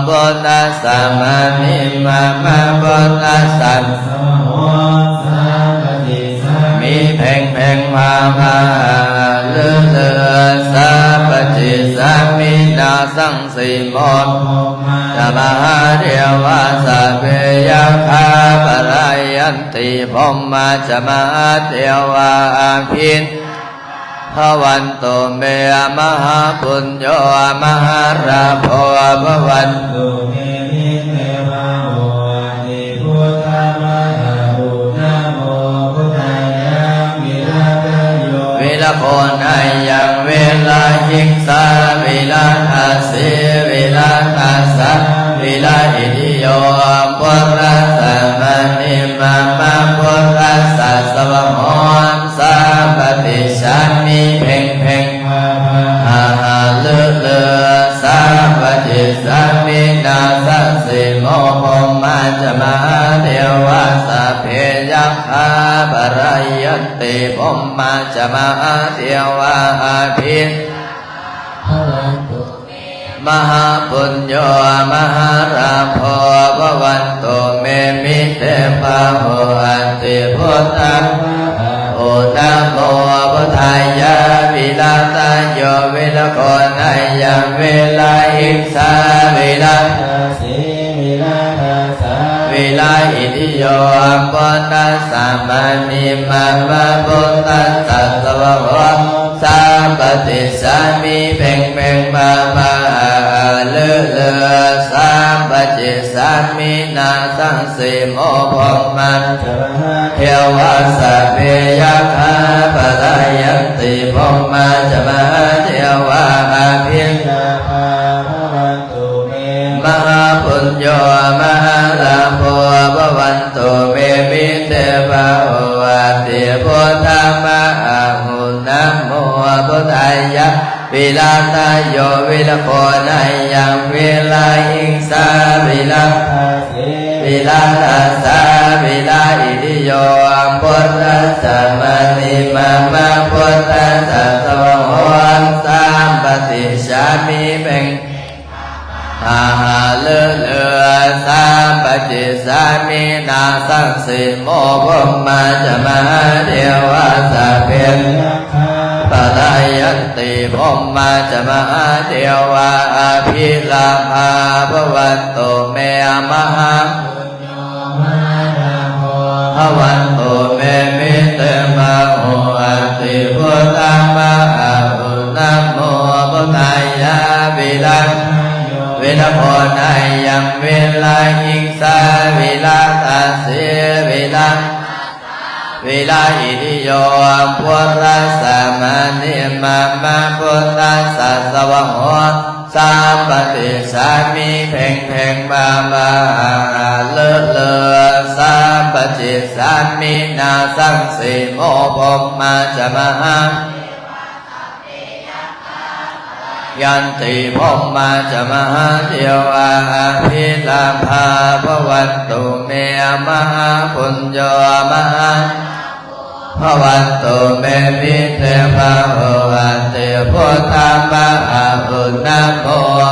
ພຸດທັດສະມະນີມາມະ ພຸດທັດສະ ສະວາໂຫ ສາປະຕິສາມິ ເພັງເພັງພາພາຫາຫາລືລື ສາປະຕິສາມິນາສັງ ສີໂມ ພະມາຈະມະຫາເທວາ ສັບເພຍັກຂາ ພະລາຍັນຕິ ພົມມາຈະມະຫາເທວາ ອະພິພະວັນຕຸ ເມ ມະຫາປຸນໂຍ ມະຫາລາໂພ ພະວັນຕຸ ເມ ມິເຕພະໂຫ ອະທິພຸດທະມະຫາອຸນະໂມ ພຸດທາຍັງ ວິລະທະໂຍ ວິລະໂຄນາຍັງ ວິລະຫິງສາ ວິລະທັດສີ ວິລະທັດສາ ວິລະອິທິໂຍ ພຸດທັດສະມະນີມາມະ ພຸດທັດສະ ສະວາໂຫ ສາປະຕິສາມິ ເພັງເພັງພາພາຫາຫາລືລື ສາປະຕິສາມິນາສັງ ສີໂມ ພົມມາຈະມະຫາເທວາ ສັບເພຍັກຂາ ພະລາຍັນຕິ ພົມມາຈະມະຫາເທວາ ອະພິພະວັນຕຸ ມະຫາປຸນໂຍ ມະຫາລາໂພ ພະວັນຕຸ ເມ ມິເຕພະໂຫ ອະທິພຸດທະມະຫາອຸນະໂມ ພຸດທາຍາ ວິລະທະໂຍ ວິລະໂຄນາຍັງ ວິລະຫິງສາ ວິລະທັດສີ ວິລະທັດສາ ວິລະອິທິໂຍ ພຸດທັດສະມະນີມາມະ ພຸດທັດສະ ສະວາໂຫ ສາປະຕິສາມິ ເພັງເພັງພາພາຫາຫາລືລື ສາປະຕິສາມິນາສັງ ສີໂມ ພົມມາຈະມະຫາເທວາ ສັບເພຍັກຂາ ພະລາຍັນຕິ ພົມມາຈະມະຫາເທວາ ອະພິລາພາພະວັນ ຕຸເມ ມະຫາປຸນໂຍ ມະຫາລາໂພ ພະວັນຕຸເມ ມິເຕພະໂຫ ອະທິພຸດທະມະຫາອຸນະໂມ ພຸດທາຍາ ວິລະທະໂຍ ວິລະໂຄນາຍັງ ວິລະຫິງສາ ວິລະທັດສີ ວິລະທັດສາ ວິລະອິທິໂຍ ພຸດທັດສະມະນີມາມະ ພຸດທັດສະ ສະວາໂຫ ສາປະຕິສາມິ ເພັງ ຫາຫາເລີເລີ ສາປະຕິສາມິນາສັງ ສີໂມ ພົມມາຈະມະຫາເທວາ ສາເພ ພະລາຍັນຕິ ພົມມາຈະມະຫາເທວາ ອະພິລາພາພະວັນຕຸເມ ມະຫາ ພະວັນຕຸເມ ມິເຕພະໂຫ ອະທິພຸດທະມະຫາອຸນະໂມ ພຸດທາຍາ ວິລະ ວິລະໂຄນາຍັງ ວິລະຫິງສາ ວິລະທັດສີ ວິລະ ວິລະອິທິໂຍ ພຸດທັດສະມະນີມາມະ ພຸດທັດສະ ສະວາໂຫ ສາປະຕິສາມິ ເພັງເພັງ ພະວາຫາ ເລີເລີ ສາປະຕິສາມິນາສັງ ສີໂມ ພົມມາຈະມະຫາ ຍັນຕິ ພົມມາຈະມະຫາເທວາ ອະພິລາພາພະວັນຕຸເມ ມະຫາປຸນໂຍ ມະຫາ ພະວັນຕຸເມ ມິເຕພະໂຫ ອະຕິພຸດທະມະຫາອຸນະໂມ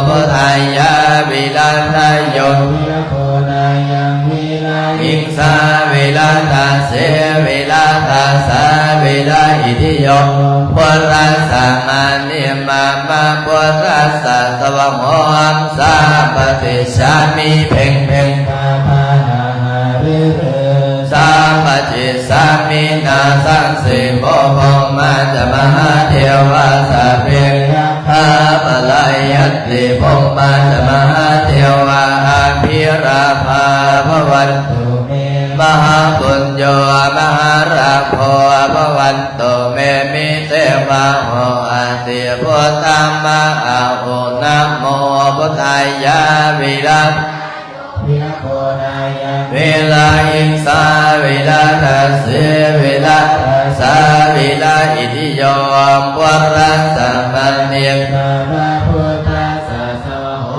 ພຸດທາຍາ ວິລະທະໂຍ ວິລະໂຄນາຍັງ ວິລະຫິງສາ ວິລະທັດສີ ວິລະທັດສາ ວິລະອິທິໂຍ ພຸດທັດສະມະນິມາມະ ພຸດທັດສະ ສະວາໂຫ ສາປະຕິສາມິ ເພັງເພັງ ພະວາຫາ ສາປະຕິສາມິນາສັງ ສີໂມ ພົມມາຈະມະຫາເທວາ ສາເພ ພະລາຍັນຕິ ພົມມາຈະມະຫາເທວາ ອະພິລາພາພະວັນຕຸເມ ມະຫາປຸນໂຍ ມະຫາລາໂພ ພະວັນຕຸເມ ມິເຕພະໂຫ ອະຕິພຸດທະມະຫາອຸນະໂມ ພຸດທາຍາ ວິລະ ວິລະໂຄນາຍັງ ວິລະຫິງສາ ວິລະທັດສີ ວິລະທັດສາ ວິລະອິທິໂຍ ພຸດທັດສະມະນິ ສາມະ ພຸດທັດສະ ສະວາໂຫ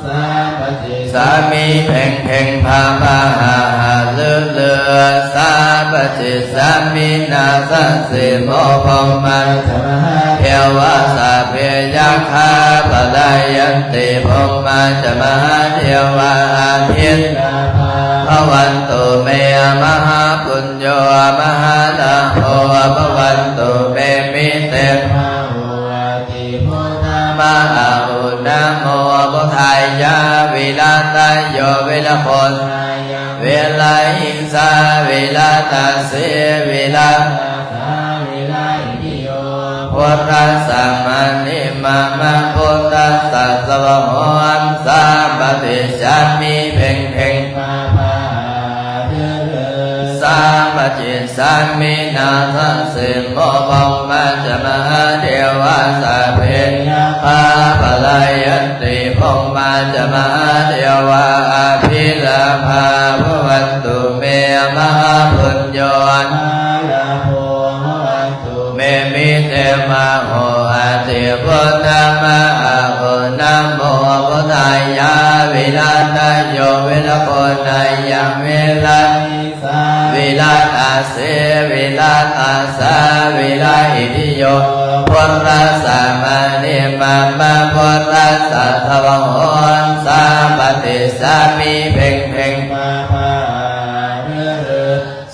ສາປະຕິສາມິ ເພັງເພັງ ພະວາຫາ ເລີເລີ ສາປະຈິດສາມິນາສັງສີໂມ ພົມມາຈະມະຫາເທວາ ສັບເພຍັກຂາ ປະລາຍັນຕິ ພົມມາຈະມະຫາເທວາ ອະພິລາພາ ພະວັນຕຸເມ ມະຫາປຸນໂຍ ມະຫາລາໂພ ພະວັນຕຸເມ ມິເຕ ມະຫາໂຫ ອະຕິ ພຸດທາ ມະຫາໂຫ ນະໂມ ພຸດທາຍາ ວິລະຕະໂຍ ວິລະໂຄນາຍັງ ວິລະຫິງສາ ວິລະຕາສີ ວິລະຕາສາ ວິລະອິທິໂຍ ພຸດທະສະມານິມາມະ ພຸດທະສະສະວະໂຫ ສາປະຕິດສາມິ ເພັງເພັງ ມາພາ ສາປະຈິດສາມິນາສັງສີໂມ ພົມມາຈະມະຫາເທວາ ສັບເພຍັກຂາ ປະລາຍັນຕິ ພົມມາຈະມະຫາເທວາ ອະພິລາພາ ພະວັນຕຸເມ ມະຫາປຸນໂຍ ມະຫາລາໂພ ພະວັນ ເມ ມິເຕ ມະໂຫ ອະຕິ ພຸດທາ ມະຫາໂຫ ນະໂມ ພຸດທາຍາ ວິລະຕະໂຍ ວິລະໂຄນາຍັງ ວິລະຫິງສາ ວິລະຕາສີ ວິລະຕາສາ ວິລະອິທິໂຍ ພຸດທະສະມານິມາມະ ພຸດທະສະສະວະໂຫ ສາປະຕິດສາມິ ເພັງເພັງ ມາພາ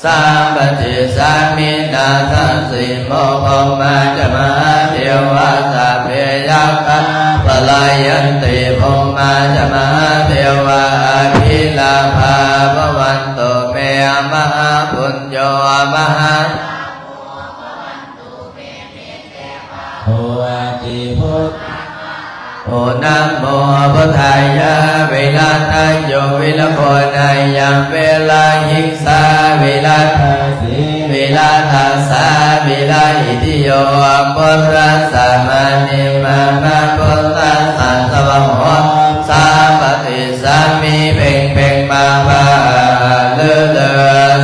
ສາປະຈິດສາມິນາສັງສີໂມ ພົມມາຈະມະຫາເທວາ ສັບເພຍັກຂາ ປະລາຍັນຕິ ພົມມາຈະມະຫາເທວາ ອະພິລາພາ ພະວັນຕຸເມ ມະຫາປຸນໂຍ ມະຫາ ໂຫ ອະຕິ ພຸດທາ ໂອ ນະໂມ ພຸດທາຍາ ວິລະຕະໂຍ ວິລະໂຄນາຍັງ ວິລະຫິງສາ ວິລະຕາສີ ວິລະຕາສາ ວິລະອິທິໂຍ ພຸດທະສະມານິມາມະ ພຸດທະສະສະວະໂຫ ສາປະຕິດສາມິ ເພັງເພັງ ມາພາ ຫາລືລື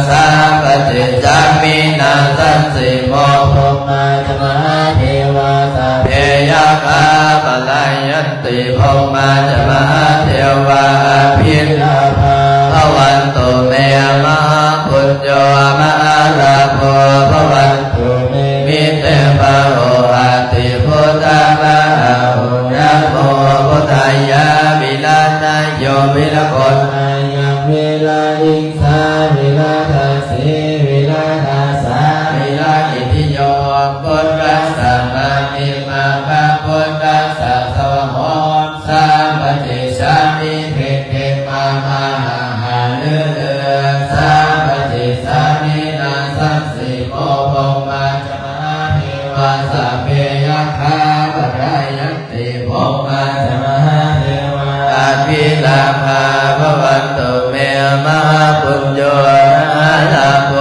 ສາປະຈິດສາມິນາສັງສີໂມ ພົມມາຈະມະຫາເທວາ ສັບເພຍັກຂາ ປະລາຍັນ ຕິ ພົມມາຈະມະຫາເທວາ ອະພິລາພາ ພະວັນຕຸເມ ມະຫາປຸນໂຍ ມະຫາລາໂພ ພະວັນຕຸເມ ມິເຕ ມະໂຫ ອະຕິ ພຸດທາ ມະຫາໂຫ ນະໂມ ພຸດທາຍາ ວິລະຕະໂຍ ວິລະໂຄນາຍັງ ວິລະຫິງສາ ວິລະຕາສີ ວິລະຕາສາ ວິລະອິທິໂຍ ພຸດທະສະມານິມາມະ ພຸດທະສະສະວະໂຫ ສາປະຕິດສາມິ ເພັງເພັງ ມາພາ ຫາລືລື ສາປະຕິດສາມິນາສັງສີໂມ ພົມມາຈະມະຫາເທວາ ສັບເພຍັກຂາ ປະລາຍັນຕິ ພົມມາຈະມະຫາເທວາ ອະພິລາພາ ພະວັນຕຸເມ ມະຫາປຸນໂຍ ມະຫາລາໂພ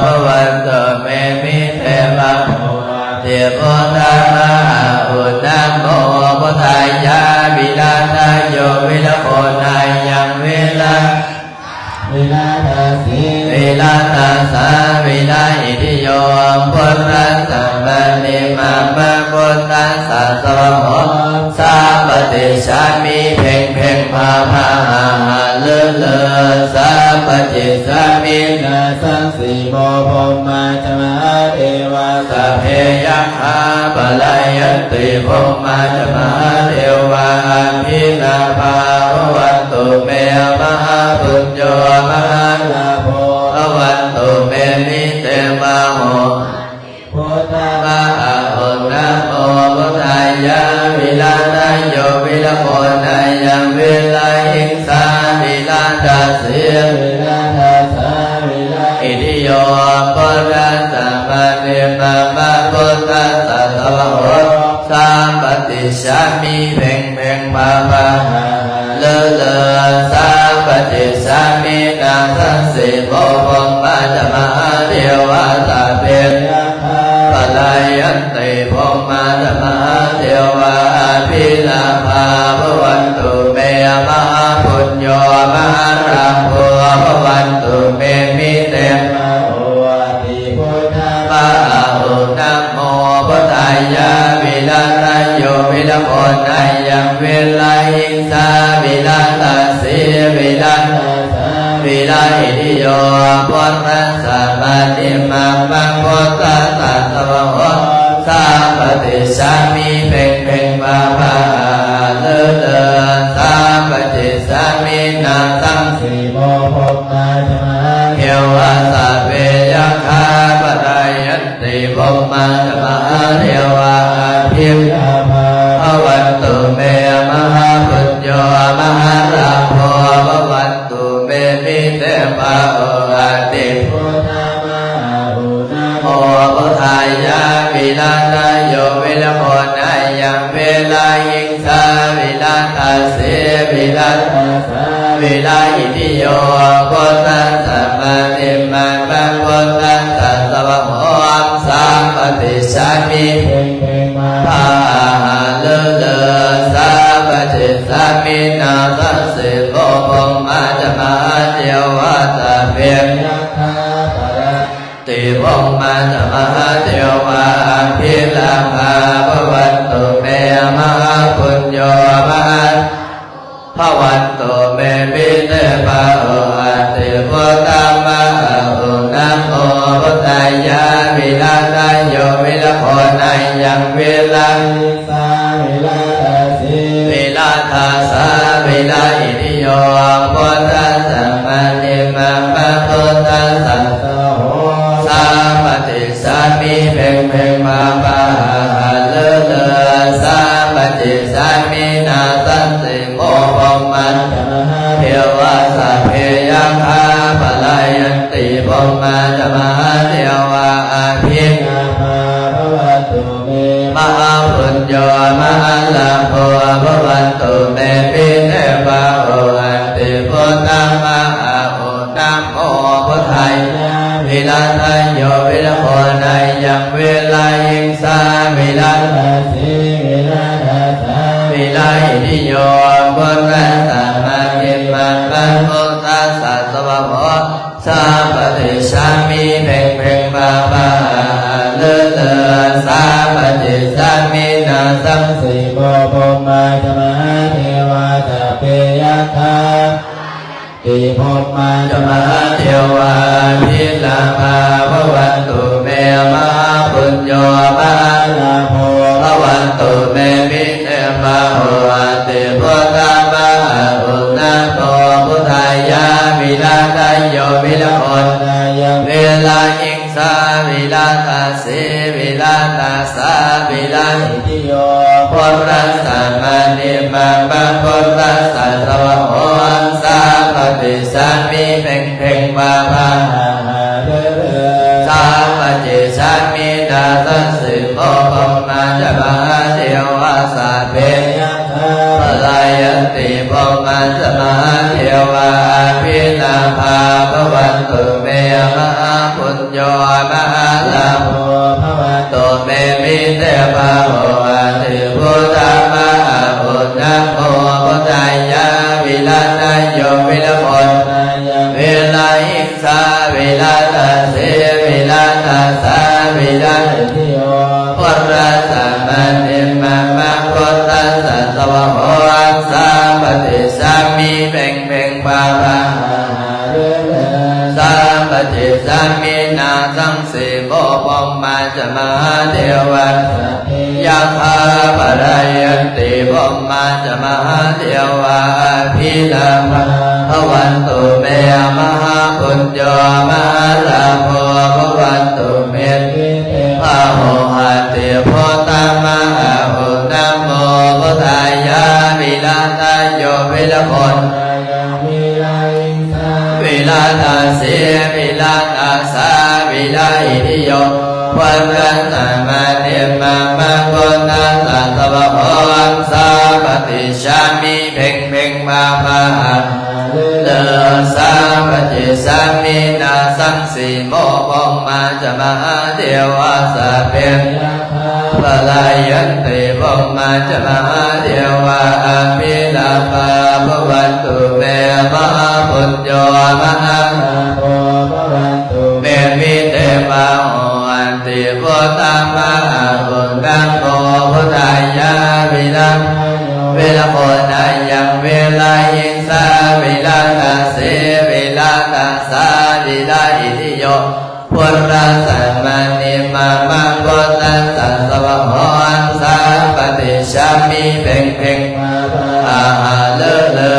ພະວັນຕຸເມ ມິເຕ ມະໂຫ ຕິ ພຸດທາ ມະຫາໂອ ນະໂມ ພຸດທາຍາ ວິລະຕະໂຍ ວິລະໂຄນາຍັງ ວິລະ ວິລະຕາສີ ວິລະຕາສາ ວິລະອິທິໂຍ ພຸດທະສະມານິມາມະ ພຸດທະສະສະວະໂຫ ສາປະຕິດສາມິ ເພັງເພັງ ພາພາ ຫາຫາລືລື ສາປະຈິດສາມິນາສັງສີໂມ ພົມມາຈະມະຫາເທວາ ສັບເພຍັກ ຂາ ປະລາຍັນຕິ ພົມມາຈະມະຫາເທວາ ອະພິລາພາ ພະວັນຕຸເມ ມະຫາປຸນໂຍ ມະຫາລາໂພ ພະວັນຕຸເມ ມິເຕ ມະໂຫ ພຸດທາ ມະຫາໂອ ນະໂມ ພຸດທາຍາ ວິລະຕະໂຍ ວິລະໂຄນາຍັງ ວິລະຫິງສາ ວິລະຕາສີ ວິລະຕາສາ ວິລະອິທິໂຍ ພຸດທະສະມານິມາມະ ພຸດທະສະສະວະໂຫ ສາປະຕິດສາມິ ເພັງເພັງ ພາພາ ຫາຫາລືລື ສາປະຕິດສາມິນາສັງສີໂມ ພົມມາຈະມະຫາເທວາ ສັບເພຍະ ປະລາຍັນຕິ ພົມມາຈະມະຫາເທວາ ອະພິລາພາ ພະວັນຕຸເມ ມະຫາປຸນໂຍ ມະຫາລາໂພ ພະວັນຕຸເມ ມິເຕ ມະໂຫ ອະຕິ ພຸດທາ ມະຫາໂອ ນະໂມ ພຸດທາຍາ ວິລະຕະໂຍ ວິລະໂຄນາຍັງ ວິລະຫິງສາ ວິລະຕາສີ ວິລະຕາສາ ວິລາອິຕິໂຍ ພຸດທັດສະ ປະຕິມາພັງ ພຸດທັດສະ ສະວາໂຫ ສາປະຕິສາມິ ເພັງເພັງພາພາ ເລີເລີ ສາປະຕິສາມິ ນາສັງ ສີໂມ ພົມມາຈະມະຫາເທວາ ສັບເພ ຍັກຂາ ປະລາຍັນຕິ ພົມມາຈະມະຫາເທວາ ອະພິລາພາ ພະວັນຕຸເມ ມະຫາປຸນໂຍ ມະຫາລາໂພ ພະວັນຕຸເມ ມິເຕພາໂຫ ອະຕິ ໂມ ພຸດທາຍາ ວິລາທາໂຍ ວິລະໂຄນາຍັງ ວິລາຫິງສາ ວິລາທາສີ ວິລາທາສາ ວິລາອິຕິໂຍ ພຸດທັດສະ ປະຕິມາພັງ ພຸດທັດສະ ສະວາໂຫ ສາປະຕິສາມິ ເພັງເພັງມາພາຫາ ເລີເລີ ສາປະຕິສາມິ ນາສັງ ສີໂມ ພົມມາຈະມະຫາເທວາ ສັບເພ ຍັກຂາ ປະລາຍັນຕິ ພົມມາຈະມະຫາເທວາ ອະພິລາພາ ພະວັນຕຸເມ ມະຫາປຸນໂຍ ມະຫາ ພະວັນຕຸເມ ມິເຕພາໂຫ ອະຕິ ພຸດທາມາຫາໂຫ ນະໂມ ພຸດທາຍາ ວິລາທາໂຍ ວິລະໂຄນາຍັງ ວິລາ ສາ ວິລາທາສີ ວິລາທາສາ ວິລາອິຕິໂຍ ພຸດທັດສະ ປະຕິມາພັງ ພຸດທັດສະ ສາປະຕິສາມິ ເພັງເພັງ ພາພາ ຫາຫາ ເລີເລີ ສາປະຕິສາມິ ນາສັງ ສີໂມ ພົມມາຈະມະຫາເທວາ ສັບເພ ຍັກຂາ ປະລາຍັນຕິ ພົມມາຈະມະຫາເທວາ ອະພິລາພາ ພະວັນຕຸ ເມ ມະຫາປຸນໂຍ ມະຫາລາໂພ ພະວັນຕຸເມ ມິເຕພາໂຫ ອະຕິ ພຸດທາມາຫາໂຫ ນະໂມ ພຸດທາຍາ ວິລາທາໂຍ ວິລະໂຄນາຍັງ ວິລາຫິງສາ ວິລາທາສີ ວິລາທາສາ ວິລາອິຕິໂຍ ພຸດທັດສະ ປະຕິມາພັງ ພຸດທັດສະ ສະວາໂຫ ສາປະຕິສາມິ ເພັງເພັງ ພາພາ ຫາຫາ ເລີເລີ ສາປະຕິສາມິ ນາສັງ ສີໂມ ພົມມາຈະມະຫາເທວາ ສັບເພ ຍັກຂາ ຕິ ພົມມາຈະມະຫາເທວາ ອະພິລາພາ ພະວັນຕຸເມ ມະຫາປຸນໂຍ ມະຫາລາໂພ ພະວັນຕຸເມ ມິ ເຕພາໂຫ ອະຕິ ພຸດທາມາຫາໂຫ ນະໂມ ພຸດທາຍາ ວິລາທາໂຍ ວິລະໂຄນາຍັງ ວິລາຫິງສາ ວິລາທາສີ ວິລາທາສາ ວິລາອິຕິໂຍ ພຸດທັດສະ ປະຕິມາພັງ ພຸດທັດສະ ສະວາໂຫ ສາປະຕິສາມິ ເພັງເພັງ ພາພາ ຫາຫາ ເລີເລີ ສາປະຕິສາມິ ນາສັງ ສີໂມ ພົມມາຈະມະຫາເທວາ ສັບເພ ຍັກຂາ ປະລາຍັນຕິ ພົມມາຈະມະຫາເທວາ ອະພິລາພາ ພະວັນຕຸເມ ມະຫາປຸນໂຍ ມະຫາລາໂພ ພະວັນຕຸເມ ມິເຕພາໂຫ ອະຕິ ພຸດທາມາຫາໂຫ ນະໂມ ພຸດທາຍາ ວິລາທາໂຍ ວິລະໂຄນາຍັງ ວິລາຫິງ ສາ ວິລາທາສີ ວິລາທາສາ ວິລາອິຕິໂຍ ພຸດທັດສະ ປະຕິມາພັງ ພຸດທັດສະ ສະວາໂຫ ສາປະຕິສາມິ ເພັງເພັງ ພາພາ ຫາຫາ ເລີເລີ ສາປະຕິສາມິ ນາສັງ ສີໂມ ພົມມາຈະມະຫາເທວາ ສັບເພ ຍັກຂາ ປະລາຍັນຕິ ພົມມາຈະມະຫາເທວາ ອະພິລາພາ ພະວັນຕຸເມ ມະຫາປຸນໂຍ ມະຫາລາໂພ ພະວັນຕຸເມ ພາໂຫ ອະຕິ ພຸດທາມາຫາໂຫ ນະໂມ ພຸດທາຍາ ວິລາທາໂຍ ວິລະໂຄນາຍັງ ວິລາຫິງສາ ວິລາທາສີ ວິລາທາສາ ວິລາອິຕິໂຍ ພຸດທັດສະ ປະຕິມາພັງ ພຸດທັດສະ ສະວາໂຫ ສາປະຕິສາມິ ເພັງເພັງ ພາພາ ຫາເລີເລີ ສາປະຕິສາມິ ນາສັງ ສີໂມ ພົມມາຈະມະຫາເທວາ ສັບເພ ຍັກຂາ ປະລາຍັນຕິ ພົມມາຈະມະຫາເທວາ ອະພິລາພາ ພະວັນຕຸເມ ມະຫາປຸນໂຍ ມະຫາລາໂພ ພະວັນຕຸເມ ມິເຕພາໂຫ ອະຕິ ພຸດທາມາຫາໂຫ ນະໂມ ພຸດທາຍາ ວິລາທາໂຍ ວິລະໂຄນາຍັງ ວິລາຫິງສາ ວິລາທາສີ ວິລາ ສະວະໂຫ ສາມປະຕິສາມິ ເພັງເພັງ ອາຫາເລີເລີ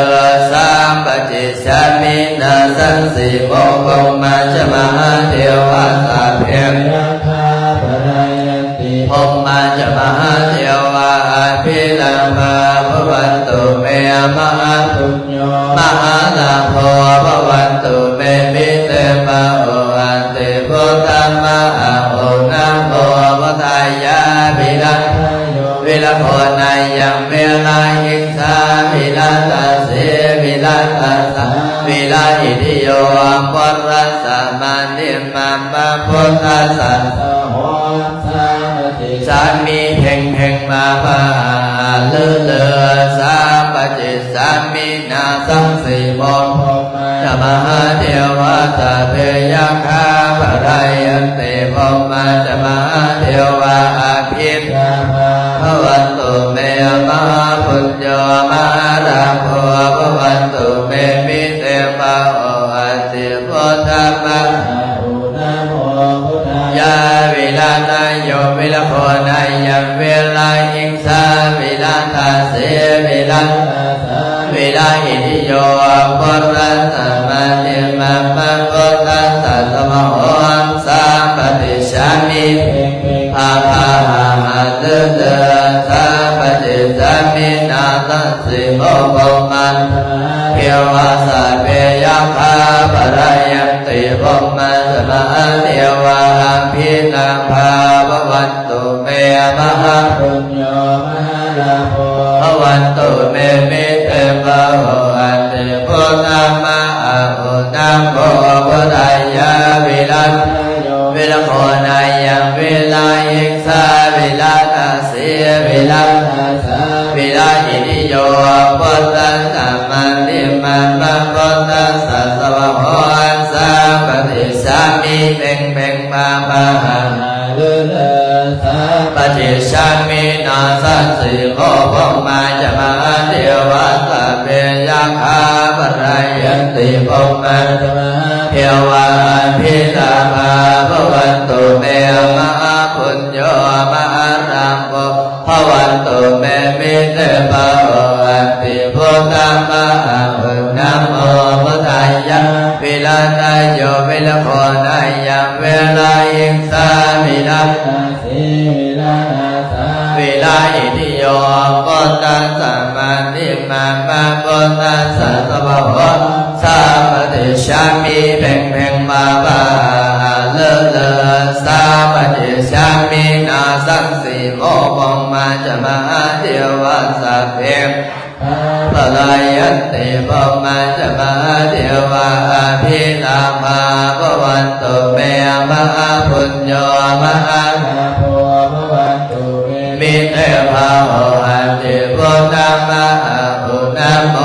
ສາມປະຕິສາມິ ນາສັງສີໂມ ພົມມາຈະມະຫາເທວາ ສັບເພ ຍັກຂາ ພະລາຍັນຕິ ພົມມາຈະມະຫາເທວາ ອະພິລາພາ ພະວັນຕຸເມ ມະຫາປຸນໂຍ ມະຫາລາໂພ ພະວັນຕຸເມ ມິເຕພະໂຫ ອັນຕິ ພຸດທະມະອາຫຸ ນະໂມ ພຸດທາຍາ ວິລະ ໂຍ ວິລະໂຄນາຍັງ ວິລະຫິງສາ ວິລະຕາສີ ວິລະຕາສາ ວິລະອິດທິໂຍ ພຸດທັດສະ ມະນິມາມະ ພຸດທັດສະ ສະໂຫ ສາມປະຕິສາມິ ເພັງເພັງ ມາພາ ຫາເລີເລີ ສາມປະຕິສາມິ ນາສັງສີໂມ ພົມມາຈະມະຫາເທວາ ສັບເພຍັກຂາ ພະລາຍັນຕິ ພົມມາຈະມະຫາເທວາ ອະພິລາພາ ພະວັນຕຸເມ ມະຫາປຸນໂຍ ມະຫາລາໂພ ພະວັນຕຸເມ ມິເຕພະໂຫ ອັນຕິ ພຸດທະມະ ອາຫຸ ນະໂມ ພຸດທາຍາ ວິລະນາໂຍ ວິລະໂຄນາຍັງ ວິລະຫິງສາ ວິລະຕາສີ ວິລະຕາສາ ວິລະອິດທິໂຍ ພຸດທັດສະ ມະນິມາມະ ພຸດທັດສະ ສະວະໂຫ ສາມປະຕິສາມິ ເພັງເພັງ ອາພາ ຫາເລີເລີ ສາມປະຕິສາມິ ນາສັງສີໂມ ພົມມາຈະມະຫາເທວາ ສັບເພຍັກຂາ ພະລາຍັນຕິ ພົມມາຈະມະຫາເທວາ ອະພິລາພາ ພະວັນຕຸເມ ມະຫາປຸນໂຍ ມະຫາລາໂພ ພະວັນຕຸເມ ມິເຕພະໂຫ ອັນຕິ ພຸດທະມະອາຫຸ ນະໂມ ພຸດທາຍາ ວິລະ ໂຍ ວິລະໂຄນາຍັງ ວິລະຫິງສາ ວິລະຕາສີ ວິລະຕາສາ ວິລະອິດທິໂຍ ພຸດທັດສະ ມະນິມາມະ ພຸດທັດສະ ສະວະໂຫ ສາມປະຕິສາມິ ເພັງເພັງ ມາພາ ຫາເລີເລີ ສາມປະຕິສາມິ ນາສັງສີໂມ ພົມມາຈະມະຫາເທວາ ສັບເພຍັກຂາ ພະລາຍັນຕິ ພົມມາຈະມະຫາເທວາ ອະພິລາພາ ພະວັນຕຸເມ ມະຫາປຸນໂຍ ມະຫາລາໂພ ພະວັນຕຸເມ ມິເຕພະໂຫ ອັນຕິ ພຸດທະມະອາຫຸ ນະໂມ ພຸດທາຍາ ວິລະນາໂຍ ວິລະໂຄນາຍັງ ວິລະຫິງສາ ວິລະຕາສີ ວິລະຕາສາ ວິລະອິດທິໂຍ ພຸດທັດສະ ມະນິມາມະ ພຸດທັດສະ ສະວະໂຫ ສາມປະຕິສາມິ ເພັງເພັງ ມາພາ ຫາເລີເລີ ສາມປະຕິສາມິ ນາສັງສີໂມ ພົມມາຈະມະຫາເທວາ ສັບເພ ພະລາຍັນຕິ ພົມມາຈະມະຫາເທວາ ອະພິລາພາ ພະວັນຕຸເມ ມະຫາປຸນໂຍ ມະຫາລາໂພ ພະວັນຕຸເມ ມິເຕພະໂຫ ອັນຕິ ພຸດທະມະອາຫຸ ນະໂມ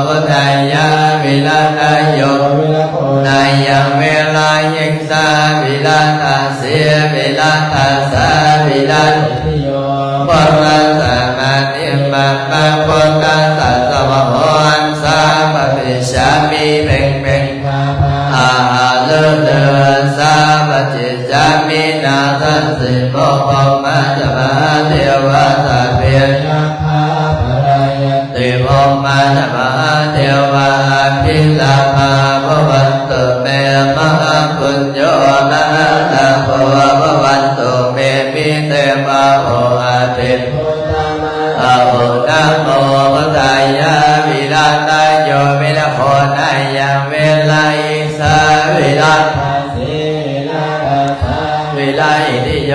ພຸດທາຍາ ວິລະນາໂຍ ວິລະໂຄນາຍັງ ວິລະຫິງສາ ວິລະຕາສີ ວິລະຕາສາ ວິລະ ໂຍ ພຸດທັດສະ ມະນິມາມະ ພຸດທັດສະ ສະວະໂຫ ສາມປະຕິສາມິ ເພັງເພັງ ອາຫາເລີເລີ ສາມປະຕິສາມິ ນາສັງສີໂມ ພົມມາຈະມະຫາເທວາ ສັບເພ ຍັກຂາ ພະລາຍັນຕິ ພົມມາຈະມະຫາເທວາ ອະພິລາພາ ພະວັນຕຸເມ ມະຫາປຸນໂຍ ມະຫາລາໂພ ພະວັນຕຸເມ ມິເຕພະໂຫ ອະຕິ ອາຫຸ ນະໂມ ພຸດທາຍາ ວິລະນາໂຍ ວິລະໂຄນາຍັງ ວິລະຫິງສາ ວິລະຕາສີ ວິລະຕາສາ ວິລະອິດທິໂຍ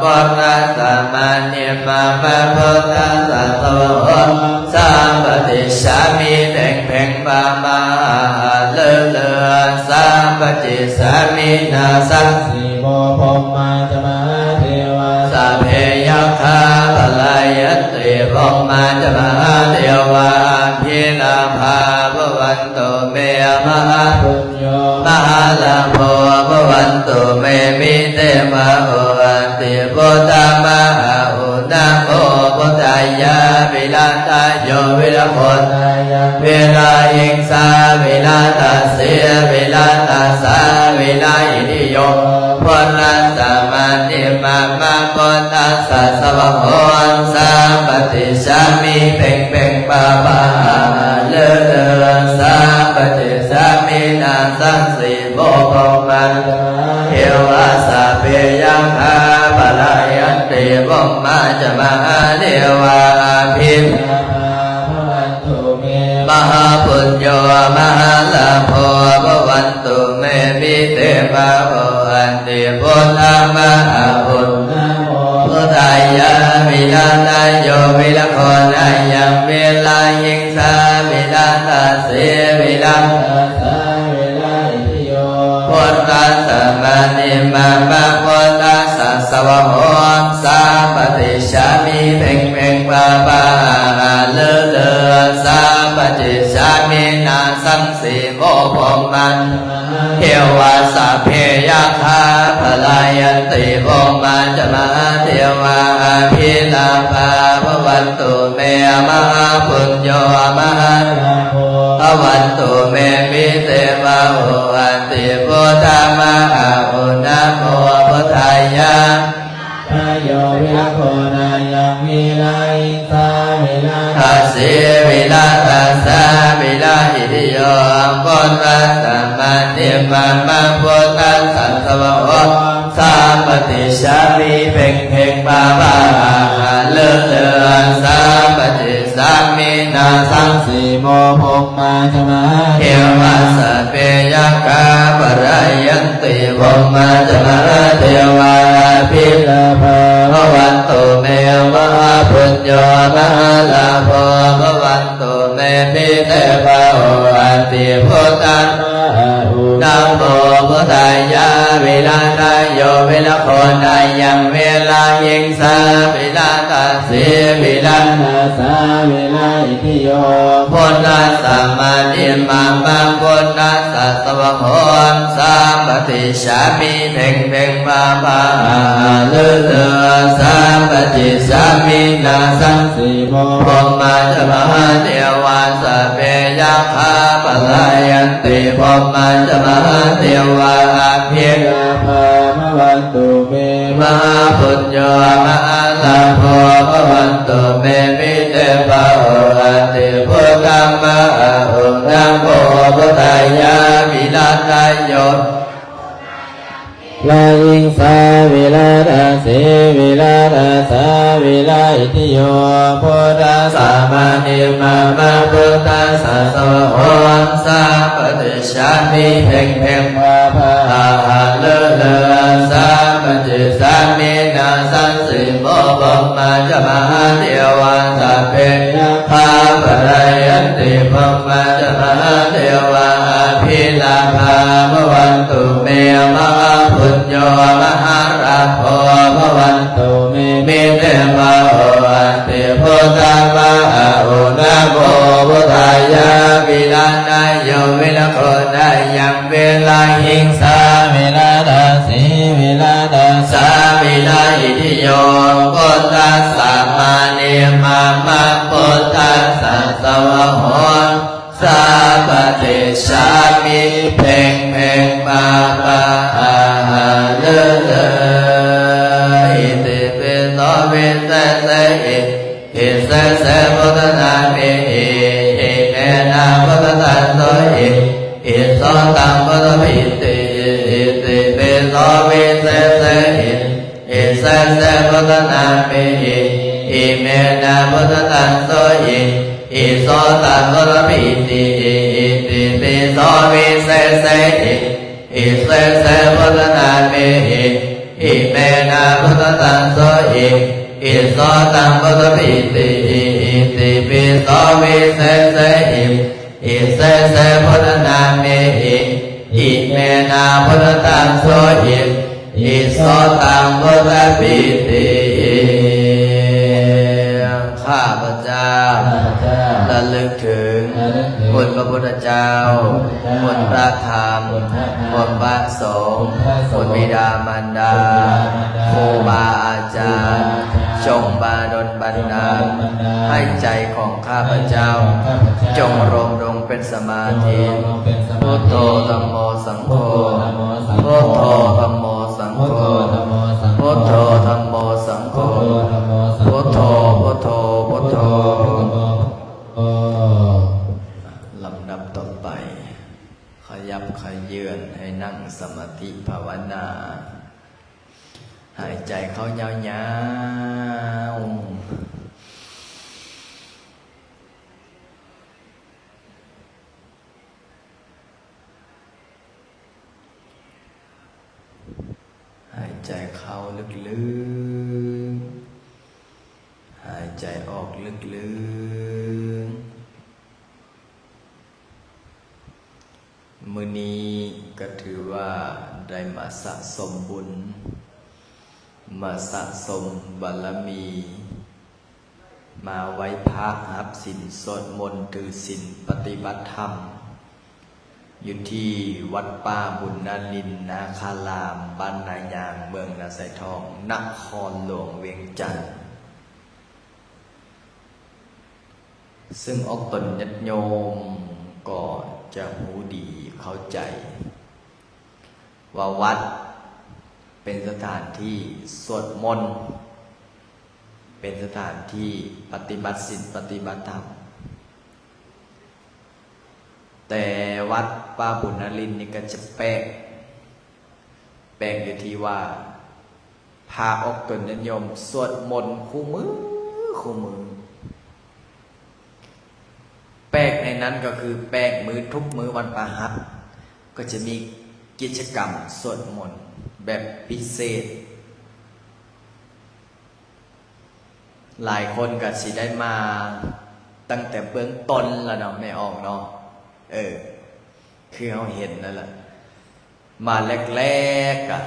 ພຸດທັດສະ ມະນິມາມະ ພຸດທັດສະ ສະວະໂຫ ສາມປະຕິສາມິ ເພັງເພັງ ມາມາຫາເລີເລີ ສາມປະຕິສາມິ ນາສັງສີໂມ ພົມມາຈະມະຫາເທວາ ສັບເພຍັກຂາ ພະລາຍັນຕິ ພົມມາຈະມະຫາເທວາ ອະພິລາພາ ພະວັນຕຸເມ ມະຫາປຸນໂຍ ມະຫາລາໂພ ພະວັນຕຸເມ ມິເຕພະໂຫ ອັນຕິ ພຸດທະມະອາຫຸ ນະໂມ ພຸດທາຍາ ວິລະນາໂຍ ວິລະໂຄນາຍັງ ວິລະຫິງສາ ວິລະຕາສີ ວິລະຕາສາ ວິລະອິດທິໂຍ ພຸດທັດສະ ມະນິມາມ ມະ ພຸດທັດສະ ສະວະໂຫ ສາປະຕິສາມິ ເພັງເພັງ ປະປະ ອາ ອາ ເລີ ເລີ ສາປະຕິສາມິ ນາສັງ ສີໂມ ພົມມະ ເທວາ ສັບເພ ຍັກຂາ ພະລາຍັນຕິ ພົມມາ ຈະ ມະຫາເທວາ ອະພິ ມະຫາປຸນໂຍ ມະຫາລາໂພ ພະວັນຕຸ ເມ ມິ ເຕ ພະ ໂຫ ອັນຕິ ພຸດທະ ມະຫາປຸນ ນະໂມ ພຸດທາຍາ ວິລາທະໂຍ ວິລະໂຄ ນາຍັງ ວິລາຫິງສາ ວິລາທະ ເສ ວິລາທະ ສາ ວິລາ ອິທິໂຍ ພຸດທັດສະ ມະ ນິ ມະ ມະ ພຸດທັດສະ ສະວະໂຫ ສາປະຕິສາມິ ເພັງເພັງ ພະ ພະ ຫະ ຫະ ເລີ ເລີ ສາປະຕິສາມິ ນາສັງ ສີໂມ ພົມມະ ເທວາ ສັບເພ ຍັກຂາ ພະລາຍັນຕິ ພົມມາ ຈະ ມະຫາເທວາ ອະພິລາພາ ພະວັນຕຸ ເມ ມະຫາປຸນໂຍ ມະຫາລາໂພ ພະວັນຕຸ ເມ ມິ ເຕ ພະ ໂຫ ອັນຕິ ພຸດທະ ມະຫາໂຫ ນະໂມ ພຸດທາຍາ ທະໂຍ ວິລະໂຄ ນາຍັງ ວິລາຫິງສາ ວິລາທະ ເສ ວິລາທະ ສາ ວິລາ ອິທິໂຍ ພຸດທັດສະ ມະ ນິ ມະ ມະ ພຸດທັດສະ ສະວະໂຫ ສາປະຕິສາມິ ເພັງເພັງ ພະ ພະ ຫະ ຫະ ເລີ ເລີ ສາປະຕິສາມິ ນາສັງ ສີໂມ ພົມມາ ຈະ ມະຫາເທວາ ສັບເພ ຍັກຂາ ພະລາຍັນຕິ ພົມມາ ຈະ ມະຫາເທວາ ອະພິລາພາ ພະວັນຕຸ ເມ ມະຫາປຸນໂຍ ມະຫາລາໂພ ພະວັນ ຕຸ ເມ ມິ ເຕ ພະ ໂຫ ອັນຕິ ພຸດທະ ມະຫາໂຫ ນະໂມ ພຸດທາຍາ ວິລາທະໂຍ ວິລະໂຄ ນາຍັງ ວິລາຫິງສາ ວິລາທະ ເສ ວິລາທະ ສາ ວິລາ ອິທິໂຍ ພຸດທັດສະ ມະ ນິ ມະ ມະ ພຸດທັດສະ ສະວະໂຫ ສາປະຕິສາມິ ເພັງເພັງ ພະ ພະ ຫະ ຫະ ເລີ ເລີ ສາປະຕິສາມິ ນາສັງ ສີໂມ ພົມມາ ຈະ ມະຫາເທວາ ສັບເພ ຍັກຂາ ພະລາຍັນຕິ ພົມມາ ຈະ ມະຫາເທວາ ອະພິລາພາ ພະວັນຕຸ ເມ ມະຫາປຸນໂຍ ມະຫາລາໂພ ພະວັນຕຸ ເມ ມິ ເຕ ພະ ໂຫ ອັນຕິ ພຸດທະ ມະຫາໂຫ ນະໂມ ພຸດທາຍາ ວິລາທະໂຍ ລາຫິງສາ ວິລາທະ ເສ ວິລາທະ ສາ ວິລາ ອິທິໂຍ ພຸດທັດສະ ມະ ນິ ມະ ມະ ພຸດທັດສະ ສະວະໂຫ ສາປະຕິສາມິ ເພັງເພັງ ພະ ພະ ຫະ ຫະ ເລີ ເລີ ສາປະຕິສາມິ ນາສັງ ສີໂມ ພົມມາ ຈະ ມະຫາເທວາ ສັບເພ ຍັກຂາ ພະລາຍັນຕິ ພົມມາ ຈະ ມະຫາເທວາ ອະພິລາພາ ພະວັນຕຸ ເມ ມະຫາປຸນໂຍ ມະຫາລາໂພ ພະວັນຕຸ ເມ ມິ ເຕ ພະ ໂຫ ອັນຕິ ພຸດທະ ມະຫາໂຫ ນະໂມ ພຸດທາຍາ ວິລາທະໂຍ ວິລະໂຄ ນາຍັງ ວິລາຫິງສາ ວິລາທະ ເສ ວິລາທະ ສາ ວິລາ ອິທິໂຍ ພຸດທັດສະ ມະ ນິ ມະ ມະ ພຸດທັດສະ ສະວະໂຫ ສາປະຕິສາມິ ເພັງເພັງ ປະປະ ອາຫາ ເລີ ເລີ ອິຕິປິໂສ ວິເສສະ ອິ ອິເສສະ ພຸດທະນາມິ ອິ ອິເມນະ ພຸດທະທັງ ໂສ ອິ ອິໂສຕັງ ພຸດທະ ອິຕິ ອິ ອິຕິປິໂສ ວິເສສະ ອິ ອິເສສະ ພຸດທະນາມິ ອິ ອິເມນະ ພຸດທະທັງ ໂສ ອິ ອິໂສຕັງ ພຸດທະ ອິຕິ ອິ ອິຕິປິໂສ ວິເສສະ ອິ ອິເສສະ ພຸດທະນາມິ ອິ ອິເມນະ ພຸດທະທັງ ໂສ ອິ ອິໂສຕັງ ພຸດທະ ອິຕິ ອິ ອິຕິປິໂສ ວິເສສະ ອິ ອິເສສະ ພຸດທະນາມິ ອິ ອິເມນະ ພຸດທະທັງ ໂສ ອິ ອິໂສຕັງ ພຸດທະ ປິຕິ ຂ້າພະເຈົ້າ ຂ້າພະເຈົ້າ ລະລຶກເຖິງ ລະລຶກເຖິງ ຄຸນພະພຸດທະເຈົ້າ ຄຸນພະພຸດທະເຈົ້າ ຄຸນພະທຳ ຄຸນພະທຳ ຄຸນພະສົງ ຄຸນພະສົງ ຄຸນບິດາມານດາ ຄຸນບິດາມານດາ ຄູບາອາຈານ ຄູບາອາຈານ ຈົ່ງມາດົນບັນດານ ຈົ່ງມາດົນບັນດານ ໃຫ້ໃຈຂອງ ຂ້າພະເຈົ້າ ໃຫ້ເຈົ້າ ຈົງລົມລົງເປັນສະມາທິ ຈົງລົມລົງເປັນສະມາທິ ພຸດໂທ ທຳໂມ ສັງໂຄ ພຸດໂທ ທຳໂມ ສັງໂຄ ພຸດໂທ ທຳໂມ ສັງໂຄ ພຸດໂທ ທຳໂມ ພຸດໂທ ພຸດໂທ ພຸດໂທ. ລຳດັບຕໍ່ໄປ ຂະຫຍັບຂະເຍື່ອນໃຫ້ນັ່ງສະມາທິພາວະນາ. ຫາຍໃຈເຂົ້າຍາວໆ. ຫາຍໃຈເຂົ້າເລິກໆ ຫາຍໃຈອອກເລິກໆ. ມື້ນີ້ກໍຖືວ່າໄດ້ມາສະສົມບຸນ, ມາສະສົມບາລະມີ, ມາໄຫວ້ພະ, ຮັບສິນ, ສວດມົນ, ຖືສິນ, ປະຕິບັດທຳ ຢູ່ທີ່ວັດປ່າບຸນນາລິນນາຄາລາມ, ບ້ານນາຍາງ, ເມືອງນາຊາຍທອງ, ນະຄອນຫຼວງວຽງຈັນ. ເຊິ່ງອອກຕົນຍາດໂຍມກໍຈະຮູ້ດີເຂົ້າໃຈວ່າວັດເປັນສະຖານທີ່ສວດມົນ, ເປັນສະຖານທີ່ປະຕິບັດສິນປະຕິບັດທຳ, ແຕ່ວັດປ່າບຸນນາລິນນີ້ກໍຈະແປກ, ແປກຢູ່ທີ່ວ່າ ພະອອກຕົນຍາດໂຍມສວດມົນຄູ່ມື້ຄູ່ມື້. ແປກໃນນັ້ນກໍຄືແປກມື້ ທຸກມື້ວັນພະຫັດ ກໍຈະມີກິດຈະກຳສວດມົນແບບພິເສດ. ຫຼາຍຄົນກໍຊິໄດ້ມາຕັ້ງແຕ່ເບື້ອງຕົ້ນລະເນາະ ແມ່ອອກເນາະ. ເອີ ຄືເຮົາເຫັນນັ້ນລະ. ມາແລກໆກະ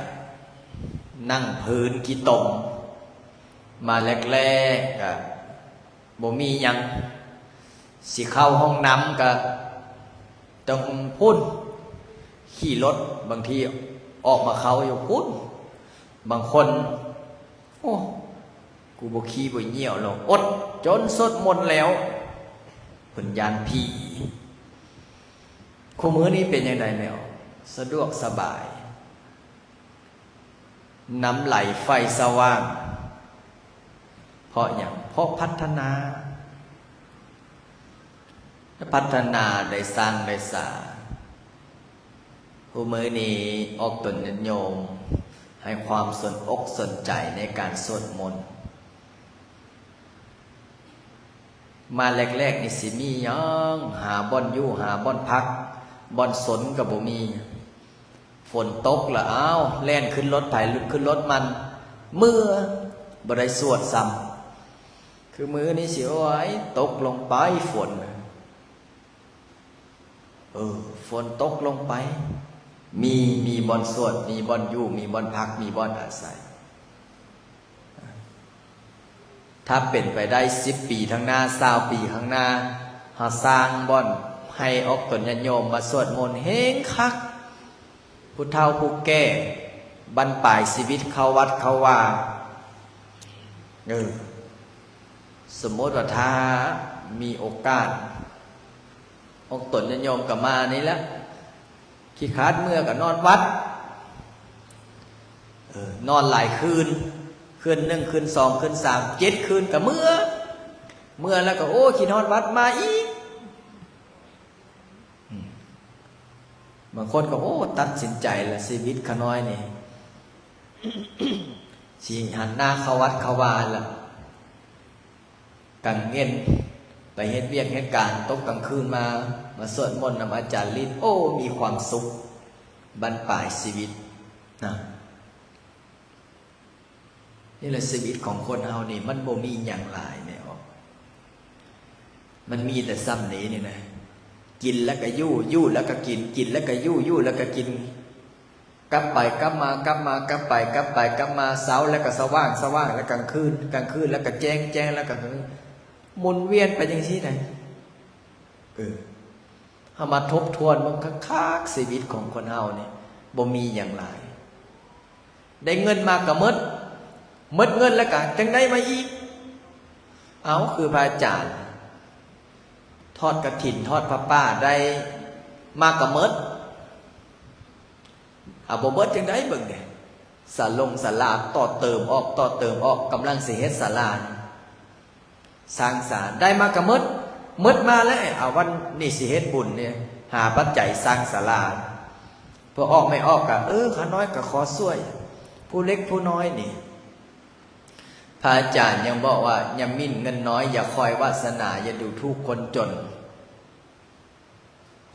ນັ່ງພື້ນຂີ້ຕົມ, ມາແລກໆກະບໍ່ມີຫຍັງ, ຊິເຂົ້າຫ້ອງນ້ຳກະຕ້ອງພຸ້ນ, ຂີ່ລົດບາງທີອອກມາເຂົ້າຢູ່ພຸ້ນ. ບາງຄົນ ໂອ້ ກູບໍ່ຂີ້ບໍ່ຍ່ຽວແລ້ວ, ອົດຈົນສວດມົນແລ້ວ, ເພິ່ນຢ້ານຜີ. ຄູ່ມື້ນີ້ເປັນຈັ່ງໃດແມ່ອອກ? ສະດວກສະບາຍ, ນ້ຳໄຫຼໄຟສະຫວ່າງ. ເພາະຫຍັງ? ເພາະພັດທະນາ, ພັດທະນາໄດ້ສ້າງໄດ້ສາ. ຄູ່ມື້ນີ້ອອກຕົນຍາດໂຍມໃຫ້ຄວາມສົນອົກສົນໃຈໃນການສວດມົນ. ມາແລກໆນີ້ຊິມີຫຍັງ? ຫາບ່ອນຢູ່, ຫາບ່ອນພັກ, ບ່ອນຊົນກໍບໍ່ມີ. ຝົນຕົກລະ ອ້າວ ແລ່ນຂຶ້ນລົດໃຜ ຂຶ້ນລົດມັນ, ເມືອ ບໍ່ໄດ້ສວດຊ້ຳ. ຄືມື້ນີ້ຊິ ໂອ້ຍ ຕົກລົງໄປຝົນ. ເອີ ຝົນຕົກລົງໄປ ມີ ມີບ່ອນສວດ ມີບ່ອນຢູ່ ມີບ່ອນພັກ ມີບ່ອນອາໄສ. ຖ້າເປັນໄປໄດ້ສິບປີຂ້າງໜ້າ ຊາວປີຂ້າງໜ້າ ເຮົາສ້າງບ່ອນໃຫ້ອອກຕົນຍາດໂຍມມາສວດມົນແຮງຄັກ. ຜູ້ເຖົ້າຜູ້ແກ່ບັ້ນປາຍຊີວິດເຂົ້າວັດເຂົ້າວາ. ເອີ ສົມມຸດວ່າຖ້າມີໂອກາດ ອອກຕົນຍາດໂຍມກໍມານີ້ແຫຼະ, ຂີ້ຄາດເມືອກໍນອນວັດ. ເອີ ນອນຫຼາຍຄືນ, ຄືນໜຶ່ງ ຄືນສອງ ຄືນສາມ ເຈັດຄືນກໍເມືອ, ເມືອແລ້ວກໍ ໂອ້ ຄິດຮອດວັດ ມາອີກ. ອືມ ບາງຄົນກໍ ໂອ້ ຕັດສິນໃຈລະ ຊີວິດຂ້ານ້ອຍນີ້ ຊິຫັນໜ້າເຂົ້າວັດເຂົ້າວາລະ. ກາງເວັນໄປເຮັດວຽກເຮັດການ, ຕົກກາງຄືນມາ ມາສວດມົນນຳອາຈານລິດ, ໂອ້ ມີຄວາມສຸກບັ້ນປາຍຊີວິດນະ. ນີ້ແຫຼະ ຊີວິດຂອງຄົນເຮົານີ້ ມັນບໍ່ມີຫຍັງຫຼາຍແມ່ອອກ, ມັນມີແຕ່ຊ່ຳນີ້ນີ້ນະ. ກິນແລ້ວກໍຢູ່, ຢູ່ແລ້ວກໍກິນ, ກິນແລ້ວກໍຢູ່, ຢູ່ແລ້ວກໍກິນ, ກັບໄປກັບມາ, ກັບມາກັບໄປ, ກັບໄປກັບມາ, ເຊົ້າແລ້ວກໍສະຫວ່າງ, ສະຫວ່າງແລ້ວກາງຄືນ, ກາງຄືນແລ້ວກໍແຈ້ງ, ແຈ້ງແລ້ວກໍຄື, ໝູນວຽນໄປຈັ່ງຊີ້ນະ. ເອີ ເຮົາມາທົບທວນເບິ່ງຄັກໆ ຊີວິດຂອງຄົນເຮົານີ້ ບໍ່ມີຫຍັງຫຼາຍ. ໄດ້ເງິນມາກໍໝົດ, ໝົດເງິນແລ້ວກໍຈັ່ງໄດ້ມາອີກ. ເອົ້າ ຄືພະອາຈານທອດກະຖິນ ທອດຜ້າປ່າໄດ້ມາກໍໝົດ, ເອົາ ບໍ່ໝົດຈັ່ງໃດເບິ່ງເດ້. ສາລົງສາລາຕໍ່ເຕີມອອກ ຕໍ່ເຕີມອອກ ກຳລັງຊິເຮັດສາລາ ສ້າງສາ ໄດ້ມາກະໝົດ ໝົດມາແລ້ວ ເອົາ ວັນນີ້ຊິເຮັດບຸນນີ້ ຫາປັດໄຈສ້າງສາລາ ເພື່ອອອກ ແມ່ອອກກະ ເອີ ຂ້ານ້ອຍກະຂໍຊ່ວຍ ຜູ້ເລັກຜູ້ນ້ອຍນີ້. ພະອາຈານຍັງບອກວ່າ ຢ່າໝິ່ນເງິນນ້ອຍ ຢ່າຄອຍວາສະໜາ ຢ່າດູຖູກຄົນຈົນ.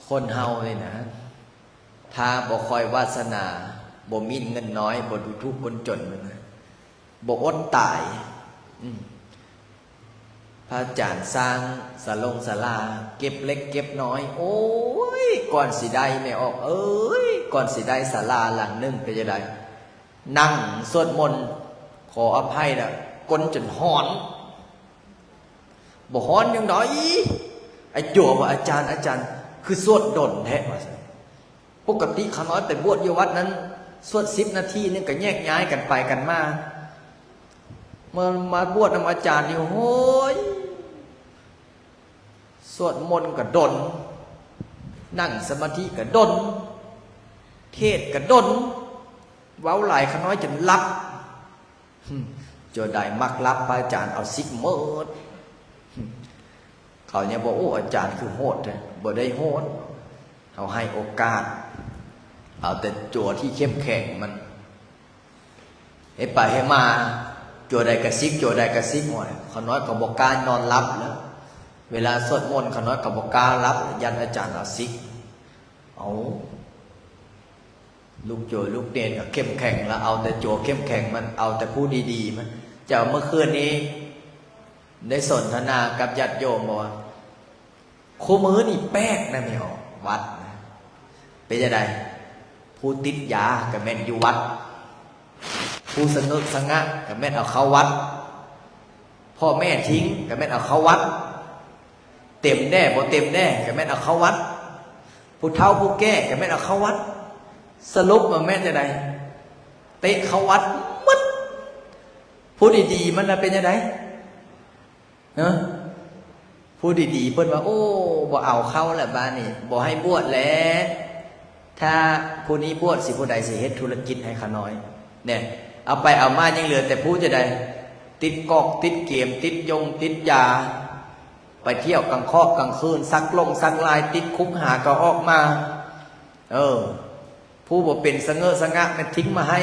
ຄົນເຮົານີ້ນະ ຖ້າບໍ່ຄອຍວາສະໜາ ບໍ່ໝິ່ນເງິນນ້ອຍ ບໍ່ດູຖູກຄົນຈົນ ມັນນະ ບໍ່ອົດຕາຍ. ອືມ ພະອາຈານສ້າງສາລົງສາລາ ເກັບເລັກເກັບນ້ອຍ ໂອ້ຍ ກ່ອນຊິໄດ້ ແມ່ອອກເອີຍ ກ່ອນຊິໄດ້ສາລາຫຼັງໜຶ່ງເປັນຈັ່ງໃດ? ນັ່ງສວດມົນ ຂໍອະໄພນະ ກົ້ນຈົນຮ້ອນ. ບໍ່ຮ້ອນຫຍັງດອກ ໄອ້ຈົວວ່າ ອາຈານ ອາຈານ ຄືສວດດົນແທ້ ວ່າຊັ້ນ. ປົກກະຕິຂ້ານ້ອຍໄປບວດຢູ່ວັດນັ້ນ ສວດສິບນາທີໜຶ່ງກະແຍກຍ້າຍກັນໄປກັນມາ ມາ ມາບວດນຳອາຈານນີ້ ໂຫຍ ສວດມົນກະດົນ ນັ່ງສະມາທິກະດົນ ເທດກະດົນ ເວົ້າຫຼາຍຂ້ານ້ອຍຈົນຫຼັບ. ຈົວໃດມັກຫຼັບ ພະອາຈານເອົາສິກໝົດ. ເຂົາຍັງບອກ ໂອ້ ອາຈານຄືໂຫດແທ້. ບໍ່ໄດ້ໂຫດ ເຮົາໃຫ້ໂອກາດ ເອົາແຕ່ຈົວທີ່ເຂັ້ມແຂງມັນ. ເຮັດໄປເຮັດມາ ຈົວໃດກະສິກ ຈົວໃດກະສິກ. ໂອ້ຍ ຂ້ານ້ອຍກະບໍ່ກ້ານອນຫຼັບແລ້ວ ເວລາສວດມົນ ຂ້ານ້ອຍກະບໍ່ກ້າຫຼັບ ຢ້ານອາຈານເອົາສິກ. ເອົາ ລູກໂຈລູກເນນກະເຂັ້ມແຂງລະ ເອົາແຕ່ໂຈເຂັ້ມແຂງ ມັນເອົາແຕ່ຜູ້ດີໆ ມັນ. ເຈົ້າ ເມື່ອຄືນນີ້ໄດ້ສົນທະນາກັບຍາດໂຍມ ບອກວ່າ ຄູ່ມື້ນີ້ແປກນະແມ່ອອກ ວັດນະ ເປັນຈັ່ງໃດ? ຜູ້ຕິດຢາກະແມ່ນຢູ່ວັດ ຜູ້ສະເຫງີສະຫງະກະແມ່ນເອົາເຂົ້າວັດ ພໍ່ແມ່ຖິ້ມກະແມ່ນເອົາເຂົ້າວັດ ເຕັມແດ່ບໍ່ເຕັມແດ່ກະແມ່ນເອົາເຂົ້າວັດ ຜູ້ເຖົ້າຜູ້ແກ່ກະແມ່ນເອົາເຂົ້າວັດ. ສະຫຼຸບມາແມ່ນຈັ່ງໃດ? ເຕະເຂົ້າວັດໝົດ. ຜູ້ດີໆ ມັນລະເປັນຈັ່ງໃດ? ເນາະ ຜູ້ດີໆ ເພິ່ນວ່າ ໂອ້ ບໍ່ເອົາເຂົ້າແລ້ວບາດນີ້ ບໍ່ໃຫ້ບວດແລ້ວ ຖ້າຜູ້ນີ້ບວດຊິ ຜູ້ໃດຊິເຮັດທຸລະກິດໃຫ້ຂ້ານ້ອຍແນ່. ເອົາໄປເອົາມາຍັງເຫຼືອແຕ່ຜູ້ຈັ່ງໃດ ຕິດກອກຕິດເກມ ຕິດຢົງຕິດຢາ ໄປທ່ຽວກາງຄອກກາງຄືນ ສັກລົງສັກລາຍ ຕິດຄຸກຫາກະອອກມາ. ເອີ ຜູ້ບໍ່ເປັນສະເຫງີສະຫງະແມ່ນຖິ້ມມາໃຫ້.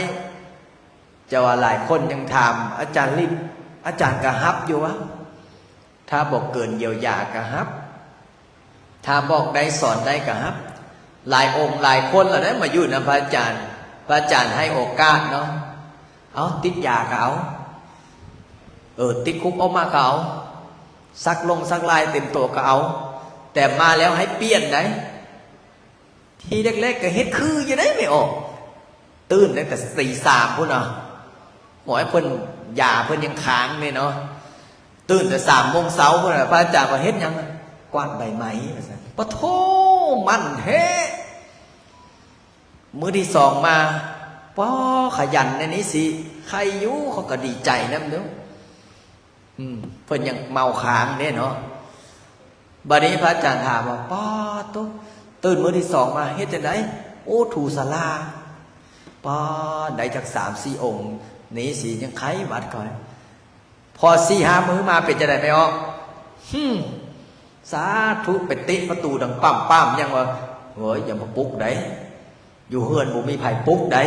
ເຈົ້າວ່າຫຼາຍຄົນຍັງຖາມ ອາຈານລິດ ອາຈານກະຮັບຢູ່ວະ ຖ້າບໍ່ເກີນຢຽວຢາກະຮັບ ຖ້າບອກໄດ້ສອນໄດ້ກະຮັບ. ຫຼາຍອົງຫຼາຍຄົນລະໄດ້ມາຢູ່ນຳພະອາຈານ ພະອາຈານໃຫ້ໂອກາດເນາະ. ເອົາ ຕິດຢາກະເອົາ ເອີ ຕິດຄຸກອອກມາກະເອົາ ສັກລົງສັກລາຍເຕັມໂຕກະເອົາ ແຕ່ມາແລ້ວໃຫ້ປ່ຽນໄດ໋. ທີແລກໆ ກະເຮັດຄືຢູ່ໄດ໋ ແມ່ອອກ ຕື່ນຕັ້ງແຕ່ຕີສາມພຸ້ນນະ ໝໍໃຫ້ເພິ່ນ ຢາເພິ່ນຍັງຄ້າງເດ້ເນາະ. ຕື່ນແຕ່ສາມໂມງເຊົ້າພຸ້ນນະ ພະອາຈານວ່າ ເຮັດຫຍັງ? ກວາດໃບໄມ້ ວ່າຊັ້ນ. ປະໂທ້ ໝັ້ນແທ້. ມື້ທີສອງມາ ປໍ ຂະຫຍັນແນວນີ້ຊິໄຄຢູ່ ເຂົາກະດີໃຈນຳຢູ່. ອືມ ເພິ່ນຍັງເມົາຄ້າງເດ້ເນາະ. ບາດນີ້ພະອາຈານຖາມວ່າ ປາດໂທ້ ຕື່ນມື້ທີສອງມາເຮັດຈັ່ງໃດ? ໂອ້ ຖູສາລາ. ປາດ ໄດ້ຈັກສາມສີ່ອົງນີ້ຊິຍັງໄຄວັດຂ້ອຍ. ພໍສີ່ຫ້າມື້ມາເປັນຈັ່ງໃດແມ່ອອກ? ຫືມ ສາທຸ ໄປເຕະປະຕູດັງປ້ຳໆ ຫຍັງວ່າ ເຮີ້ຍ ຢ່າມາປຸກໄດ໋ ຢູ່ເຮືອນບໍ່ມີໃຜປຸກໄດ໋.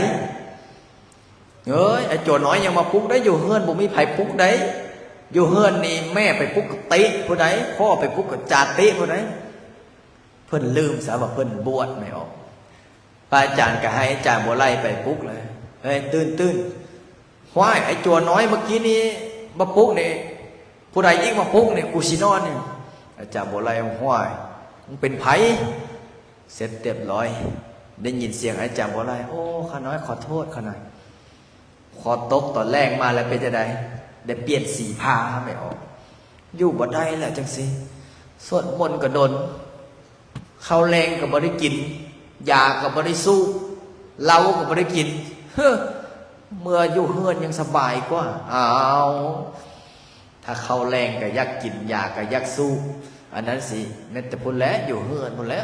ເອີຍ ໄອ້ໂຈນ້ອຍຢ່າມາປຸກໄດ໋ ຢູ່ເຮືອນບໍ່ມີໃຜປຸກໄດ໋. ຢູ່ເຮືອນນີ້ແມ່ໄປປຸກກະເຕະຜູ້ໃດ ພໍ່ໄປປຸກກະຈາເຕະຜູ້ໃດ. ເພິ່ນລືມຊະວ່າເພິ່ນບວດແມ່ອອກ. ພະອາຈານກະໃຫ້ອາຈານບົວໄລໄປປຸກເລີຍ ເຮີ້ຍ ຕື່ນໆ. ຫ້ວຍ ໄອ້ໂຈນ້ອຍເມື່ອກີ້ນີ້ມາປຸກນີ້ ຜູ້ໃດອີກມາປຸກນີ້ ກູຊິນອນນີ້. ອາຈານບົວໄລ ຫ້ວຍ ມຶງເປັນໃຜ? ເສັດຮຽບຮ້ອຍ ໄດ້ຍິນສຽງອາຈານບົວໄລ ໂອ້ ຂ້ານ້ອຍຂໍໂທດ ຂ້ານ້ອຍຄໍຕົກ ຕອນແລງມາແລ້ວເປັນຈັ່ງໃດ? ໄດ້ປ່ຽນສີຜ້າແມ່ອອກ ຢູ່ບໍ່ໄດ້ແລ້ວຈັ່ງຊີ້. ສວດມົນກະດົນ ເຂົ້າແລງກະບໍ່ໄດ້ກິນ ຢາກະບໍ່ໄດ້ສູບ ເຫຼົ້າກະບໍ່ໄດ້ກິນ ເຮີ້ ເມືອຢູ່ເຮືອນຍັງສະບາຍກວ່າ. ອ້າວ ຖ້າເຂົ້າແລງກະຢາກກິນ ຢາກະຢາກສູບ ອັນນັ້ນຊິແມ່ນແຕ່ພຸ້ນແຫຼະ ຢູ່ເຮືອນພຸ້ນແຫຼະ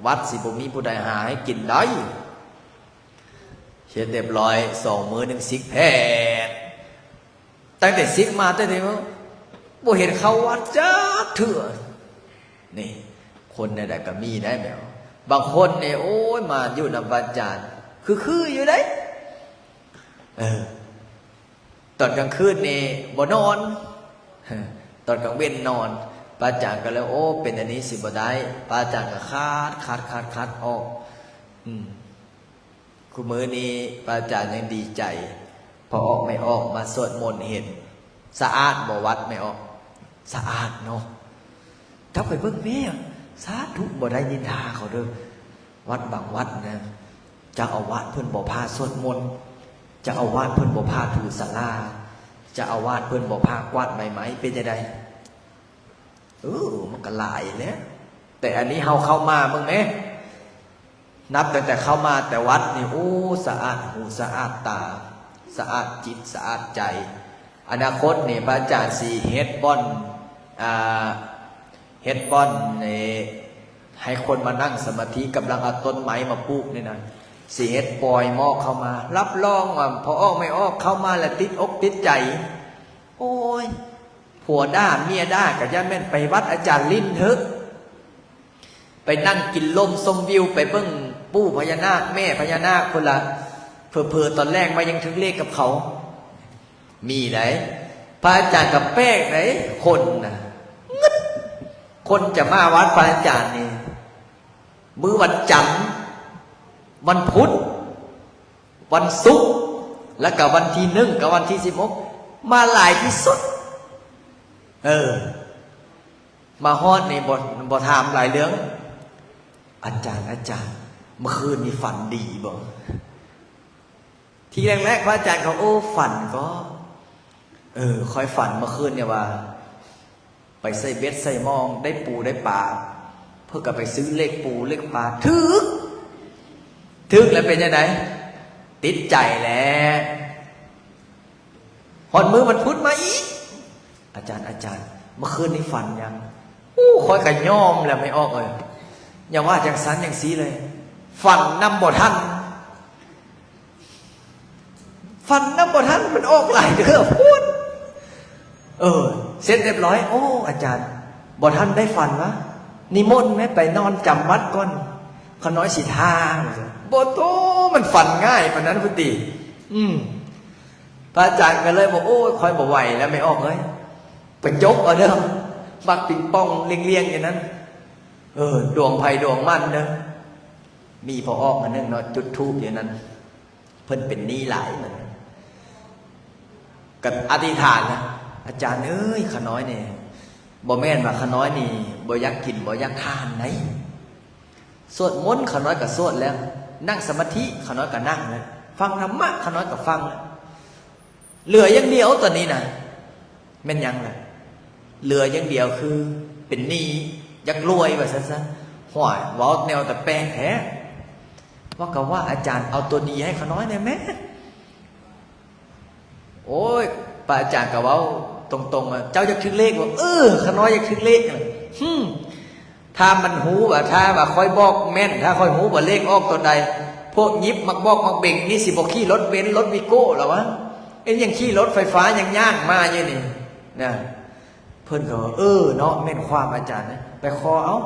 ວັດຊິບໍ່ມີຜູ້ໃດຫາໃຫ້ກິນໄດ້. ເ เสร็จเรียบร้อย สองมื้อหนึ่งซิกแพค ตั้งแต่ซิกมา ตั้งแต่บ่เห็นเข้าวัดจักเทื่อ นี่ คนแนวใด๋ก็มีได้แหม บางคนนี่ โอ๊ย มาอยู่นำพระอาจารย์ คือๆ อยู่เด้ เออ ตอนกลางคืนนี่บ่นอน ตอนกลางเว็นนอน พระอาจารย์ก็เลย โอ้ เป็นอันนี้สิบ่ได้ พระอาจารย์ก็คัด คัด คัด คัดออก อืม คุมื้อนี้พระอาจารย์ยังดีใจ พอออกแม่ออกมาสวดมนต์เห็น สะอาดบ่วัดแม่ออก สะอาดเนาะ กลับไปเบิ่งแม่ สาธุ บ่ได้นินทาเขาเด้อ วัดบางวัดนะ เจ้าอาวาสเพิ่นบ่พาสวดมนต์ เจ้าอาวาสเพิ่นบ่พาถูศาลา เจ้าอาวาสเพิ่นบ่พากวาดใบไม้ เป็นจั่งใด เออ มันก็หลายแหละ แต่อันนี้เฮาเข้ามาเบิ่งแหม นับตั้งแต่เข้ามาแต่วัดนี่ โอ้ สะอาดหูสะอาดตา สะอาดจิตสะอาดใจ อนาคตนี่พระอาจารย์สิเฮ็ดบ่อน อ่า เฮ็ดบ่อนนี่ให้คนมานั่งสมาธิ กำลังเอาต้นไม้มาปลูกนี่นะ สิเฮ็ดปอยหมอกเข้ามา รับรองว่าพอออกแม่ออกเข้ามาแล้วติดอกติดใจ โอ้ย ผัวด่าเมียด่าก็อย่าแม่นไปวัดอาจารย์ลิ้นเถอะ ไปนั่งกินลมชมวิว ไปเบิ่งปู่พญานาคแม่พญานาคพุ้นละ เผลอๆ ตอนแลงมายังถืกเลขกับเขา มีได๋ พระอาจารย์ก็แปลกได๋ คนน่ะ งึด คนจะมาวัดพระอาจารย์นี่ มื้อวันจันทร์ วันพุธ วันศุกร์ แล้วก็วันที่หนึ่งกับวันที่สิบหก มาหลายที่สุด เออ มาฮอดนี่บ่ บ่ถามหลายเรื่อง อาจารย์ อาจารย์ เมื่อคืนนี้ฝันดีบ่ ทีแรกๆ พระอาจารย์เขา โอ้ ฝันก็ เออ ข้อยฝันเมื่อคืนเนี่ยว่า ไปใส่เบ็ดใส่หม่อง ได้ปูได้ปลา เพิ่นก็ไปซื้อเลขปูเลขปลา ถูก ถูกแล้วเป็นจั่งใด ติดใจแหละ ฮอดมื้อวันพุธมาอีก อาจารย์ อาจารย์ เมื่อคืนนี้ฝันหยัง อู้ ข้อยก็ยอมแล้วแม่ออกเอ้ย อย่าว่าจั่งซั้นจั่งซี้เลย ฝันนำบ่ทัน ฝันนำบ่ทัน มันออกหลายเทื่อโพด เออ เสร็จเรียบร้อย โอ้ อาจารย์ บ่ทันได้ฝันวะ นิมนต์แหม ไปนอนจำวัดก่อน ข้าน้อยสิท่า ว่าซั่น บ่โต มันฝันง่ายปานนั้นพุ้นติ อืม พระอาจารย์ก็เลยบอก โอ้ย ข้อยบ่ไหวแล้วแม่ออกเอ้ย ไปจกเอาเด้อ หมากปิงปองเลี่ยงๆ อยู่นั้น เออ ดวงไผดวงมันเด้อ มีพ่อออกอันหนึ่งเนาะ จุดธูปอยู่นั้น เพิ่นเป็นหนี้หลาย ก็อธิษฐานนะ อาจารย์เอ้ย ข้าน้อยนี่ บ่แม่นว่าข้าน้อยนี่บ่อยากกินบ่อยากทานได๋ สวดมนต์ข้าน้อยก็สวดแล้ว นั่งสมาธิข้าน้อยก็นั่งแล้ว ฟังธรรมะข้าน้อยก็ฟังแล้ว เหลืออย่างเดียวตอนนี้นะ แม่นหยังล่ะ เหลืออย่างเดียวคือเป็นหนี้ อยากรวยว่าซั่นซะ ห้วย เว้าแนวตะแปงแท้ ว่าก็ว่าอาจารย์เอาตัวดีให้ข้าน้อยแหน่แหม โอ้ย พระอาจารย์ก็เว้าตรงๆ ว่า เจ้าอยากถืกเลขบ่ เออ ข้าน้อยอยากถืกเลข หึ ถ้ามันฮู้ว่า ถ้าว่าข้อยบอกแม่น ถ้าข้อยฮู้ว่าเลขออกตัวใด พวกหยิบหมากบอกหมากเบ่งนี่สิบ่ขี่รถเบนซ์ รถวีโก้แล้ววะ เอ็นยังขี่รถไฟฟ้ายังย่างมาอยู่นี่นะ เพิ่นก็ว่า เออ เนาะ แม่นความอาจารย์นะ ไปขอเอา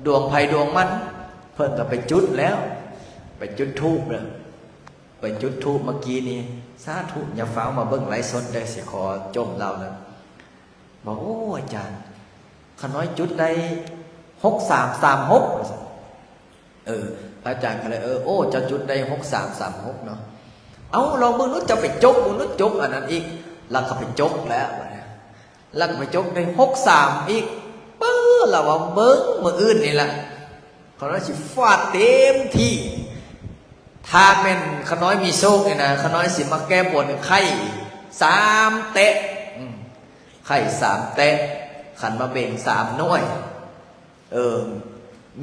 ดวงไผดวงมัน เพิ่นก็ไปจุดแล้ว ไปจุดธูปแล้ว ไปจุดธูปเมื่อกี้นี้ สาธุ อย่าฟ้าวมาเบิ่งไลฟ์สดเด้อ สิขอจ่มลาวนะ บอก โอ้ อาจารย์ ข้าน้อยจุดได้ หกสามสามหก ว่าซั่น เออ พระอาจารย์ก็เลย เออ โอ้ เจ้าจุดได้ หกสามสามหก เนาะ เอ้า ลองเบิ่งดู เจ้าไปจกเบิ่งดู จกอันนั้นอีก แล้วก็ไปจกแล้ว แล้วก็ไปจกได้ หกสาม อีก เปิ้อ แล้วว่าเบิ่งมื้ออื่นนี่ล่ะ ข้าน้อยสิฟาดเต็มที่ ถ้าแม่นข้าน้อยมีโชคนี่นะ ข้าน้อยสิมาแก้บนไข่สามแต๊ะ อืม ไข่สามแต๊ะ ขันหมากเบ่งสามหน่วย เออ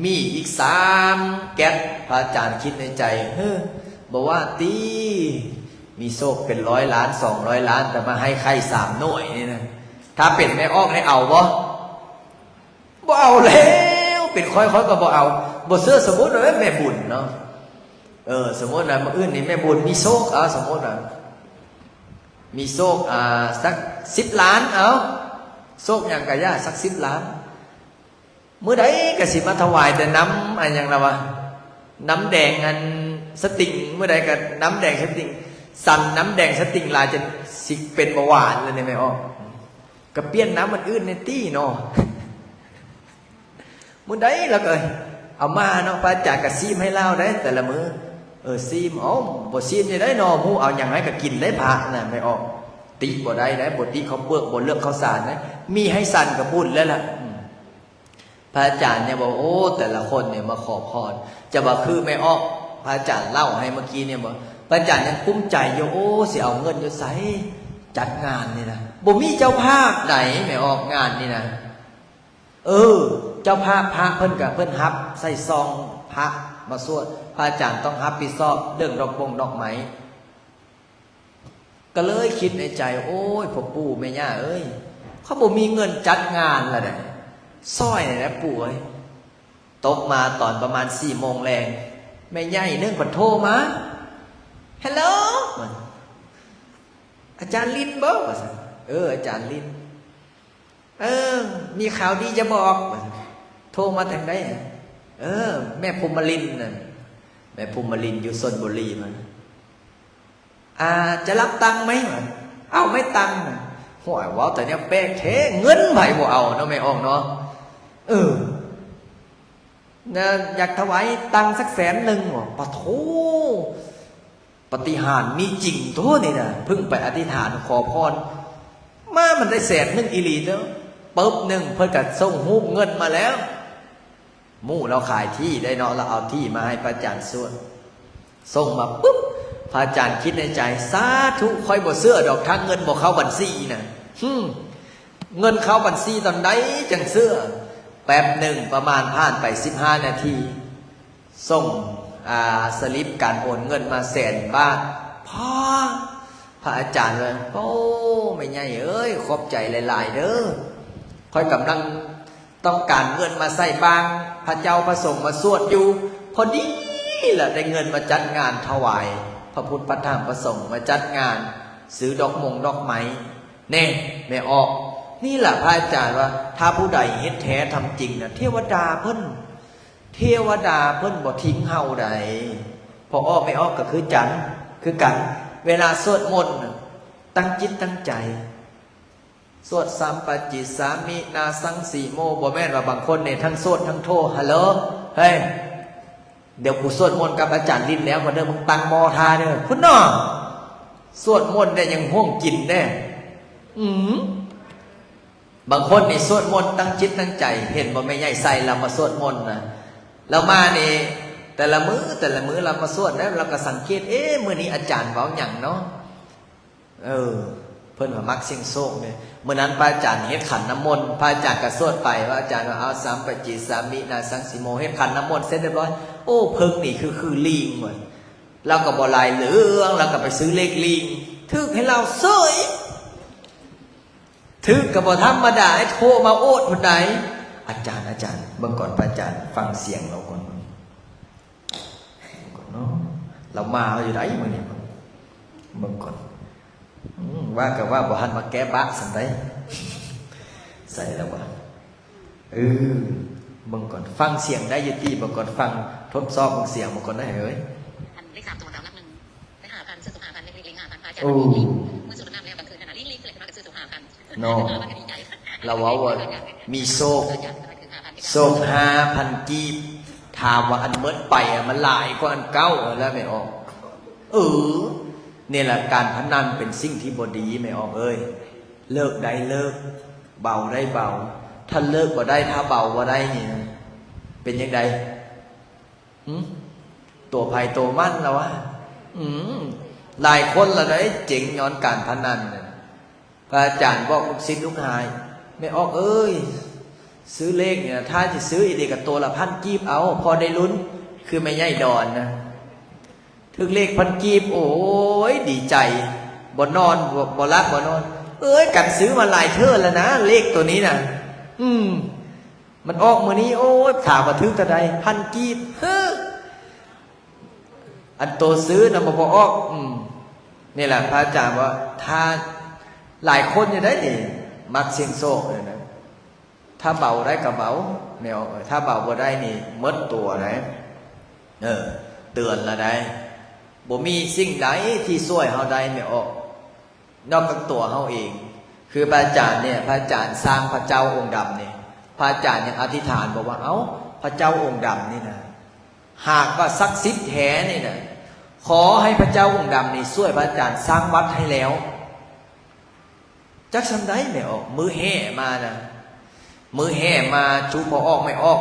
มีอีกสามแก๊ส พระอาจารย์คิดในใจ เฮ้อ บ่ว่าติ มีโชคเป็นร้อยล้าน สองร้อยล้าน แต่มาให้ไข่สามหน่วยนี่นะ ถ้าเป็นแม่ออกให้เอาบ่ บ่เอาแล้ว เป็นข้อย ข้อยก็บ่เอา บ่เชื่อ สมมุติว่าแม่บุญเนาะ ເອີ ສົມມຸດວ່າມື້ອື່ນນີ້ແມ່ບຸນມີໂຊກ ເອົາ ສົມມຸດວ່າມີໂຊກ ອ່າ ສັກສິບລ້ານ ເອົາ ໂຊກຫຍັງກະຢ່າ ສັກສິບລ້ານ ມື້ໃດກະຊິມາຖວາຍແຕ່ນ້ຳ ອັນຫຍັງລະວະ ນ້ຳແດງອັນສະຕິງ ມື້ໃດກະນ້ຳແດງສະຕິງ ສັນນ້ຳແດງສະຕິງຫຼາຍຈົນຊິເປັນເບົາຫວານແລ້ວນີ້ແມ່ອອກ ກະປ່ຽນນ້ຳອັນອື່ນແດ່ຕິເນາະ. ມື້ໃດລາວກະເອົາມາເນາະ ພະອາຈານກະຊີມໃຫ້ລາວໄດ໋ ແຕ່ລະມື້ ເອີ ຊີມ ເອົາ ບໍ່ຊີມຈັ່ງໃດເນາະ ຮູ້ເອົາຫຍັງໃຫ້ກະກິນໄດ້ພະນະ ແມ່ອອກ ຕິບໍ່ໄດ້ໄດ໋ ບໍ່ຕິເຂົ້າເປືອກ ບໍ່ເລືອກເຂົ້າສານໄດ໋ ມີໃຫ້ສັນກະບຸນແລ້ວລະ ອືມ ພະອາຈານນີ້ບອກ ໂອ້ ແຕ່ລະຄົນນີ້ມາຂໍພອນ ຈະວ່າຄືແມ່ອອກ ພະອາຈານເລົ່າໃຫ້ເມື່ອກີ້ນີ້ບອກ ພະອາຈານຍັງກຸ້ມໃຈຢູ່ ໂອ້ ຊິເອົາເງິນຢູ່ໃສຈັດງານນີ້ນະ ບໍ່ມີເຈົ້າພາບໃດ໋ ແມ່ອອກ ງານນີ້ນະ. ເອີ ເຈົ້າພາບພະເພິ່ນກະ ເພິ່ນຮັບໃສ່ຊອງພະມາສວດ ພະອາຈານຕ້ອງຮັບຜິດຊອບເລື່ອງດອກບົງດອກໄມ້ ກະເລີຍຄິດໃນໃຈ ໂອ້ຍ ພໍ່ປູ່ແມ່ຍ່າເອີຍ ຂ້ອຍບໍ່ມີເງິນຈັດງານລະໃດ໋ ຊ່ອຍແດ່ປູ່ເອີຍ. ຕົກມາຕອນປະມານສີ່ໂມງແລງ ແມ່ໃຫຍ່ໜຶ່ງເພິ່ນໂທມາ ເຮລໂລ ອາຈານລິນບໍ ວ່າຊັ້ນ ເອີ ອາຈານລິນ ເອີ ມີຂ່າວດີຈະບອກ ວ່າຊັ້ນ ໂທມາທາງໃດ ເອີ ແມ່ພູມມະລິນນັ້ນ ແມ່ພູມມະລິນຢູ່ຊົນບູລີ ວ່າ ອາ ຈະຮັບຕັງໄໝ ວ່າ ເອົາໄໝຕັງ ຫ້ວຍ ເວົ້າແຕ່ແນວແປກແທ້ ເງິນໃຜບໍ່ເອົາເນາະ ແມ່ອອກເນາະ ເອີ ນະ ຢາກຖວາຍຕັງສັກແສນໜຶ່ງ ວ່າ ປະໂທ ປາຕິຫານມີຈິງໂຕນີ້ນະ ເພິ່ງໄປອະທິຖານຂໍພອນ ມາມັນໄດ້ແສນໜຶ່ງອີ່ຫຼີເດີ ປຶບໜຶ່ງ ເພິ່ນກະສົ່ງຮູບເງິນມາແລ້ວ ໝູ່ລາວຂາຍທີ່ໄດ້ເນາະ ລາວເອົາທີ່ມາໃຫ້ພະອາຈານສວດ ສົ່ງມາປຶບ ພະອາຈານຄິດໃນໃຈ ສາທຸ ຂ້ອຍບໍ່ເຊື່ອດອກ ຖ້າເງິນບໍ່ເຂົ້າບັນຊີນະ ຫື ເງິນເຂົ້າບັນຊີຕອນໃດຈັ່ງເຊື່ອ ແປັບໜຶ່ງ ປະມານຜ່ານໄປສິບຫ້ານາທີ ສົ່ງ ອ່າ ສະລິບການໂອນເງິນມາແສນບາດ ພະ ພະອາຈານເອີຍ ໂອ້ ແມ່ໃຫຍ່ເອີຍ ຂອບໃຈຫຼາຍໆເດີ ຂ້ອຍກຳລັງຕ້ອງການເງິນມາໃສ່ບາງ ພະເຈົ້າພະສົງມາສວດຢູ່ ພໍດີລະໄດ້ເງິນມາຈັດງານຖວາຍພະພຸດພະທຳພະສົງ ມາຈັດງານຊື້ດອກມົງດອກໄມ້ ແນ່ ແມ່ອອກ ນີ້ລະພະອາຈານວ່າ ຖ້າຜູ້ໃດເຮັດແທ້ທຳຈິງນະ ເທວະດາເພິ່ນ ເທວະດາເພິ່ນບໍ່ຖິ້ມເຮົາໃດ໋ ພໍ່ອອກແມ່ອອກກະຄືກັນ ຄືກັນ ເວລາສວດມົນນະ ຕັ້ງຈິດຕັ້ງໃຈ ສວດສຳປະຈິດສາມິນາສັງສີໂມ ບໍ່ແມ່ນວ່າບາງຄົນນີ້ທັງສວດທັງໂທ ຮາໂຫຼ ເຮີ້ຍ ດຽວກູສວດມົນກັບອາຈານລິນແລ້ວກ່ອນເດີ ມຶງຕັ້ງໝໍ້ຖ້າເດີ ພຸ້ນເນາະ ສວດມົນແດ່ຍັງຫ່ວງກິນແດ່ ອືມ ບາງຄົນນີ້ສວດມົນຕັ້ງຈິດຕັ້ງໃຈ ເຫັນບໍ່ແມ່ໃຫຍ່ໄຊລາວມາສວດມົນນະ ລາວມານີ້ ແຕ່ລະມື້ ແຕ່ລະມື້ລາວມາສວດແລ້ວ ລາວກະສັງເກດ ເອ ມື້ນີ້ອາຈານເວົ້າຫຍັງເນາະ ເອີ ເພິ່ນວ່າມັກສ່ຽງໂຊກເດ້ ມື້ນັ້ນພະອາຈານເຮັດຂັນນ້ຳມົນ ພະອາຈານກະສວດໄປ ວ່າອາຈານວ່າ ເອົາ ສຳປະຈິດສາມິນາສັງສີໂມ ເຮັດຂັນນ້ຳມົນເສັດຮຽບຮ້ອຍ ໂອ້ ເພິ່ງນີ້ຄື ຄືລີງວ່າ ລາວກະບໍ່ຫຼາຍເລື່ອງ ລາວກະໄປຊື້ເລກລີງ ຖືກໃຫ້ລາວເສີຍ ຖືກກະບໍ່ທຳມະດາ ໃຫ້ໂທມາໂອດພຸ້ນໃດ໋ ອາຈານ ອາຈານ ເບິ່ງກ່ອນ ພະອາຈານ ຟັງສຽງລາວກ່ອນ ເບິ່ງກ່ອນເນາະ ລາວມາຢູ່ໃດມື້ນີ້ ເບິ່ງກ່ອນ ອືມ ວ່າກະວ່າບໍ່ທັນມາແກ້ບາກຊັ້ນໃດ໋ ໃສລະວະ ເອີ ເບິ່ງກ່ອນ ຟັງສຽງໄດ້ຢູ່ຕິ ເບິ່ງກ່ອນ ຟັງ ທົດສອບເບິ່ງສຽງເບິ່ງກ່ອນເດີ ເຮີ້ຍ ອັນເລກສາມຕົວຕາມຫຼັກໜຶ່ງ ໄດ້ຫ້າພັນ ຊື້ຕົກຫ້າພັນ ເລກ ເລກ ເລກຫ້າພັນ ພະອາຈານ ໂອ້ ເລກ ມື້ສຸດນ້ຳແລ້ວກາງຄືນຫັ້ນນະ ລີ້ ລີ້ ຄືແລ້ວມາກະຊື້ຕົກຫ້າພັນ ເນາະ ລາວເວົ້າວ່າມີໂຊກ ໂຊກຫ້າພັນກີບ ຖາມວ່າອັນໝົດໄປອະ ມັນຫຼາຍກວ່າອັນເກົ່າຫັ້ນລະແມ່ອອກ ເອີ ນີ້ລະ ການພະນັນເປັນສິ່ງທີ່ບໍ່ດີແມ່ອອກເອີຍ ເລີກໄດ້ເລີກ ເບົາໄດ້ເບົາ ຖ້າເລີກບໍ່ໄດ້ ຖ້າເບົາບໍ່ໄດ້ນີ້ນະ ເປັນຈັ່ງໃດ? ຫື ຕົວໃຜຕົວມັນລະວະ ອືມ ຫຼາຍຄົນລະໄດ້ເຈັງຍ້ອນການພະນັນນະ ພະອາຈານບອກລູກສິດລູກຫາ ແມ່ອອກເອີຍ ຊື້ເລກນີ້ນະ ຖ້າຊິຊື້ອີ່ຫຼີກະໂຕລະພັນກີບເອົາ ພໍໄດ້ລຸ້ນ ຄືແມ່ໃຫຍ່ດອນນະ ຖືກເລກພັນກີບ ໂອ້ຍ ດີໃຈ ບໍ່ນອນ ບໍ່ ບໍ່ຫຼັບບໍ່ນອນ ເອີຍ ກັນຊື້ມາຫຼາຍເທື່ອລະນະ ເລກໂຕນີ້ນະ ອືມ ມັນອອກມື້ນີ້ ໂອ້ຍ ຖາມວ່າຖືກເທົ່າໃດ ພັນກີບ ເຮີ້ ອັນໂຕຊື້ນຳບໍ່ອອກ ອືມ ນີ້ແຫຼະ ພະອາຈານວ່າ ຖ້າ ຫຼາຍຄົນຢູ່ໄດ໋ນີ້ ມັກສ່ຽງໂຊກນີ້ນະ ຖ້າເບົາໄດ້ກໍເບົາ ແມ່ອອກເອີຍ ຖ້າເບົາບໍ່ໄດ້ນີ້ໝົດຕົວໄດ໋ ເອີ ເຕືອນລະໄດ໋ ບໍ່ມີສິ່ງໃດທີ່ຊ່ວຍເຮົາໄດ້ ແມ່ອອກ ນອກຈາກຕົວເຮົາເອງ. ຄືພະອາຈານນີ້ ພະອາຈານສ້າງພະເຈົ້າອົງດຳນີ້ ພະອາຈານຍັງອະທິຖານບອກວ່າ ເອົ້າ ພະເຈົ້າອົງດຳນີ້ນະ ຫາກວ່າສັກສິດແທ້ນີ້ນະ ຂໍໃຫ້ພະເຈົ້າອົງດຳນີ້ຊ່ວຍພະອາຈານສ້າງວັດໃຫ້ແລ້ວ. ຈັກສ່ຳໃດແມ່ອອກ ມື້ແຫ່ມານະ ມື້ແຫ່ມາຈຸພໍ່ອອກແມ່ອອກ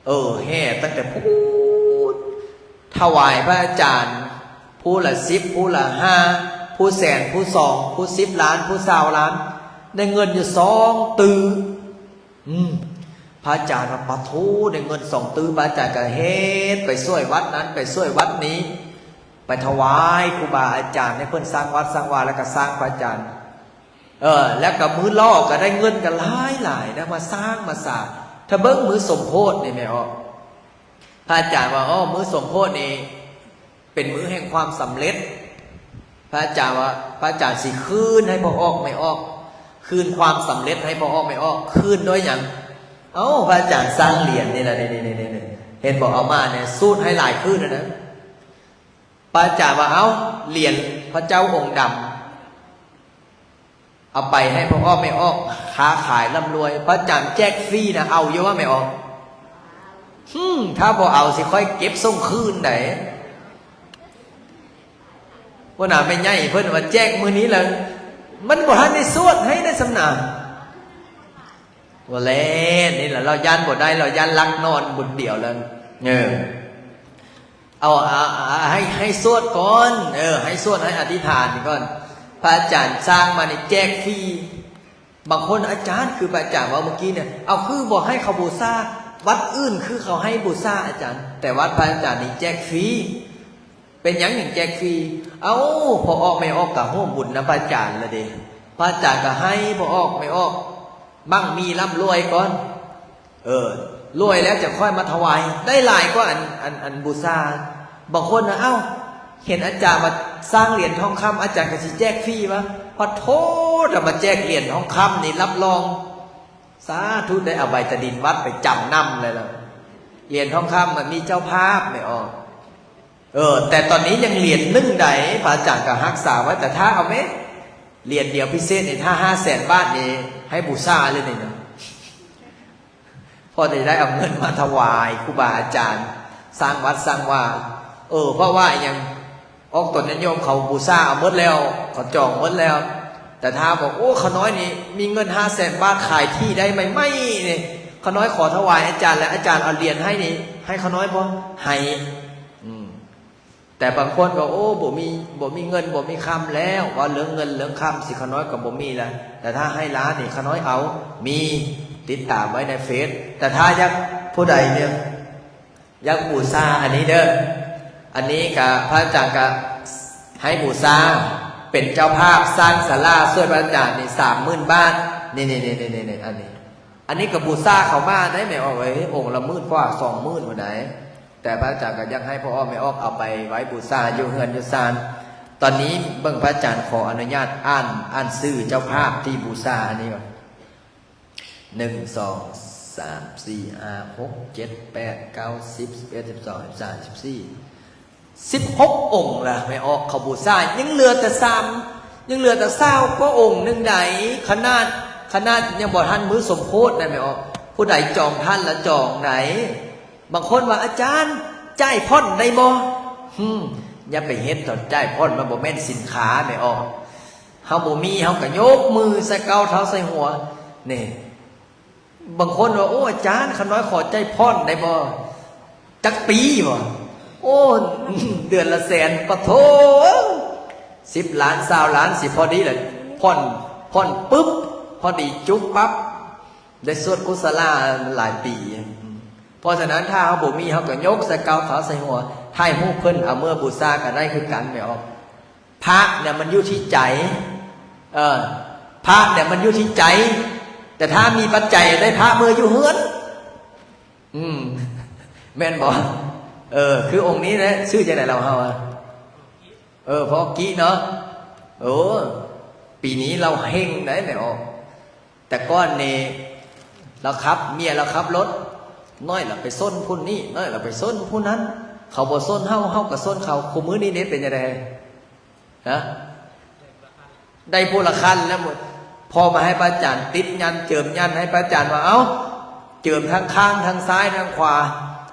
ເອີ ແຫ່ຕັ້ງແຕ່ພຸ້ນ ຖວາຍພະອາຈານ ຜູ້ລະສິບ ຜູ້ລະຫ້າ ຜູ້ແສນ ຜູ້ສອງ ຜູ້ສິບລ້ານ ຜູ້ຊາວລ້ານ ໄດ້ເງິນຢູ່ສອງຕື້. ອືມ ພະອາຈານວ່າ ປະໂທ ໄດ້ເງິນສອງຕື້ ພະອາຈານກໍເຮັດ ໄປຊ່ວຍວັດນັ້ນ ໄປຊ່ວຍວັດນີ້ ໄປຖວາຍຄູບາອາຈານ ໃຫ້ເພິ່ນສ້າງວັດສ້າງວາ ແລ້ວກໍສ້າງພະອາຈານ ເອີ ແລ້ວກໍມື້ລໍ້ກໍໄດ້ເງິນກັນຫຼາຍໆນະ ມາສ້າງມາສາ. ຖ້າເບິ່ງມື້ສົມໂພດນີ້ແມ່ອອກ ພະອາຈານວ່າ ອໍ ມື້ສົມໂພດນີ້ເປັນມື້ແຫ່ງຄວາມສຳເລັດ. ພະອາຈານວ່າ ພະອາຈານຊິຄືນໃຫ້ພໍ່ອອກແມ່ອອກ ຄືນຄວາມສຳເລັດໃຫ້ພໍ່ອອກແມ່ອອກ. ຄືນດ້ວຍຫຍັງ? ເອົ້າ ພະອາຈານສ້າງຫຼຽນນີ້ລະ ນີ້ໆໆ ເຫັນບໍ່ ເອົາມານີ້ ສູດໃຫ້ຫຼາຍຄືນແລ້ວນະ. ພະອາຈານວ່າ ເອົ້າ ຫຼຽນພະເຈົ້າອົງດຳ ເອົາໄປໃຫ້ພໍ່ອອກແມ່ອອກ ຄ້າຂາຍລ່ຳລວຍ. ພະອາຈານແຈກຟຣີນະ ເອົາຢູ່ບໍ່ແມ່ອອກ? ຫືມ ຖ້າບໍ່ເອົາຊິຂ້ອຍເກັບສົ່ງຄືນໃດ໋. ຫົວໜ້າແມ່ໃຫຍ່ເພິ່ນວ່າແຈກມື້ນີ້ແລ້ວ ມັນບໍ່ທັນໄດ້ສວດໃຫ້ໄດ້ສ່ຳນາ. ບໍ່ແລ້ວ ນີ້ລະ ລາວຢ້ານບໍ່ໄດ້ ລາວຢ້ານລັກນອນບຸດດຽວແລ້ວ. ເອີ ເອົາ ເອົາ ເອົາ ໃຫ້ ໃຫ້ສວດກ່ອນ ເອີ ໃຫ້ສວດ ໃຫ້ອະທິຖານກ່ອນ. ພະອາຈານສ້າງມານີ້ແຈກຟຣີ. ບາງຄົນ ອາຈານ ຄືພະອາຈານເວົ້າມື້ກີ້ນີ້ ເອົາ ຄືບໍ່ໃຫ້ເຂົາບູຊາ ວັດອື່ນຄືເຂົາໃຫ້ບູຊາອາຈານ ແຕ່ວັດພະອາຈານນີ້ແຈກຟຣີ. ເປັນຫຍັງຫຍັງແຈກຟຣີ? ເອົ້າ ພໍ່ອອກແມ່ອອກກໍຮ່ວມບຸນນຳພະອາຈານລະເດ ພະອາຈານກໍໃຫ້ພໍ່ອອກແມ່ອອກ ໝັ່ງມີລ່ຳລວຍກ່ອນ ເອີ ລວຍແລ້ວຈະຄ່ອຍມາຖວາຍ ໄດ້ຫຼາຍກວ່າອັນ ອັນ ອັນບູຊາ. ບາງຄົນນະ ເອົ້າ ເຫັນອາຈານວ່າສ້າງຫຼຽນທອງຄຳ ອາຈານກໍຊິແຈກຟຣີວະ ປະໂທ ຖ້າມາແຈກຫຼຽນທອງຄຳນີ້ ຮັບຮອງ ສາທຸ ໄດ້ເອົາໃບຕາດິນວັດໄປຈຳນຳແລ້ວລະ. ຫຼຽນທອງຄຳມັນມີເຈົ້າພາບແມ່ອອກ ເອີ ແຕ່ຕອນນີ້ຍັງຫຼຽນໜຶ່ງໃດ ພະອາຈານກໍຮັກສາໄວ້ ແຕ່ຖ້າເອົາແມ້ ຫຼຽນດຽວພິເສດນີ້ ຖ້າຫ້າແສນບາດນີ້ ໃຫ້ບູຊາເລີຍນີ້ນະ ພໍໄດ້ ໄດ້ເອົາເງິນມາຖວາຍຄູບາອາຈານ ສ້າງວັດສ້າງວາ. ເອີ ເພາະວ່າຫຍັງ? ອອກຕົນຍາດໂຍມເຂົາບູຊາເອົາໝົດແລ້ວ ເຂົາຈອງໝົດແລ້ວ. ແຕ່ຖ້າບອກ ໂອ້ ຂ້ານ້ອຍນີ້ມີເງິນຫ້າແສນບາດ ຂາຍທີ່ໄດ້ໃໝ່ໆນີ້ ຂ້ານ້ອຍຂໍຖວາຍອາຈານ ແລະ ອາຈານເອົາຫຼຽນໃຫ້ນີ້ ໃຫ້ຂ້ານ້ອຍບໍ່? ໃຫ້. ອືມ ແຕ່ບາງຄົນກໍ ໂອ້ ບໍ່ມີ ບໍ່ມີເງິນບໍ່ມີຄຳແລ້ວ ເວົ້າເລື່ອງເງິນເລື່ອງຄຳຊິ ຂ້ານ້ອຍກໍບໍ່ມີແລ້ວ ແຕ່ຖ້າໃຫ້ລ້ານນີ້ ຂ້ານ້ອຍເອົາ ມີ ຕິດຕາມໄວ້ໃນເຟສ. ແຕ່ຖ້າຢາກ ຜູ້ໃດນີ້ ຢາກບູຊາອັນນີ້ເດີ ອັນນີ້ກະ ພະອາຈານກະໃຫ້ບູຊາ ເປັນເຈົ້າພາບສ້າງສາລາຊ່ວຍພະອາຈານນີ້ ສາມໝື່ນບາດ ນີ້ໆໆໆ ອັນນີ້ ອັນນີ້ກະບູຊາເຂົ້າມາໄດ້ແມ່ອອກເອີຍ ອົງລະໝື່ນກວ່າ ສອງໝື່ນພຸ້ນໃດ ແຕ່ພະອາຈານກະຢາກໃຫ້ພໍ່ອອກແມ່ອອກເອົາໄປໄວ້ບູຊາຢູ່ເຮືອນຢູ່ຊານ. ຕອນນີ້ເບິ່ງ ພະອາຈານຂໍອະນຸຍາດອ່ານ ອ່ານຊື່ເຈົ້າພາບທີ່ບູຊາອັນນີ້ກ່ອນ. ໜຶ່ງ ສອງ ສາມ ສີ່ ຫ້າ ຫົກ ເຈັດ ແປດ ເກົ້າ ສິບ ສິບເອັດ ສິບສອງ ສິບສາມ ສິບສີ່ ສິບຫົກອົງລະ ແມ່ອອກເຂົາບູຊາ ຍັງເຫຼືອແຕ່ສາມ ຍັງເຫຼືອແຕ່ຊາວກວ່າອົງໜຶ່ງໃດ. ຂະໜາດ ຂະໜາດຍັງບໍ່ທັນມື້ສົມໂພດນະແມ່ອອກ ຜູ້ໃດຈອງທັນລະຈອງໃດ. ບາງຄົນວ່າ ອາຈານ ຈ່າຍຜ່ອນໄດ້ບໍ່? ຫືມ ຢ່າໄປເຮັດເຖາະ ຈ່າຍຜ່ອນມັນບໍ່ແມ່ນສິນຄ້າແມ່ອອກ. ເຮົາບໍ່ມີ ເຮົາກໍຍົກມືໃສ່ເກົ້າເທົ້າໃສ່ຫົວນີ້. ບາງຄົນວ່າ ໂອ້ ອາຈານ ຂ້ານ້ອຍຂໍຈ່າຍຜ່ອນໄດ້ບໍ່? ຈັກປີບໍ່? ໂອ້ ເດືອນລະແສນ ປະໂທ ສິບລ້ານ ຊາວລ້ານ ຊິພໍດີລະ ຜ່ອນ ຜ່ອນປຶບ ພໍດີຈຸບປັບ ໄດ້ສວດກຸສະລາຫຼາຍປີ. ເພາະສະນັ້ນ ຖ້າເຮົາບໍ່ມີ ເຮົາກໍຍົກໃສ່ເກົ້າເທົ້າໃສ່ຫົວ ຖ່າຍຮູບເພິ່ນເອົາເມືອບູຊາກໍໄດ້ຄືກັນແມ່ອອກ. ພະເນຍມັນຢູ່ທີ່ໃຈ ເອີ ພະເນຍມັນຢູ່ທີ່ໃຈ ແຕ່ຖ້າມີປັດໄຈໄດ້ພະເມືອຢູ່ເຮືອນ ອືມ ແມ່ນບໍ່? ເອີ ຄືອົງນີ້ແຫຼະ ຊື່ຈັ່ງໃດລາວເຮົາອະ? ເອີ ພໍ່ກີ້ເນາະ. ໂອ້ ປີນີ້ລາວເຮັງໄດ໋ແມ່ອອກ. ແຕ່ກ່ອນນີ້ລາວຂັບ ເມຍລາວຂັບລົດ ນ້ອຍລາວໄປຊົນຜູ້ນີ້ ນ້ອຍລາວໄປຊົນຜູ້ນັ້ນ ເຂົາບໍ່ຊົນເຮົາ ເຮົາກໍຊົນເຂົາ. ຄູ່ມື້ນີ້ເດ້ ເປັນຈັ່ງໃດ? ຮະ ໄດ້ຜູ້ລະຄັນແລ້ວໝົດ. ພໍມາໃຫ້ພະອາຈານຕິດຍັນ ເຈີມຍັນ ໃຫ້ພະອາຈານວ່າ ເອົ້າ ເຈີມທັງຂ້າງ ທັງຊ້າຍ ທັງຂວາ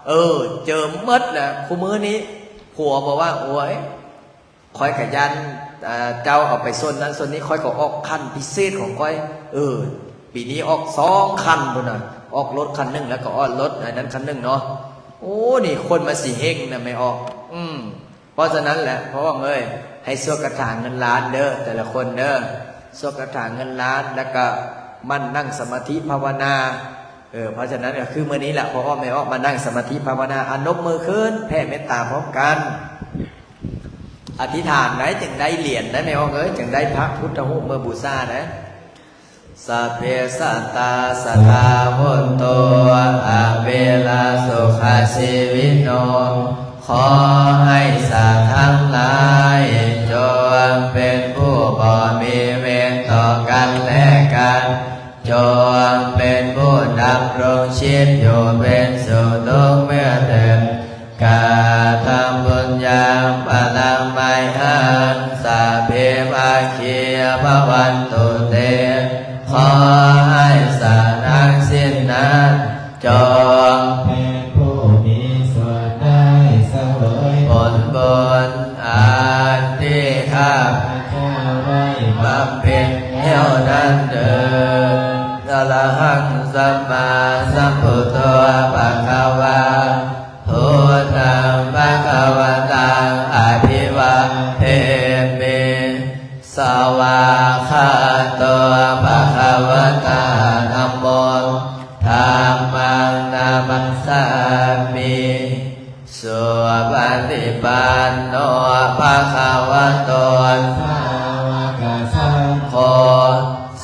ເອີ ເຈີມໝົດແລ້ວ. ຄູ່ມື້ນີ້ຜົວບອກວ່າ ໂອ້ຍ ຂ້ອຍກະຢ້ານ ເຈົ້າເອົາໄປຊົນນັ້ນຊົນນີ້ ຂ້ອຍກໍອອກຄັນພິເສດຂອງຂ້ອຍ. ເອີ ປີນີ້ອອກສອງຄັນພຸ້ນນະ ອອກລົດຄັນໜຶ່ງ ແລ້ວກໍອອກລົດອັນນັ້ນຄັນໜຶ່ງເນາະ. ໂອ້ ນີ້ຄົນມັນຊິເຮັງນະແມ່ອອກ. ອືມ ເພາະສະນັ້ນແຫຼະ ພໍ່ອອກເອີຍ ໃຫ້ສວດຄາຖາເງິນລ້ານເດີ ແຕ່ລະຄົນເດີ ສວດຄາຖາເງິນລ້ານ ແລ້ວກໍໝັ່ນນັ່ງສະມາທິພາວະນາ. ເອີ ເພາະສະນັ້ນກໍຄືມື້ນີ້ແຫຼະ ພໍ່ອອກແມ່ອອກມານັ່ງສະມາທິພາວະນາ. ອາ ນົບມືຂຶ້ນ ແຜ່ເມດຕາພ້ອມກັນ ອະທິຖານໄດ້ ຈຶ່ງໄດ້ຫຼຽນໄດ້ແມ່ອອກເອີຍ ຈຶ່ງໄດ້ພະພຸດທະຮູບເມືອບູຊາໄດ້. Sabbe sattā sadā hontu averā sukhajīvino. ຂໍໃຫ້ສັດທັງຫຼາຍຈົ່ງເປັນຜູ້ບໍ່ມີເວນຕໍ່ກັນແລະກັນ, ຈົ່ງເປັນຜູ້ດຳລົງຊີບຢູ່ເປັນສຸກທຸກເມື່ອເທີນ. ກະຕັງປຸນຍັງປະລະໄມຫັງ sabbevākī bhavantu te. ຂໍໃຫ້ສັດທັງສິ້ນນັ້ນ ຈົ່ງເປັນຜູ້ມີສ່ວນໄດ້ສະເຫວີຍຜົນບຸນ ອັນທີ່ຂ້າພະເຈົ້າໄດ້ບຳເພັນແລ້ວນັ້ນເທີ້ນ. Arahaṃ sammāsambuddho bhagavā, buddhaṃ bhagavantaṃ abhivādemi. Svākkhāto bhagavatā dhammo, dhammaṃ namassāmi. Supaṭipanno bhagavato sāvakasaṅgho,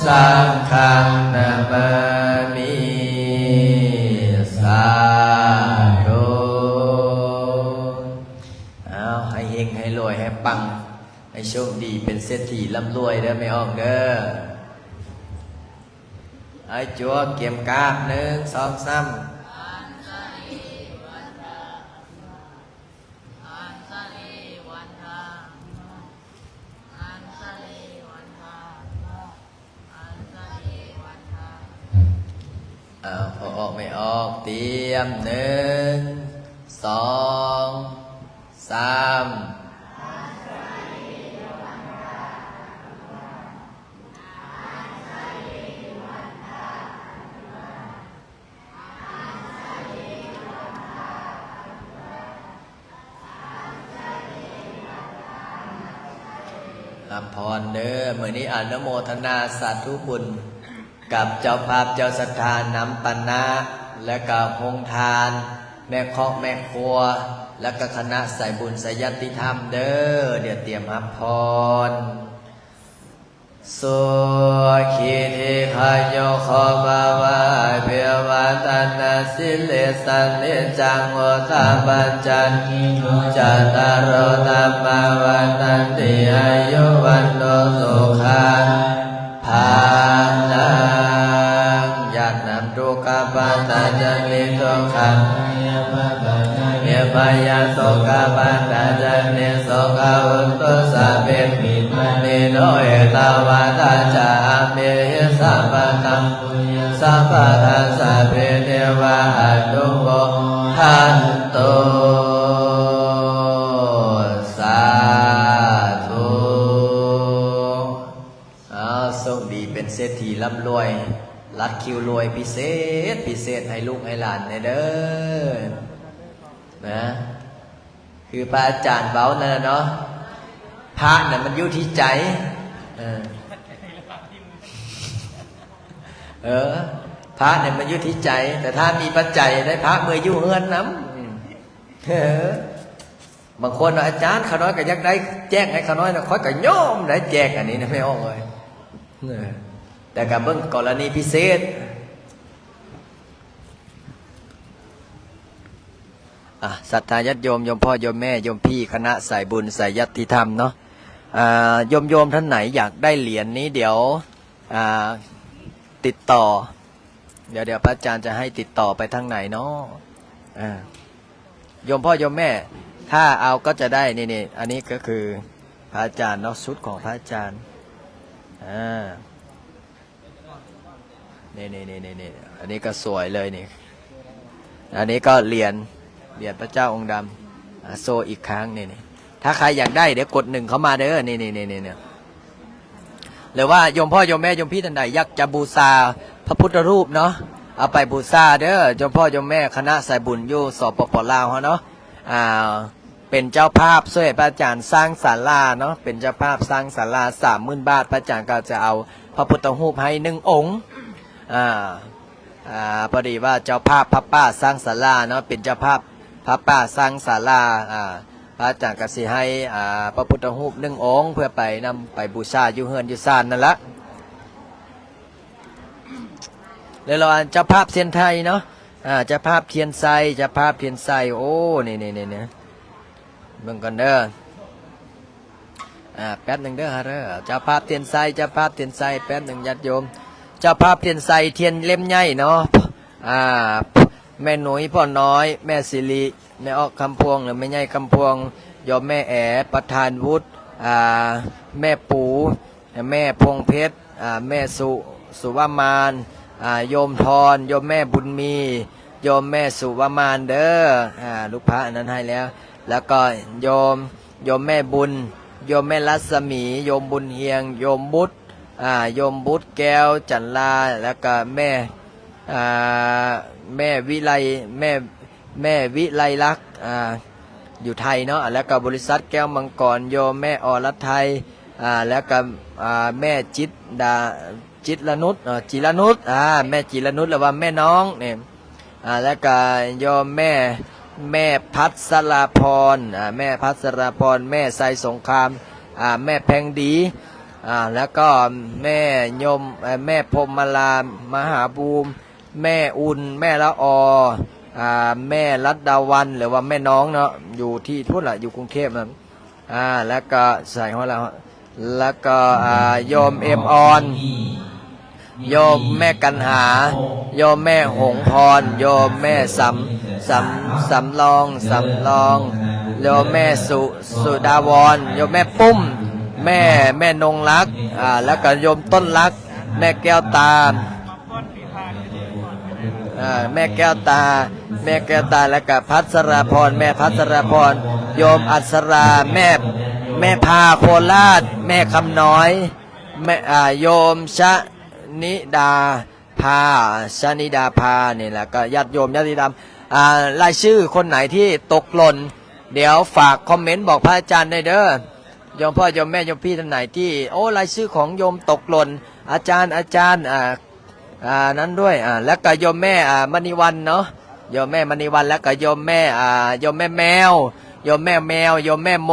saṅghaṃ namāmi. Sādhu. ອ້າວ ໃຫ້ເຮັງ ໃຫ້ລວຍ ໃຫ້ປັງ ໃຫ້ໂຊກດີ ເປັນເສດຖີລ່ຳລວຍເດີແມ່ອອກເດີ. ອ້າຍຈົວກ ກຽມກາບ ໜຶ່ງ ສອງ ສາມ. ອ້າວ ພໍ່ອອກແມ່ອອກ ຕຽມ ໜຶ່ງ ສອງ ສາມ. ຮັບພອນເດີ. ມື້ນີ້ອະນຸໂມທະນາສາທຸບຸນກັບເຈົ້າພາບເຈົ້າສັດທານຳປານະ ແລະກະໂຮງທານ ແມ່ຄອກແມ່ຄົວ ແລະກະຄະນະສາຍບຸນສາຍຍາດຕິທຳເດີ. ດຽວຕຽມຮັບພອນ. Sukhī dīghāyuko bhava. Abhivādanasīlissa niccaṃ vuḍḍhāpacāyino cattāro dhammā vaḍḍhanti āyu vaṇṇo sukhaṃ balaṃ. ຢາກນຳ Dukkhappattā ca niddukkhā, bhayappattā ca nibbhayā, sokappattā ca nissokā hontu sabbepi pāṇino. Ettāvatā ca amhehi sambhataṃ puññasampadaṃ sabbe devānumodantu. Sādhu. ອ້າວ ໂຊກດີເປັນເສດຖີລ່ຳລວຍ ລັດຄິວລວຍພິເສດພິເສດໃຫ້ລູກໃຫ້ຫຼານແດ່ເດີ ນະ ຄືພະອາຈານເວົ້ານັ້ນແຫຼະເນາະ ພະນະມັນຢູ່ທີ່ໃຈ ເອີ ເອີ ພະນີ້ມັນຢູ່ທີ່ໃຈ ແຕ່ຖ້າມີປັດໄຈໄດ້ ພະເມືອຢູ່ເຮືອນນຳ ເອີ. ບາງຄົນວ່າ ອາຈານ ຂ້ານ້ອຍກໍຢາກໄດ້ ແຈກໃຫ້ຂ້ານ້ອຍນະ ຂ້ອຍກໍຍອມໄດ້ແຈກ ອັນນີ້ນະ ແມ່ອອກເອີຍ ເອີ ແຕ່ກໍເບິ່ງກໍລະນີພິເສດ. ອ່າ ສັດທາຍາດໂຍມ ໂຍມພໍ່ໂຍມແມ່ ໂຍມພີ່ ຄະນະສາຍບຸນ ສາຍຍາດຕິທຳເນາະ. ອ່າ ໂຍມໆ ທ່ານໃດຢາກໄດ້ຫຼຽນນີ້ ດຽວ ອ່າ ຕິດຕໍ່ ດຽວ ດຽວພະອາຈານຈະໃຫ້ຕິດຕໍ່ໄປທາງໃນເນາະ. ອ່າ ໂຍມພໍ່ໂຍມແມ່ ຖ້າເອົາກໍຈະໄດ້ ນີ້ໆ ອັນນີ້ກໍຄືພະອາຈານເນາະ ຊຸດຂອງພະອາຈານ. ອ່າ ນີ້ໆໆໆ ອັນນີ້ກໍສວຍເລີຍນີ້. ອັນນີ້ກໍຫຼຽນ ຫຼຽນພະເຈົ້າອົງດຳ. ອ່າ ໂຊອີກຄັ້ງນີ້ໆ. ຖ້າໃຄຢາກໄດ້ ດຽວກົດໜຶ່ງເຂົ້າມາເດີ. ນີ້ໆໆໆ ຫຼືວ່າໂຍມພໍ່ໂຍມແມ່ໂຍມພີ່ທ່ານໃດຢາກຈະບູຊາພະພຸດທະຮູບເນາະ ເອົາໄປບູຊາເດີ ໂຍມພໍ່ໂຍມແມ່ ຄະນະສາຍບຸນຢູ່ ສປປ ລາວ ເຮົາເນາະ. ອ່າ ເປັນເຈົ້າພາບຊ່ວຍພະອາຈານສ້າງສາລາເນາະ ເປັນເຈົ້າພາບສ້າງສາລາ ສາມໝື່ນບາດ ພະອາຈານກໍຈະເອົາພະພຸດທະຮູບໃຫ້ໜຶ່ງອົງ. ອ່າ ອ່າ ພໍດີວ່າເຈົ້າພາບພະປ່າສ້າງສາລາເນາະ ເປັນເຈົ້າພາບພະປ່າສ້າງສາລາ. ອ່າ ພະອາຈານກໍຊິໃຫ້ ອ່າ ພະພຸດທະຮູບໜຶ່ງອົງ ເພື່ອໄປນຳໄປບູຊາຢູ່ເຮືອນຢູ່ຊານນັ້ນລະ. ແລ້ວລະ ອັນເຈົ້າພາບທຽນໄທເນາະ ອ່າ ເຈົ້າພາບທຽນໄຊ ເຈົ້າພາບທຽນໄຊ. ໂອ້ ນີ້ໆໆ ເບິ່ງກ່ອນເດີ. ອ່າ ແປັບໜຶ່ງເດີ ເຈົ້າພາບທຽນໄຊ ເຈົ້າພາບທຽນໄຊ ແປັບໜຶ່ງຍາດໂຍມ. ເຈົ້າພາບທຽນໄຊ ທຽນເຫຼັ້ມໃຫຍ່ເນາະ. ອ່າ ແມ່ໜຸຍ ພໍ່ນ້ອຍ ແມ່ສິລິ ແມ່ອອກຄຳພວງ ຫຼື ແມ່ໃຫຍ່ຄຳພວງ ໂຍມແມ່ແອ ປະທານວຸດ ອ່າ ແມ່ປູ ແມ່ພົງເພັດ ອ່າ ແມ່ສຸ ສຸວະມານ ອ່າ ໂຍມທອນ ໂຍມແມ່ບຸນມີ ໂຍມແມ່ສຸວະມານເດີ. ອ່າ ລູກພະອັນນັ້ນໃຫ້ແລ້ວ. ແລ້ວກໍໂຍມ ໂຍມແມ່ບຸນ ໂຍມແມ່ລັດສະໝີ ໂຍມບຸນຮຽງ ໂຍມບຸດ ອ່າ ໂຍມບຸດແກ້ວຈັນລາ ແລ້ວກໍແມ່ ອ່າ ແມ່ວິໄລ ແມ່ ແມ່ວິໄລລັກ ອ່າ ຢູ່ໄທເນາະ. ແລ້ວກໍບໍລິສັດແກ້ວມັງກອນ ໂຍມແມ່ອລະໄທ ອ່າ ແລ້ວກໍ ອ່າ ແມ່ຈິດດາ ຈິດລະນຸດ ເອີ ຈິລະນຸດ ອ່າ ແມ່ຈິລະນຸດ ຫຼືວ່າແມ່ນ້ອງນີ້. ອ່າ ແລ້ວກໍໂຍມແມ່ ແມ່ພັດສະລາພອນ ອ່າ ແມ່ພັດສະລາພອນ ແມ່ໄຊສົງຄາມ ອ່າ ແມ່ແພງດີ ອ່າ ແລ້ວກໍແມ່ຍົມ ເອີ ແມ່ພົມມະລາ ມະຫາບູມ ແມ່ອຸ່ນ ແມ່ລະອໍ ອ່າ ແມ່ລັດດາວັນ ຫຼືວ່າແມ່ນ້ອງເນາະ ຢູ່ທີ່ພຸ້ນລະ ຢູ່ກຸງເທບນະ. ອ່າ ແລ້ວກໍໃສ່ຮອດແລ້ວ ແລ້ວກໍ ອ່າ ໂຍມເອັມອອນ ໂຍມແມ່ກັນຫາ ໂຍມແມ່ຫົງພອນ ໂຍມແມ່ສຳ ສຳ ສຳລອງ ສຳລອງ ໂຍມແມ່ສຸ ສຸດາວອນ ໂຍມແມ່ປຸ້ມ ແມ່ ແມ່ນົງລັກ ອ່າ ແລ້ວກໍໂຍມຕົ້ນລັກ ແມ່ແກ້ວຕາ ອ່າ ແມ່ແກ້ວຕາ ແມ່ແກ້ວຕາ ແລ້ວກະພັດສະລາພອນ ແມ່ພັດສະລາພອນ ໂຍມອັດສະລາ ແມ່ ແມ່ພາໂຄລາດ ແມ່ຄຳນ້ອຍ ແມ່ ອ່າ ໂຍມຊະນິດາພາ ຊະນິດາພາ ນີ້ແຫຼະ ກໍຍາດໂຍມຍາດຕິທຳ ອ່າ ລາຍຊື່ຄົນໃດທີ່ຕົກຫຼົ່ນ ດຽວຝາກຄອມເມັນບອກພະອາຈານໄດ້ເດີ ໂຍມພໍ່ໂຍມແມ່ໂຍມພີ່ທ່ານໃດທີ່ ໂອ້ ລາຍຊື່ຂອງໂຍມຕົກຫຼົ່ນ ອາຈານ ອາຈານ ອ່າ ອ່າ ນັ້ນດ້ວຍ ອ່າ ແລ້ວກໍໂຍມແມ່ ອ່າ ມະນີວັນເນາະ ໂຍມແມ່ມະນີວັນ ແລ້ວກໍໂຍມແມ່ ອ່າ ໂຍມແມ່ແມວ ໂຍມແມ່ແມວ ໂຍມແມ່ໂມ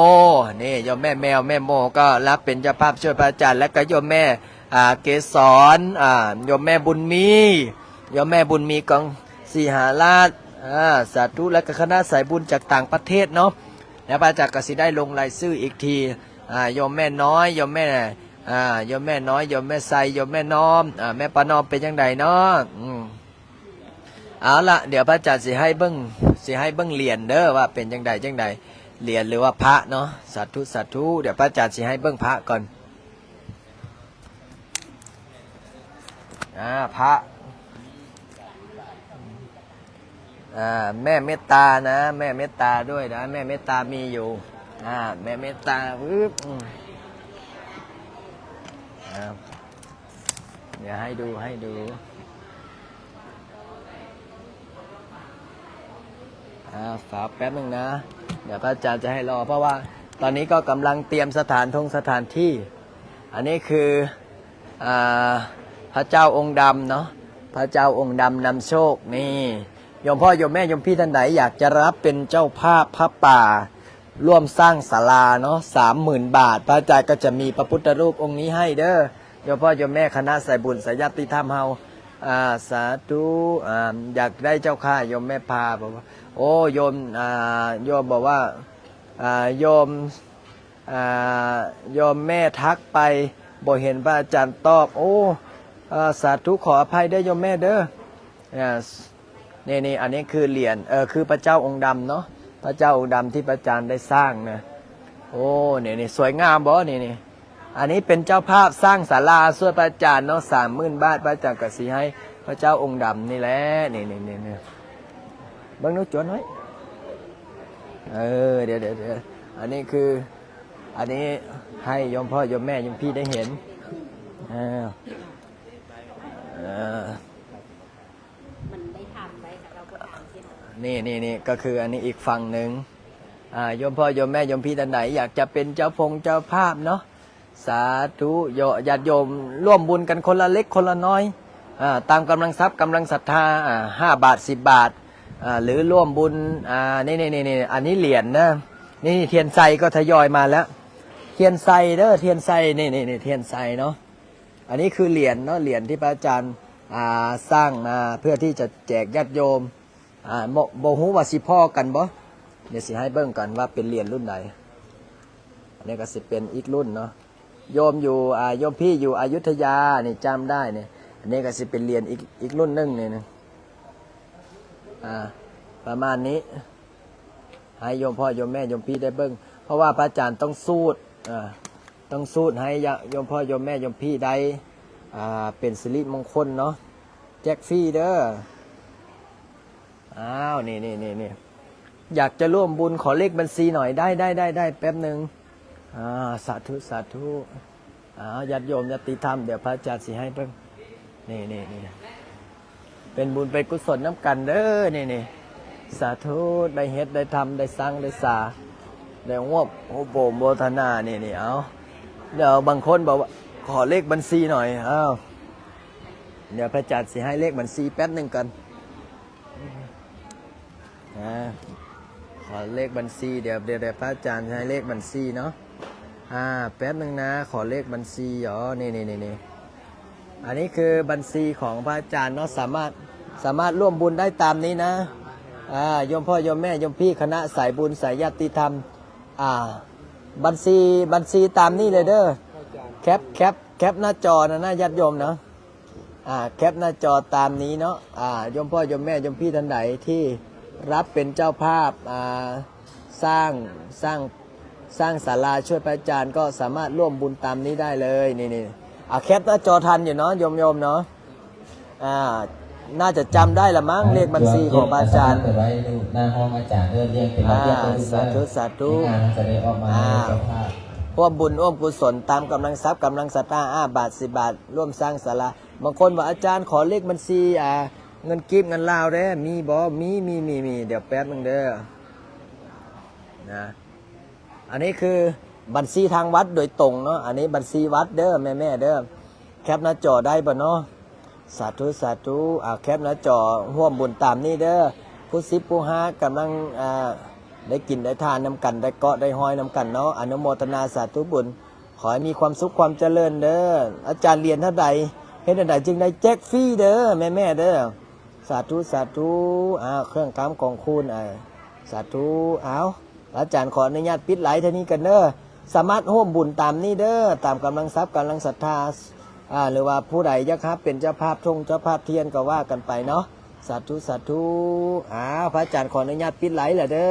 ນີ້ ໂຍມແມ່ແມວ ແມ່ໂມ ກໍຮັບເປັນເຈົ້າພາບຊ່ວຍພະອາຈານ ແລ້ວກໍໂຍມແມ່ ອ່າ ເກສອນ ອ່າ ໂຍມແມ່ບຸນມີ ໂຍມແມ່ບຸນມີ ກອງສີຫາລາດ ອ່າ ສາທຸ ແລ້ວກໍຄະນະສາຍບຸນຈາກຕ່າງປະເທດເນາະ ແລ້ວພະອາຈານກໍຊິໄດ້ລົງລາຍຊື່ອີກທີ ອ່າ ໂຍມແມ່ນ້ອຍ ໂຍມແມ່ ອ່າ ໂຍມແມ່ນ້ອຍ ໂຍມແມ່ໄຊ ໂຍມແມ່ນ້ອມ ອ່າ ແມ່ປານ້ອມເປັນຈັ່ງໃດເນາະ? ອືມ ເອົາລະ ດຽວພະອາຈານຊິໃຫ້ເບິ່ງ ຊິໃຫ້ເບິ່ງຫຼຽນເດີ ວ່າເປັນຈັ່ງໃດຈັ່ງໃດ ຫຼຽນ ຫຼືວ່າພະເນາະ ສາທຸ ສາທຸ ດຽວພະອາຈານຊິໃຫ້ເບິ່ງພະກ່ອນ ອ່າ ພະ ອ່າ ແມ່ເມດຕານະ ແມ່ເມດຕາດ້ວຍນະ ແມ່ເມດຕາມີຢູ່ ອ່າ ແມ່ເມດຕາ ປຶບ ອືມ ອ່າ ດຽວໃຫ້ດູ ໃຫ້ດູ ອ່າ ຝາກແປັບໜຶ່ງນະ ດຽວພະອາຈານຈະໃຫ້ລໍ ເພາະວ່າຕອນນີ້ກໍກຳລັງຕຽມສະຖານທົງສະຖານທີ່ ອັນນີ້ຄື ອ່າ ພະເຈົ້າອົງດຳເນາະ ພະເຈົ້າອົງດຳນຳໂຊກ ນີ້ ໂຍມພໍ່ໂຍມແມ່ໂຍມພີ່ທ່ານໃດຢາກຈະຮັບເປັນເຈົ້າພາບຜ້າປ່າ ຮ່ວມສ້າງສາລາເນາະ ສາມໝື່ນບາດ ພະອາຈານກໍຈະມີພະພຸດທະຮູບອົງນີ້ໃຫ້ເດີ ໂຍມພໍ່ໂຍມແມ່ຄະນະສາຍບຸນສາຍຍາດຕິທຳເຮົາ ອ່າ ສາທຸ ອ່າ ຢາກໄດ້ເຈົ້າຄ່າ ໂຍມແມ່ພາ ບອກວ່າ ໂອ້ ໂຍມ ອ່າ ໂຍມບອກວ່າ ອ່າ ໂຍມ ອ່າ ໂຍມແມ່ທັກໄປ ບໍ່ເຫັນພະອາຈານຕອບ. ໂອ້ ເອີ ສາທຸ ຂໍອະໄພເດີໂຍມແມ່ເດີ. ອ່າ ນີ້ໆ ອັນນີ້ຄືຫຼຽນ ເອີ ຄືພະເຈົ້າອົງດຳເນາະ ພະເຈົ້າອົງດຳທີ່ພະອາຈານໄດ້ສ້າງນະ. ໂອ້ ນີ້ໆ ສວຍງາມບໍ່ ນີ້ໆ. ອັນນີ້ເປັນເຈົ້າພາບສ້າງສາລາຊ່ວຍພະອາຈານເນາະ ສາມໝື່ນບາດ ພະອາຈານກໍຊິໃຫ້ພະເຈົ້າອົງດຳນີ້ແຫຼະ. ນີ້ໆ ເບິ່ງດູ ຈວນໄວ້. ເອີ ດຽວໆ ອັນນີ້ຄື ອັນນີ້ໃຫ້ໂຍມພໍ່ໂຍມແມ່ໂຍມພີ່ໄດ້ເຫັນ. ເອີ ເອີ ມັນໄດ້ທຳໄວ້ ແລ້ວກໍທຳທີ່ ນີ້ໆໆ ກໍຄືອັນນີ້ອີກຝັ່ງໜຶ່ງ. ອ່າ ໂຍມພໍ່ໂຍມແມ່ໂຍມພີ່ທ່ານໃດ ຢາກຈະເປັນເຈົ້າພົງເຈົ້າພາບເນາະ ສາທຸ ຍາດໂຍມຮ່ວມບຸນກັນຄົນລະເລັກຄົນລະນ້ອຍ ອ່າ ຕາມກຳລັງຊັບກຳລັງສັດທາ ອ່າ ຫ້າບາດ ສິບບາດ ອ່າ ຫຼື ຮ່ວມບຸນ ອ່າ ນີ້ໆໆ ອັນນີ້ຫຼຽນເດີ. ນີ້ທຽນໄຊກໍທະຍອຍມາແລ້ວ ທຽນໄຊເດີ ທຽນໄຊ ນີ້ໆໆ ທຽນໄຊເນາະ. ອັນນີ້ຄືຫຼຽນເນາະ ຫຼຽນທີ່ພະອາຈານ ອ່າ ສ້າງມາເພື່ອທີ່ຈະແຈກຍາດໂຍມ. ອ່າ ບໍ່ ບໍ່ຮູ້ວ່າຊິພໍ້ກັນບໍ່ ດຽວຊິໃຫ້ເບິ່ງກັນວ່າເປັນຫຼຽນລຸ້ນໃດ. ອັນນີ້ກໍຊິເປັນອີກລຸ້ນເນາະ ໂຍມຢູ່ ອ່າ ໂຍມພີ່ຢູ່ອະຍຸດທະຍານີ້ຈຳໄດ້ນີ້. ອັນນີ້ກໍຊິເປັນຫຼຽນອີກ ອີກລຸ້ນໜຶ່ງນີ້ນະ ອ່າ ປະມານນີ້ ໃຫ້ໂຍມພໍ່ໂຍມແມ່ໂຍມພີ່ໄດ້ເບິ່ງ ເພາະວ່າພະອາຈານຕ້ອງສູດ ອ່າ ຕ້ອງສູດໃຫ້ຍະ ໂຍມພໍ່ໂຍມແມ່ໂຍມພີ່ໄດ້ ອ່າ ເປັນສິລິມົງຄົນເນາະ ແຈກຟຣີເດີ. ອ້າວ ນີ້ໆໆ ຢາກຈະຮ່ວມບຸນ ຂໍເລກບັນຊີໜ້ອຍ ໄດ້ໆໆ ແປັບໜຶ່ງ. ອ່າ ສາທຸ ສາທຸ. ອ້າວ ຍາດໂຍມຍາດຕິທຳ ດຽວພະອາຈານຊິໃຫ້ເບິ່ງ ນີ້ໆໆ ເປັນບຸນເປັນກຸສົນນຳກັນເດີ ນີ້ໆ. ສາທຸ ໄດ້ເຮັດໄດ້ທຳ ໄດ້ສ້າງໄດ້ສາ ໄດ້ຮວບໂຮມໂພມໂມທະນາ ນີ້ໆ. ເອົາ ດຽວບາງຄົນບອກວ່າ ຂໍເລກບັນຊີໜ້ອຍ. ອ້າວ ດຽວພະອາຈານຊິໃຫ້ເລກບັນຊີແປັບໜຶ່ງກ່ອນ. ອ່າ ຂໍເລກບັນຊີ ດຽວ ດຽວ ດຽວພະອາຈານໃຫ້ເລກບັນຊີເນາະ. ອ່າ ແປັບໜຶ່ງນະ ຂໍເລກບັນຊີ. ອໍ ນີ້ໆໆໆ ອັນນີ້ຄືບັນຊີຂອງພະອາຈານເນາະ ສາມາດ ສາມາດຮ່ວມບຸນໄດ້ຕາມນີ້ນະ. ອ່າ ໂຍມພໍ່ໂຍມແມ່ໂຍມພີ່ ຄະນະສາຍບຸນສາຍຍາດຕິທຳ ອ່າ ບັນຊີ ບັນຊີຕາມນີ້ເລີຍເດີ ແຄັບ ແຄັບ ແຄັບໜ້າຈໍນັ້ນນະ ຍາດໂຍມເນາະ. ອ່າ ແຄັບໜ້າຈໍຕາມນີ້ເນາະ. ອ່າ ໂຍມພໍ່ໂຍມແມ່ໂຍມພີ່ທ່ານໃດທີ່ຮັບເປັນເຈົ້າພາບ ອ່າ ສ້າງ ສ້າງ ສ້າງສາລາຊ່ວຍພະອາຈານ ກໍສາມາດຮ່ວມບຸນຕາມນີ້ໄດ້ເລີຍ ນີ້ໆ. ອ່າ ແຄັບໜ້າຈໍທັນຢູ່ເນາະ ໂຍມໆເນາະ. ອ່າ ໜ້າຈະຈຳໄດ້ລະມັ້ງ ເລກບັນຊີຂອງພະອາຈານ ໄວ້ຢູ່ໜ້າຫ້ອງອາຈານເດີ ລຽງເປັນລະບຽບເດີ ສາທຸ ສາທຸ. ງານຈະໄດ້ອອກມາໃຫ້ເຈົ້າພາບ ຮ່ວມບຸນຮ່ວມກຸສົນຕາມກຳລັງຊັບກຳລັງສັດທາ ຫ້າບາດ ສິບບາດ ຮ່ວມສ້າງສາລາ. ບາງຄົນວ່າ ອາຈານ ຂໍເລກບັນຊີ ອ່າ ເງິນກີບເງິນລາວແດ່ ມີບໍ່? ມີ ມີ ມີ ມີ. ດຽວແປັບໜຶ່ງເດີນະ. ອັນນີ້ຄືບັນຊີທາງວັດໂດຍຕົງເນາະ ອັນນີ້ບັນຊີວັດເດີ ແມ່ໆເດີ. ແຄັບໜ້າຈໍໄດ້ບໍ່ເນາະ? ສາທຸ ສາທຸ. ອ່າ ແຄັບໜ້າຈໍຮ່ວມບຸນຕາມນີ້ເດີ ຜູ້ສິບຜູ້ຫ້າກຳລັງ ອ່າ ໄດ້ກິນໄດ້ທານນຳກັນ ໄດ້ເກາະໄດ້ຫ້ອຍນຳກັນເນາະ. ອະນຸໂມທະນາສາທຸບຸນ ຂໍໃຫ້ມີຄວາມສຸກຄວາມຈະເລີນເດີ. ອາຈານຫຼຽນເທົ່າໃດ ເຮັດແນວໃດຈຶ່ງໄດ້ແຈກຟຣີເດີ ແມ່ໆເດີ. ສາທຸ ສາທຸ. ອ່າ ເຄື່ອງຄຳຂອງຄຸນ ອ່າ ສາທຸ. ເອົາ ອາຈານຂໍອະນຸຍາດປິດໄລເທົ່ານີ້ກັນເດີ. ສາມາດຮ່ວມບຸນຕາມນີ້ເດີ ຕາມກຳລັງຊັບກຳລັງສັດທາ ອ່າ ຫຼືວ່າຜູ້ໃດຢາກຮັບເປັນເຈົ້າພາບທົ່ງເຈົ້າພາບທຽນກໍວ່າກັນໄປເນາະ. ສາທຸ ສາທຸ. ອ່າ ພະອາຈານຂໍອະນຸຍາດປິດໄລແລ້ວເດີ.